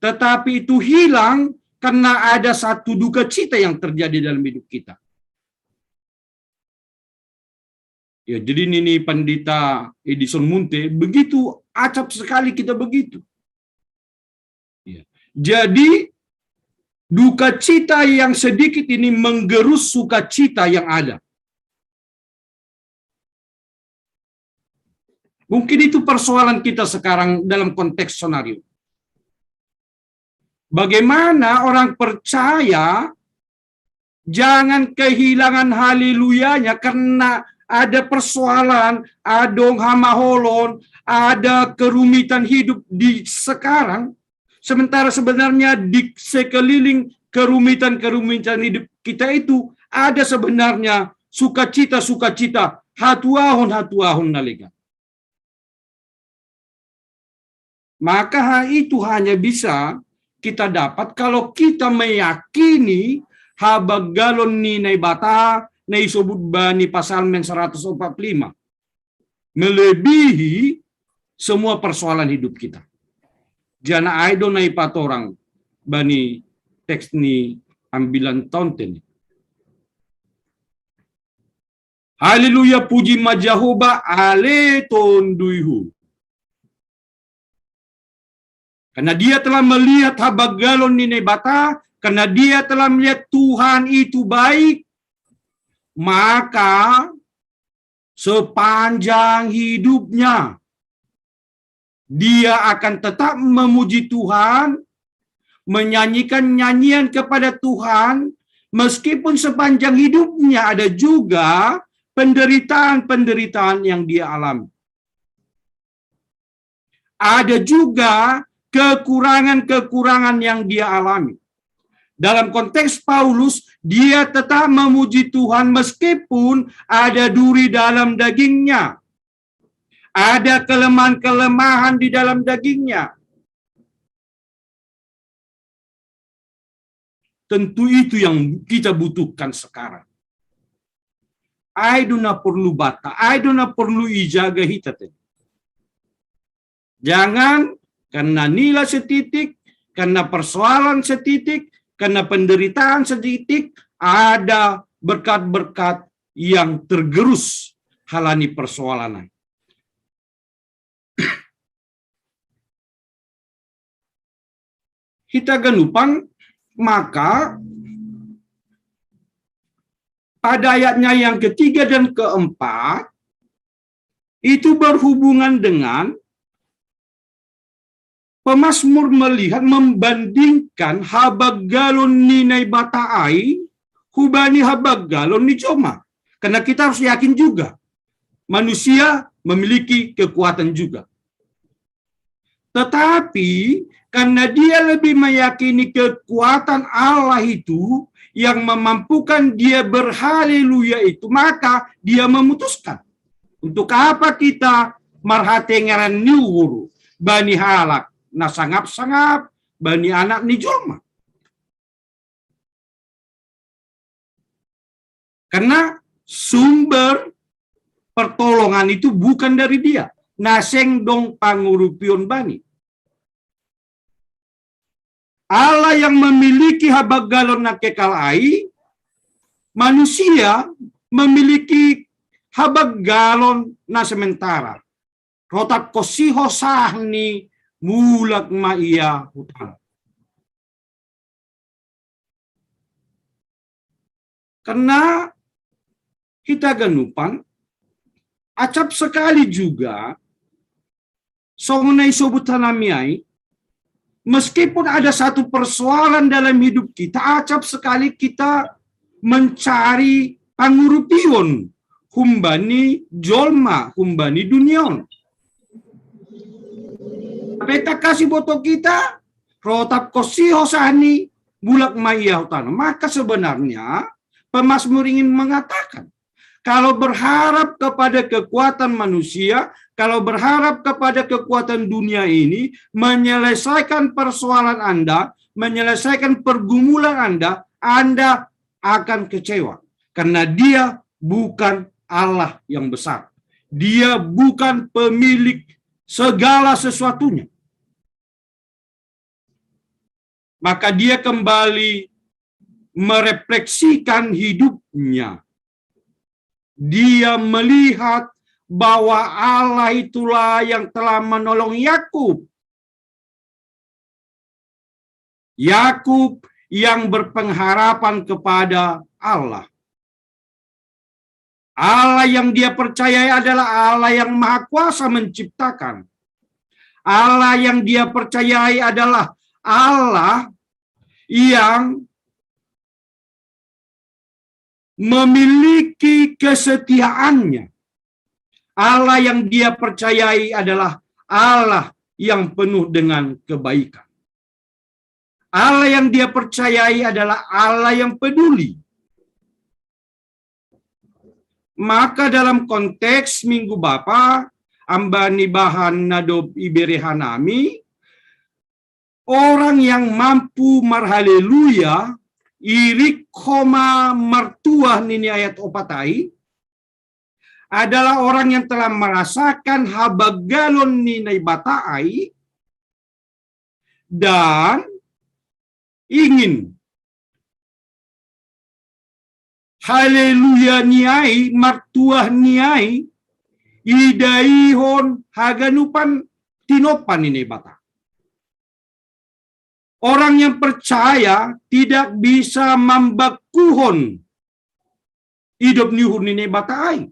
tetapi itu hilang karena ada satu duka cita yang terjadi dalam hidup kita. Ya, jadi nini Pandita Edison Munte, begitu acap sekali kita begitu. Ya. Jadi duka cita yang sedikit ini menggerus sukacita yang ada. Mungkin itu persoalan kita sekarang dalam konteks sonario. Bagaimana orang percaya jangan kehilangan haleluyanya karena ada persoalan, ada hamaolon, ada kerumitan hidup di sekarang. Sementara sebenarnya di sekeliling kerumitan-kerumitan hidup kita itu ada sebenarnya sukacita-sukacita, hatuahon-hatuahon na legan. Maka hal itu hanya bisa kita dapat kalau kita meyakini habaggalon ni Naibata na isobut bani Pasalmen seratus empat puluh lima melebihi semua persoalan hidup kita. Jana ai do na ipatorang bani teks ni ambilan taon teni. Haleluya, puji ma Jahowa, ale tonduihu. Karena dia telah melihat habaggalon ni Naibata, karena dia telah melihat Tuhan itu baik, maka sepanjang hidupnya dia akan tetap memuji Tuhan, menyanyikan nyanyian kepada Tuhan, meskipun sepanjang hidupnya ada juga penderitaan-penderitaan yang dia alami. Ada juga kekurangan-kekurangan yang dia alami. Dalam konteks Paulus, dia tetap memuji Tuhan meskipun ada duri dalam dagingnya. Ada kelemahan-kelemahan di dalam dagingnya. Tentu itu yang kita butuhkan sekarang. Ai do na porlu bata, ai do na porlu ijaga hita te. Jangan karena nila setitik, karena persoalan setitik, karena penderitaan setitik, ada berkat-berkat yang tergerus halani persoalan. Hita ganupan, maka pada ayatnya yang ketiga dan keempat, itu berhubungan dengan pemazmur melihat, membandingkan habaggalon ni Naibata ai hubani habaggalon ni jolma. Karena kita harus yakin juga, manusia memiliki kekuatan juga. Tetapi karena dia lebih meyakini kekuatan Allah itu yang memampukan dia berhaleluya itu, maka dia memutuskan. Untuk apa kita marhatengeran ni uhur bani halak na sangap-sangap, bani anak ni jolma? Karena sumber pertolongan itu bukan dari dia. Na seng dong pangurupion bani. Allah yang memiliki habaggalon na kekal ai, manusia memiliki habaggalon na sementara. Rotap konsi ho sah ni, mulak ma ia hu tano. Karena hita ganupan, acap sekali juga, songon na isobut hanami ai, meskipun ada satu persoalan dalam hidup kita, acap sekali kita mencari pangurupion humbani jolma, humbani dunia on. Pe tangkas iboto hita, rotap konsi ho sah ni, mulak ma ia hu tano. Maka sebenarnya pemazmur ingin mengatakan, kalau berharap kepada kekuatan manusia, kalau berharap kepada kekuatan dunia ini menyelesaikan persoalan Anda, menyelesaikan pergumulan Anda, Anda akan kecewa. Karena dia bukan Allah yang besar. Dia bukan pemilik segala sesuatunya. Maka dia kembali merefleksikan hidupnya. Dia melihat bahwa Allah itulah yang telah menolong Yakub. Yakub yang berpengharapan kepada Allah. Allah yang dia percayai adalah Allah yang maha kuasa menciptakan. Allah yang dia percayai adalah Allah yang memiliki kesetiaannya. Allah yang dia percayai adalah Allah yang penuh dengan kebaikan. Allah yang dia percayai adalah Allah yang peduli. Maka dalam konteks Minggu Bapa, amba ni bahan na dob ibere hanami, Orang yang mampu marhaleluya, irik homa martuah nini ayat opat ai, adalah orang yang telah merasakan habaggalon ni Naibata ai dan ingin haleluya ni ai, martuah ni ai, idaihon haganupan tinopa ni Naibata. Orang yang percaya tidak bisa mambakuhon idop ni uhur ni Naibata ai.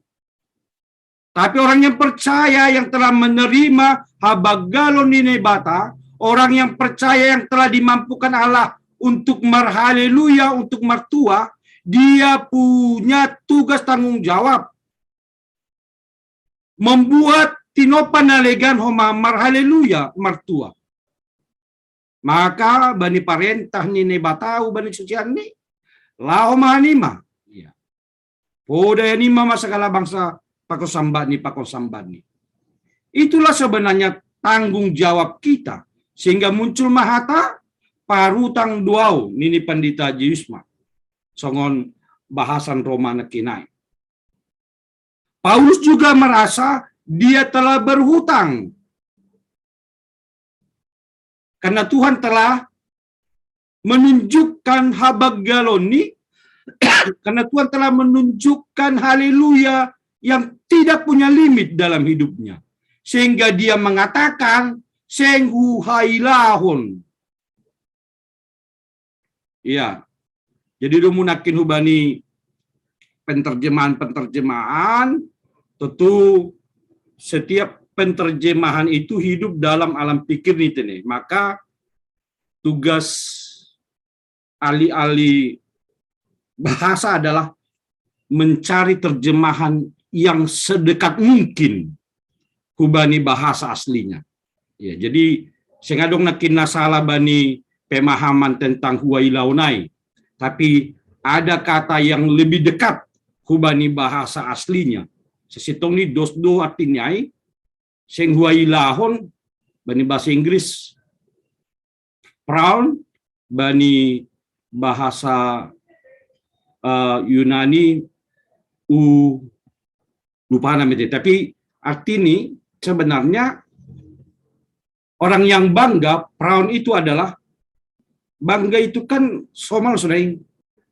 Tapi orang yang percaya, yang telah menerima habaggalon ni Naibata, orang yang percaya yang telah dimampukan Allah untuk marhaleluya, untuk martuah, dia punya tugas tanggung jawab membuat tinopa na legan homa marhaleluya, martuah. Maka bani parentah ni Naibata au bani susian ni, laho ma hanima. Iya. Poda hanima ma sagala bangsa pakon sambat ni, pakon sambat ni. Itulah sebenarnya tanggung jawab kita. Sehingga muncul ma hata parutang do au nini Pandita Zeisman. Songon bahasan Roma nangkin ai. Paulus juga merasa dia telah berhutang. Karena Tuhan telah menunjukkan habaggalon ni, karena Tuhan telah menunjukkan haleluya yang tidak punya limit dalam hidupnya. Sehingga dia mengatakan, seng huhailahon. Iya. Jadi dung nangkin hubani penterjemahan-penterjemahan, tentu setiap penterjemahan itu hidup dalam alam pikir ni tene. Maka tugas ahli-ahli bahasa adalah mencari terjemahan yang sedekat mungkin hubani bahasa aslinya. Ya, jadi seng adong nangkin na sala bani pemahaman tentang huhailahon ai. Tapi ada kata yang lebih dekat hubani bahasa aslinya. Sasintong ni dos do artina ai, seng huhailahon bani bahasa Inggris, proud bani bahasa eh, Yunani, u lupa namanya. Tapi arti ni sebenarnya orang yang bangga, proud itu adalah bangga itu kan somal sudah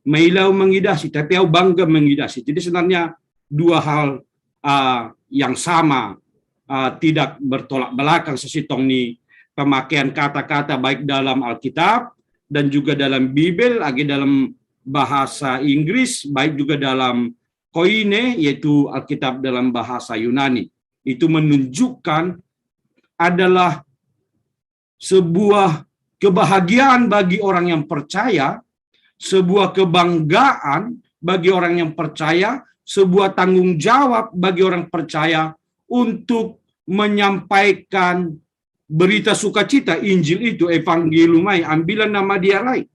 mailao mangidasi, tapi au bangga mangidasi. Jadi sebenarnya dua hal uh, yang sama, uh, tidak bertolak belakang sasintong ni pemakaian kata-kata baik dalam Alkitab dan juga dalam Bibel, age dalam bahasa Inggris, baik juga dalam Koine, yaitu Alkitab dalam bahasa Yunani. Itu menunjukkan adalah sebuah kebahagiaan bagi orang yang percaya, sebuah kebanggaan bagi orang yang percaya, sebuah tanggung jawab bagi orang percaya untuk menyampaikan berita sukacita Injil itu, evangelium ai, ambilan na madiar ai.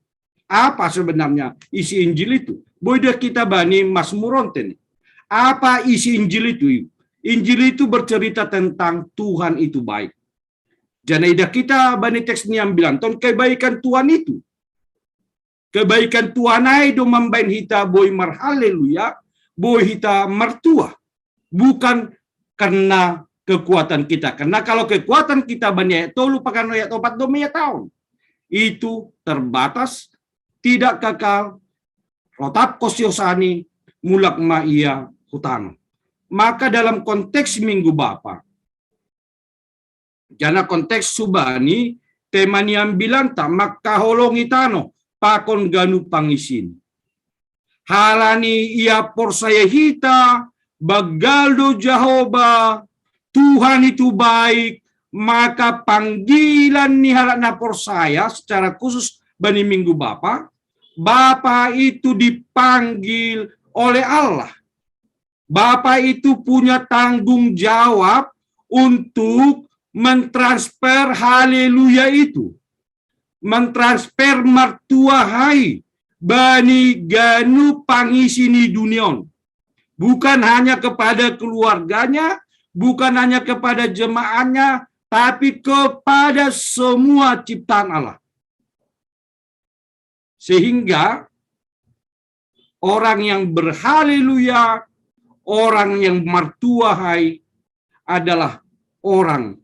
Apa sebenarnya isi Injil itu? Boi do hita bani Mazmur on tene. Apa isi Injil itu? Injil itu bercerita tentang Tuhan itu baik. Jadi idah hita bani teks ni ambilan on kebaikan Tuhan itu. Kebaikan Tuhan ai do mambahen hita boi marhaleluya, boi hita martuah. Bukan karena kekuatan kita. Karena kalau kekuatan kita bani ayat tolu pakano ayat opat do ma ia taon. Itu terbatas, tidak kekal, rotap kosiosan i, mulak ma ia hu tano. Maka dalam konteks Minggu Bapa, jana konteks subani tema ni ambilanta mangkaholongi tano pakon ganup pangisin. Halani ia porsaya hita, banggal do Jahoba, Tuhan itu baik, maka panggilan ni halak na porsaya secara khusus bani Minggu Bapa, Bapa itu dipanggil oleh Allah. Bapa itu punya tanggung jawab untuk mentransfer haleluya itu. Mentransfer martuah ai bani ganup pangisi ni dunia on. Bukan hanya kepada keluarganya, bukan hanya kepada jemaatnya, tapi kepada semua ciptaan Allah. Sehingga orang yang berhaleluya, orang yang martuahai adalah orang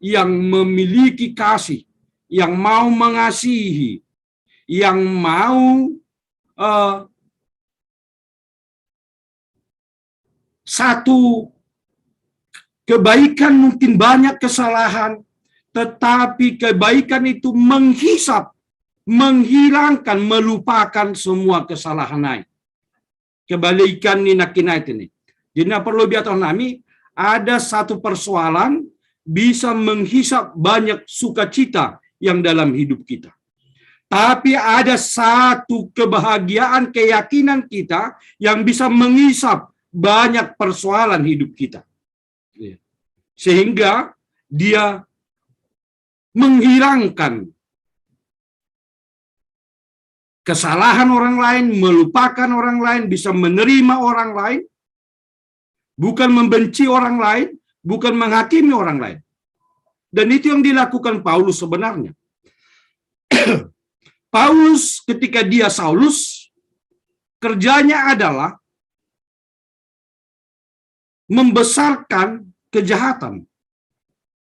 yang memiliki kasih, yang mau mengasihi, yang mau uh, satu kebaikan, mungkin banyak kesalahan, tetapi kebaikan itu menghisap, menghilangkan, melupakan semua kesalahan lain. Kebaikan ni nakinai ini. Jadi, perlu biar tahu nami, ada satu persoalan bisa menghisap banyak sukacita yang dalam hidup kita. Tapi ada satu kebahagiaan, keyakinan kita yang bisa mengisap banyak persoalan hidup kita. Iya. Sehingga dia menghilangkan kesalahan orang lain, melupakan orang lain, bisa menerima orang lain, bukan membenci orang lain, bukan menghakimi orang lain. Dan itu yang dilakukan Paulus sebenarnya. Paulus, ketika dia Saulus, kerjanya adalah membesarkan kejahatan.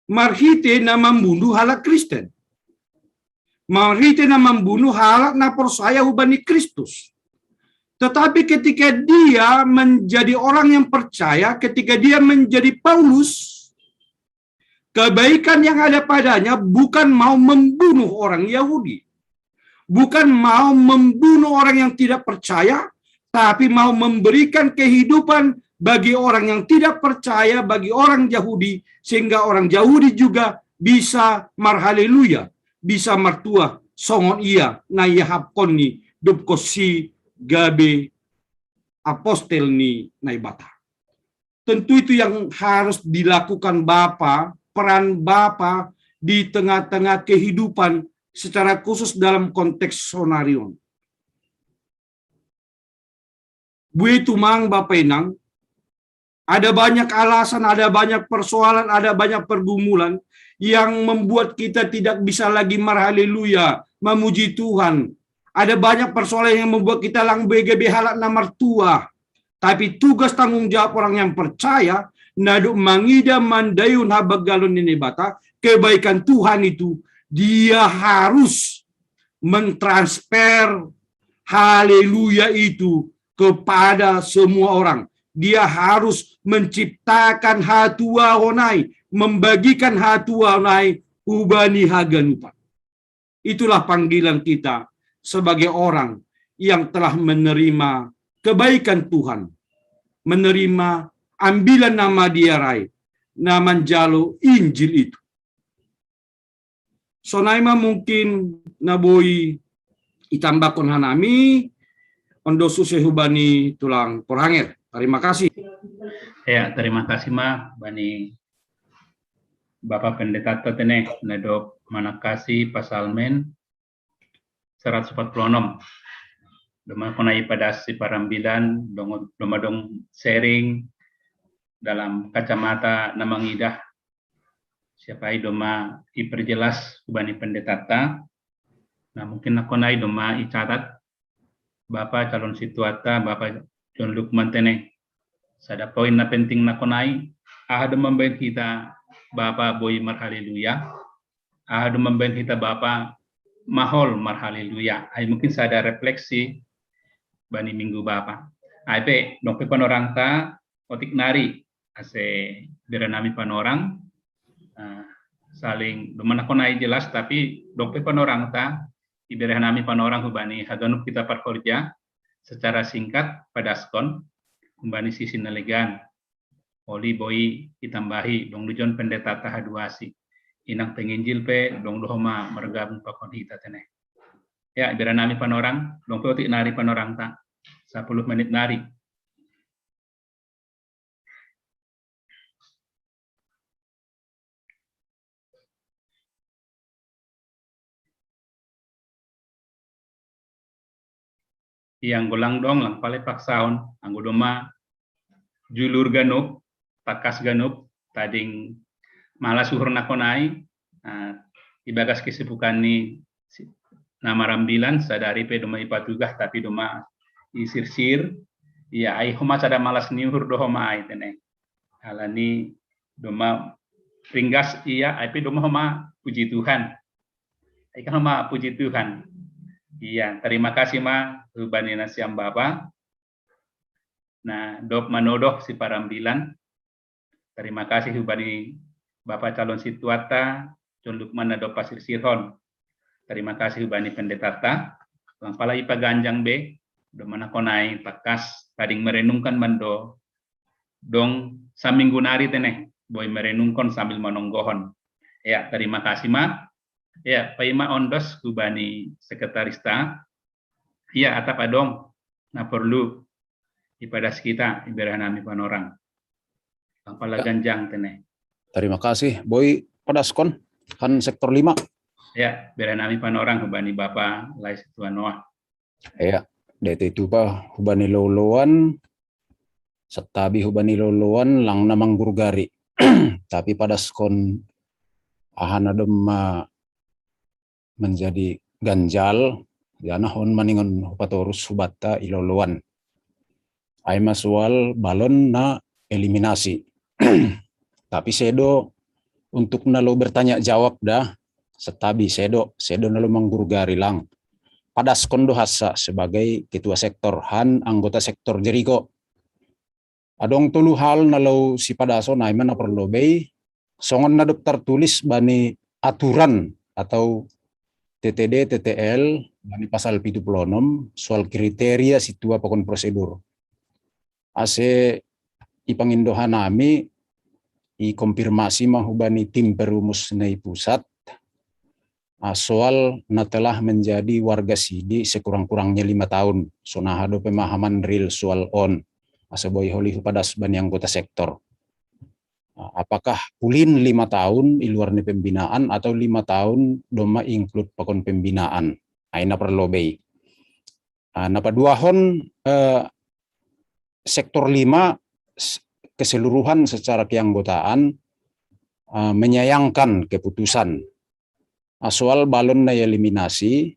Marhite na membunuh halak Kristen. Marhite na membunuh halak na percaya hubani Kristus. Tetapi ketika dia menjadi orang yang percaya, ketika dia menjadi Paulus, kebaikan yang ada padanya bukan mau membunuh orang Yahudi, bukan mau membunuh orang yang tidak percaya, tapi mau memberikan kehidupan bagi orang yang tidak percaya, bagi orang Yahudi, sehingga orang Yahudi juga bisa marhaleluya, bisa martuah songon ia na iahapkon ni dopkon si gabe apostel ni Naibata. Tentu itu yang harus dilakukan Bapa, peran Bapa di tengah-tengah kehidupan secara khusus dalam konteks sonarion. Buitu mang Bapa Inang, ada banyak alasan, ada banyak persoalan, ada banyak pergumulan yang membuat kita tidak bisa lagi marhaleluya, memuji Tuhan. Ada banyak persoalan yang membuat kita lang bege behalak na martuah. Tapi tugas tanggung jawab orang yang percaya, na dok mangida mandayun habagalon ni Naibata, kebaikan Tuhan itu, dia harus mentransfer haleluya itu kepada semua orang. Dia harus menciptakan hatuahon ai, membagikan hatuahon ai hubani haganupan. Itulah panggilan kita sebagai orang yang telah menerima kebaikan Tuhan, menerima ambilan na madiarai, na manjalo Injil itu. Sonai ma mungkin na boi itambahkon hanami, ondo suse hubani tulang porhanger. Terima kasih. Ya, terima kasih ma bani Bapak Pendeta tene na dok manangkasi Psalmen seratus empat puluh enam. Doma kona ipadas si parambilan, dong, doma dong sharing dalam kacamata na mangidah. Siapa i doma iperjelas hubani pendetata. Nah, mungkin na kona i doma icatat Bapa calon situata, Bapa John Lukman tene. Sada poin na penting na kona i, aha do mambaen hita Bapa boi marhaleluya, aha do mambaen hita Bapa mahol marhaleluya. Ai mungkin sada refleksi bani minggu Bapa. Ai pe dong pe panorangta otik nari ase bira nami panorang, uh, saling doma na kona i jelas, tapi dong pe panorangta ibira nami panorang hubani haganup hita parkorja secara singkat padaskon hubani sisi na legan. Oli boi itambahi dong lujon pendetata haduasi. Inang penginjil pe dong do homa margabung pakon hita tene. Ya, bira nami panorang, dong pe otik nari panorangta. Sapuluh menit nari. Yang golang dong lang pale paksaon, anggo doma julur ganup, takas ganup, tading malas uhur nako nai, ibagas kesibukan ni na marambilan, sadari pe doma ipatugah, tapi doma isirsir, ia ai homa sada malas ni uhur do homa ai tene. Alani doma ringgas ia, ai pe doma homa puji Tuhan. Ai kan homa puji Tuhan. Ia, terima kasih ma hubani nasiam Bapa. Na dob manodoh si parambilan, terima kasih hubani Bapa calon situata, John Lukman na dob pasirsirhon. Terima kasih hubani pendetata, lang pala ipaganjang be, doma nako nai takas tading merenungkan mando dong saminggu nari tene, boi merenungkon sambil manonggohon. Ia, terima kasih ma. Ia, paima ondos hubani sekretarista. Ia, atap adong na perlu ipadas kita, iberah nami panorang. Apala ganjang tene. Terima kasih, boi padaskon han sektor lima. Ia, berah nami panorang hubani Bapa Lai Situan Noah. Ia, dete itu pa hubani loloan, satabi hubani loloan lang na manggurgari. Tapi padaskon aha na doma menjadi ganjal, janah on maningon hupatorus hubata i loloan. Ai ma soal balon na eliminasi. Tapi sedo untuk nalo bertanya jawab dah, satabi sedo, sedo nalo manggurgari lang. Padaskon do hasa sebagai ketua sektor han anggota sektor Jeriko. Adong tolu hal nalo sipadason ai ma na perlu bei, songon na dob tartulis bani aturan atau T T D, T T L, bani pasal pitu puluh enam, soal kriteria situa pakon prosedur. Ase ipangindo hanami, ikonfirmasi ma hubani tim perumus na i pusat, soal na telah menjadi warga sidi sekurang-kurangnya lima tahun. Sonaha do pemahaman real soal on. Asa boi holi hupadas bani anggota sektor. Apakah ulin lima tahun i luar ni pembinaan atau lima tahun doma include pakon pembinaan? Ai na perlu bei. Na paduahon, sektor lima keseluruhan secara keanggotaan menyayangkan keputusan soal balon na eliminasi,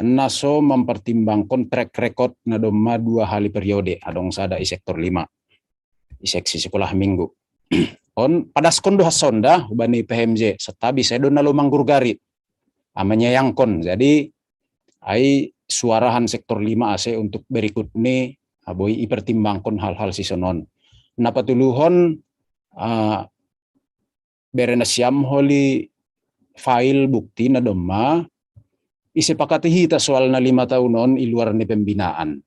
na so mempertimbangkan track record na doma dua hali periode, adong sada i sektor lima, i seksi sekolah minggu. On padaskon do hasonda hubani P H M J, satabi sedo nalo manggurgari, menyayangkan. Jadi ai suarahan sektor lima ase untuk berikut ni boi ipertimbangkan hal-hal sisonon. Na patoluhon, bere nasiam holi file bukti na doma isepakati hita soal na lima tahun on i luar ni pembinaan.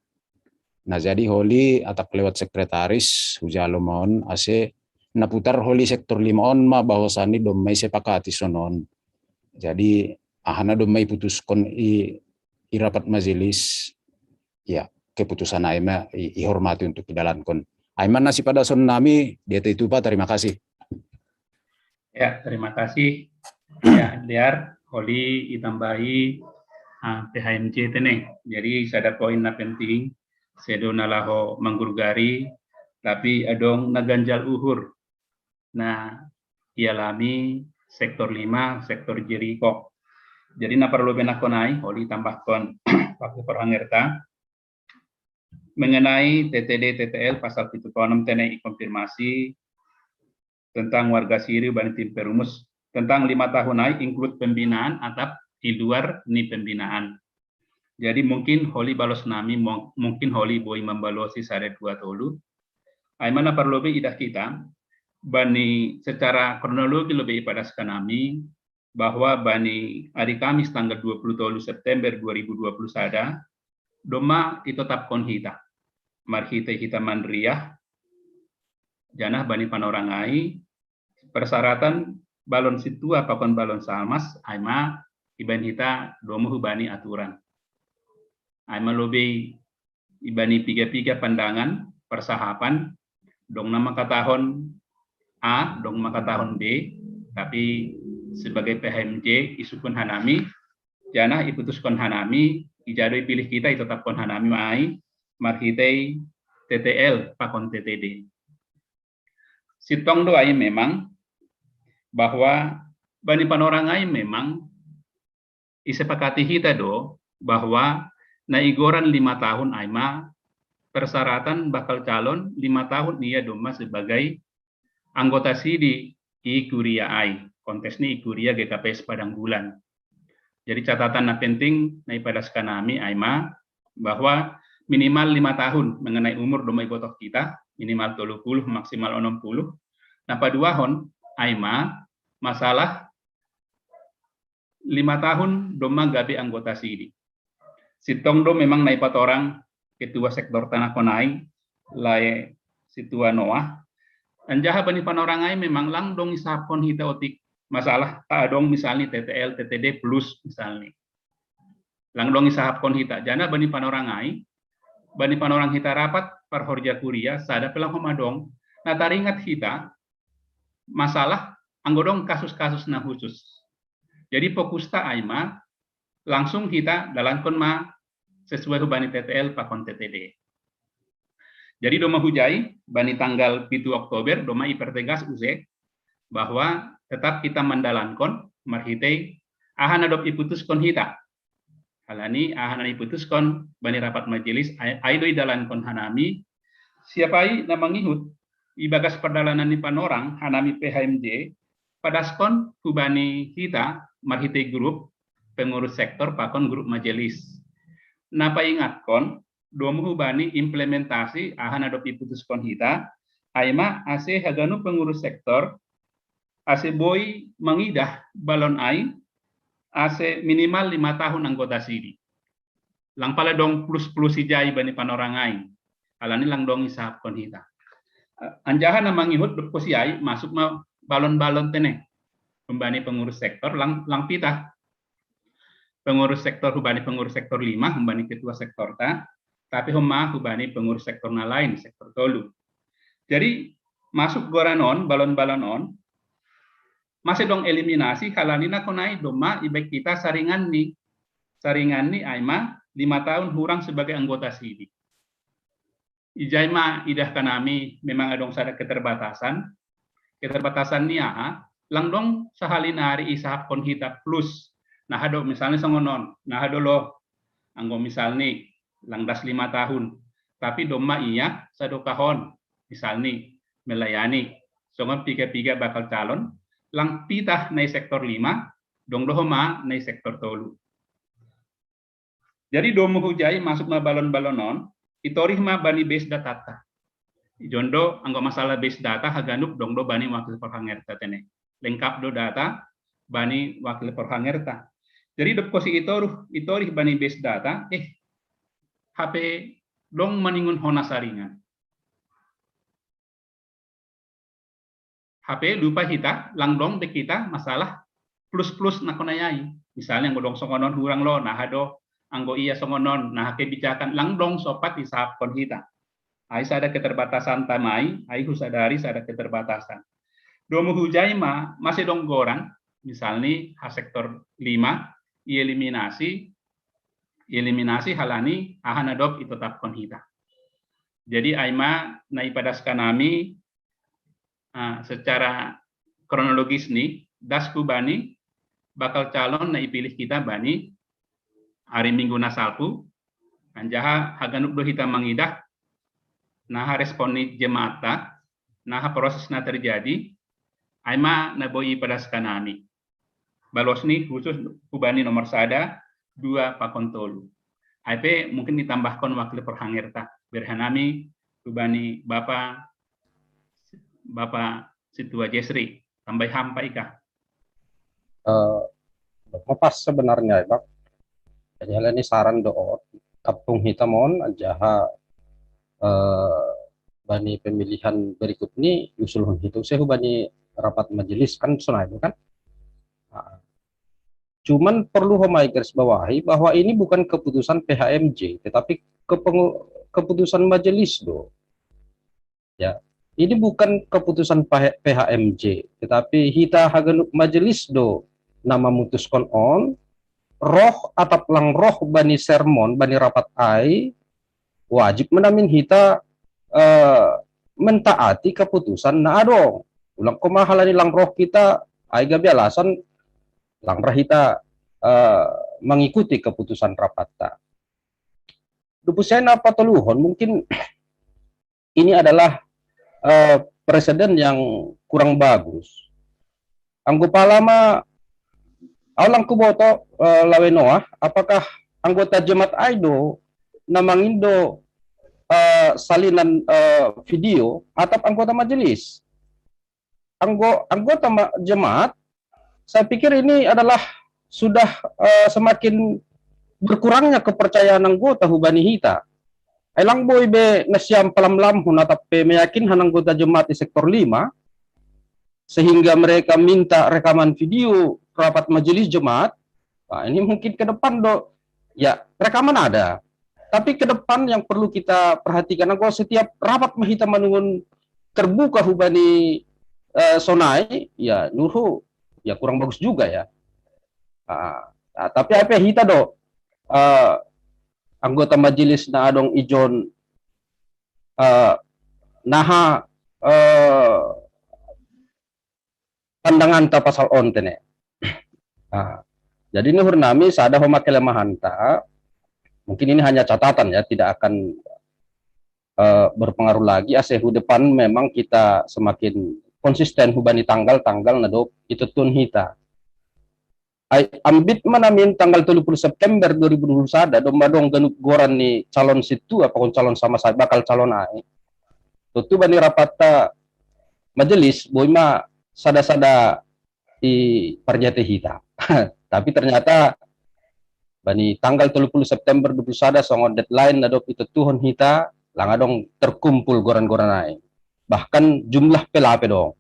Na jadi holi atap lewat sekretaris hujalo ma on ase na putar holi sektor lima on ma bahwasani doma isepakati sonon. Jadi aha na doma iputuskon i, i rapat majelis, ia keputusan ai ma ihormati untuk idalankon. Ai ma na sipadason nami, dia itu pa, terima kasih. Ia, terima kasih. Ia, Dear, holi itambahi P H M J tene. Jadi sada poin na penting, sedo na laho manggurgari, tapi adong na ganjal uhur na ialami sektor lima, sektor Jeriko. Jadi na perlu be nako nai, holi tambahkon waktu perhangerta. Mengenai T T D T T L pasal pitu puluh enam tene ikonfirmasi tentang warga siri bani tim perumus tentang lima tahun ai include pembinaan atap i luar ni pembinaan. Jadi mungkin holi balos nami, mungkin holi boi mambalosi sada dua tolu. Ai ma na perlu be idah kita, bani secara kronologi lebih ipadaskan nami, bahwa bani hari Kamis tanggal dua puluh tolu September dua ribu dua puluh sada, doma itotapkon hita. Marhite hita manriah, janah bani panorang ai, persyaratan balon sintua pakon balon salmas, ai ma ibaen hita domu hubani aturan. Ai ma lobei ibani piga-piga pandangan, persahapan, dong na mangkatahon A, dong mangkatahon B, tapi sebagai P H M J isungkun hanami, janah iputuskon hanami, ija do ipilih hita, itotapkon hanami ma ai, marhitei T T L pakon T T D. Sintong do ai memang, bahwa bani Panorangai memang isepakati hita do bahwa na igoran lima tahun ai ma persyaratan bakal calon lima tahun ia domma sebagai anggota sidi i kuria ai, konteksnya i kuria G K P S Padang Bulan. Jadi catatan na penting na ipadaskan nami ai ma bahwa minimal lima tahun mengenai umur domma ibotoh kita, minimal tolu puluh, maksimal onom puluh. Na paduahon ai ma masalah lima tahun domma gabe anggota sidi. Sintong do memang na ipatorang ketua sektor tana konai, lae situa Noah. Anjaha bani Panorangai memang lang dong isapon hita otik masalah ta adong misalnya T T L, T T D plus misalnya. Lang dong isahapkon hita. Jana bani Panorangai, bani Panorang hita rapat parhorja kuria, sada pelang homa dong. Na taringat hita masalah anggo dong kasus-kasus na khusus. Jadi fokus ta ai ma langsung hita dalankon ma sesuai hubani T T L pakon T T D. Jadi domma hujai bani tanggal pitu Oktober domma ipertegas use bahwa tetap kita mandalankon marhitei aha na dob iputuskon hita. Alani aha na iputuskon bani rapat majelis ai do idalankon hanami. Siapai na mangihut ibagas pardalanan ni Panorang hanami P H M J padaskon hubani hita marhitei grup pengurus sektor pakon grup majelis. Na paingatkon domu hubani implementasi aha na dob iputuskon hita ai ma ase haganup pengurus sektor ase boi mangidah balon ai ase minimal lima tahun anggota sidi. Lang pala dong plus-plus ijai bani Panorangai. Alani lang dong isahapkon hita. Anjaha na mangihut dob kosiai masuk ma balon-balon tene. Humbani pengurus sektor lang, lang pita. Pengurus sektor hubani pengurus sektor lima, humbani ketua sektor ta, tapi homa hubani pengurus sektor na lain, sektor tolu. Jadi masuk goran on, balon-balon on, masih dong eliminasi halani na konai domma ibaik kita saringan ni saringan ni ai ma lima tahun hurang sebagai anggota sidi. Ijai ma idah kanami memang adong sada keterbatasan. Keterbatasan ni aha, lang dong sahali nari isahapkon hita plus. Nah do misalnya songonon, nah do lo anggo misalnya lang das lima tahun. Tapi domma ia sadokahon misalnya melayani songon piga-piga bakal calon lang pitah nai sektor lima dong doho ma nai sektor tolu. Jadi domu hujai masuk ma balon-balon on, itorih ma bani base data ta. Ijondo anggo masalah base data haganup dong do bani wakil porhanger ta tene. Lengkap do data bani wakil porhanger ta. Jadi dob kosi itoruh, itorih bani base data, eh, H P dong maningon hona saringan. H P lupa hita, lang dong be kita masalah plus-plus na konayai. Misalnya anggo dong songonon hurang lo, nah do anggo ia songonon, nah kebijakan lang dong sopat isahapkon hita. Ai sada keterbatasan tamai, ai husadari sada keterbatasan. Domu hujai ma masih dong goran, misalnya ha sektor lima, ieliminasi, ieliminasi halani aha na dob itotapkon hita. Jadi ai ma na ipadaskan nami uh, secara kronologis ni das ku bani bakal calon na ipilih kita bani hari Minggu na salpu. Anjaha haganup do hita mangidah naha respon ni jemaat ta, naha proses na terjadi, ai ma na boi ipadaskan nami. Balos ni khusus hubani nomor sada, dua pakon tolu. Ai pe mungkin ditambahkan wakil porhanger ta. Berhanami hubani Bapa Bapa Situa Jesri, tambai hampa ika. Uh, eh, pas sebenarnya, Bang. Jadi hal ini saran do kapung hitam on anjaha uh, bani pemilihan berikut ini usulhon hitu sehu bani rapat majelis kan sonai kan. Nah, cuman perlu homai garis bawahi bahwa ini bukan keputusan P H M J tetapi kepengu, keputusan majelis do. Ya, ini bukan keputusan P H M J tetapi hita haganup majelis do nama mutuskon on roh atap lang roh bani sermon bani rapat ai wajib menamin hita eh, mentaati keputusan na adong. Ulang koma halani lang roh kita Ai gabe alasan lang ra hita eh, mengikuti keputusan rapatta. Dua puluh sen apa toluhon, mungkin ini adalah eh, presiden yang kurang bagus. Anggo pala ma, au lang kuboto eh, lawe noah, apakah anggota jemaat ai do na mangindo eh, salinan eh, video atau anggota majelis? Anggo anggota ma- jemaat, saya pikir ini adalah sudah eh, semakin berkurangnya kepercayaan anggota hubani hita. Ai lang boi be nasiam palamlamhon atap pe meyakinkan anggota jemaat di sektor lima, sehingga mereka minta rekaman video rapat majelis jemaat. Nah, ini mungkin ke depan do, ya, rekaman ada. Tapi ke depan yang perlu kita perhatikan, anggo setiap rapat ma hita manungkun terbuka hubani eh, sonai, ya nurhu, ya kurang bagus juga ya. Ah, ah, tapi apa hita do eh, anggota majelis na adong ijon eh, naha eh, pandanganta pasal on tene. Ah, jadi nuhur nami sada homa kelemahanta, mungkin ini hanya catatan ya, tidak akan eh, berpengaruh lagi ase hu depan memang kita semakin konsisten hubani tanggal-tanggal na dob ituttun hita. Ai ambit ma namin tanggal tolu puluh September dua ribu dua puluh sada domma dong ganup goran ni calon situa pakon calon sama sai bakal calon ai. Tutu bani rapatta majelis boi ma sada-sada i parjate hita. Tapi ternyata bani tanggal tolu puluh September dua puluh sada songon deadline na dob itutuhon hita lang adong terkumpul goran-goran ai. Bahkan jumlah pe lape dong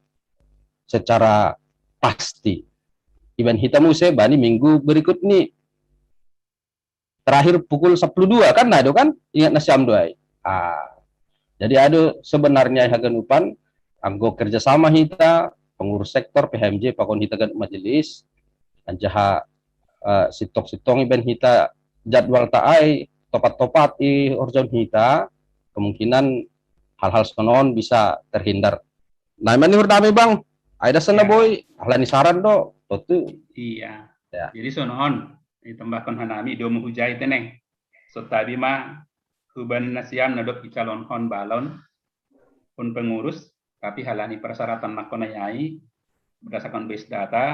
secara pasti. Iban hita muse bani minggu berikut ni terakhir pukul sepuluh dua kan, nah itu kan ingat nasiam doai. Ah, jadi ada sebenarnya haganupan anggo kerjasama hita pengurus sektor P H M J pakon hita ganup majelis anjaha uh, sitong-sitong iban hita jadwal ta ai topat-topat i horjaon hita, kemungkinan hal-hal sonon bisa terhindar. Nah, mani hurdami bang, ai dasana boi halani saran do totu. Iya. Ya. Jadi sonon, ditambahkan hanami do muhujai teneng. Sotabi ma huban nasiam nadok icalon hon balon pun pengurus, tapi halani persyaratan nakona yai berdasarkan base data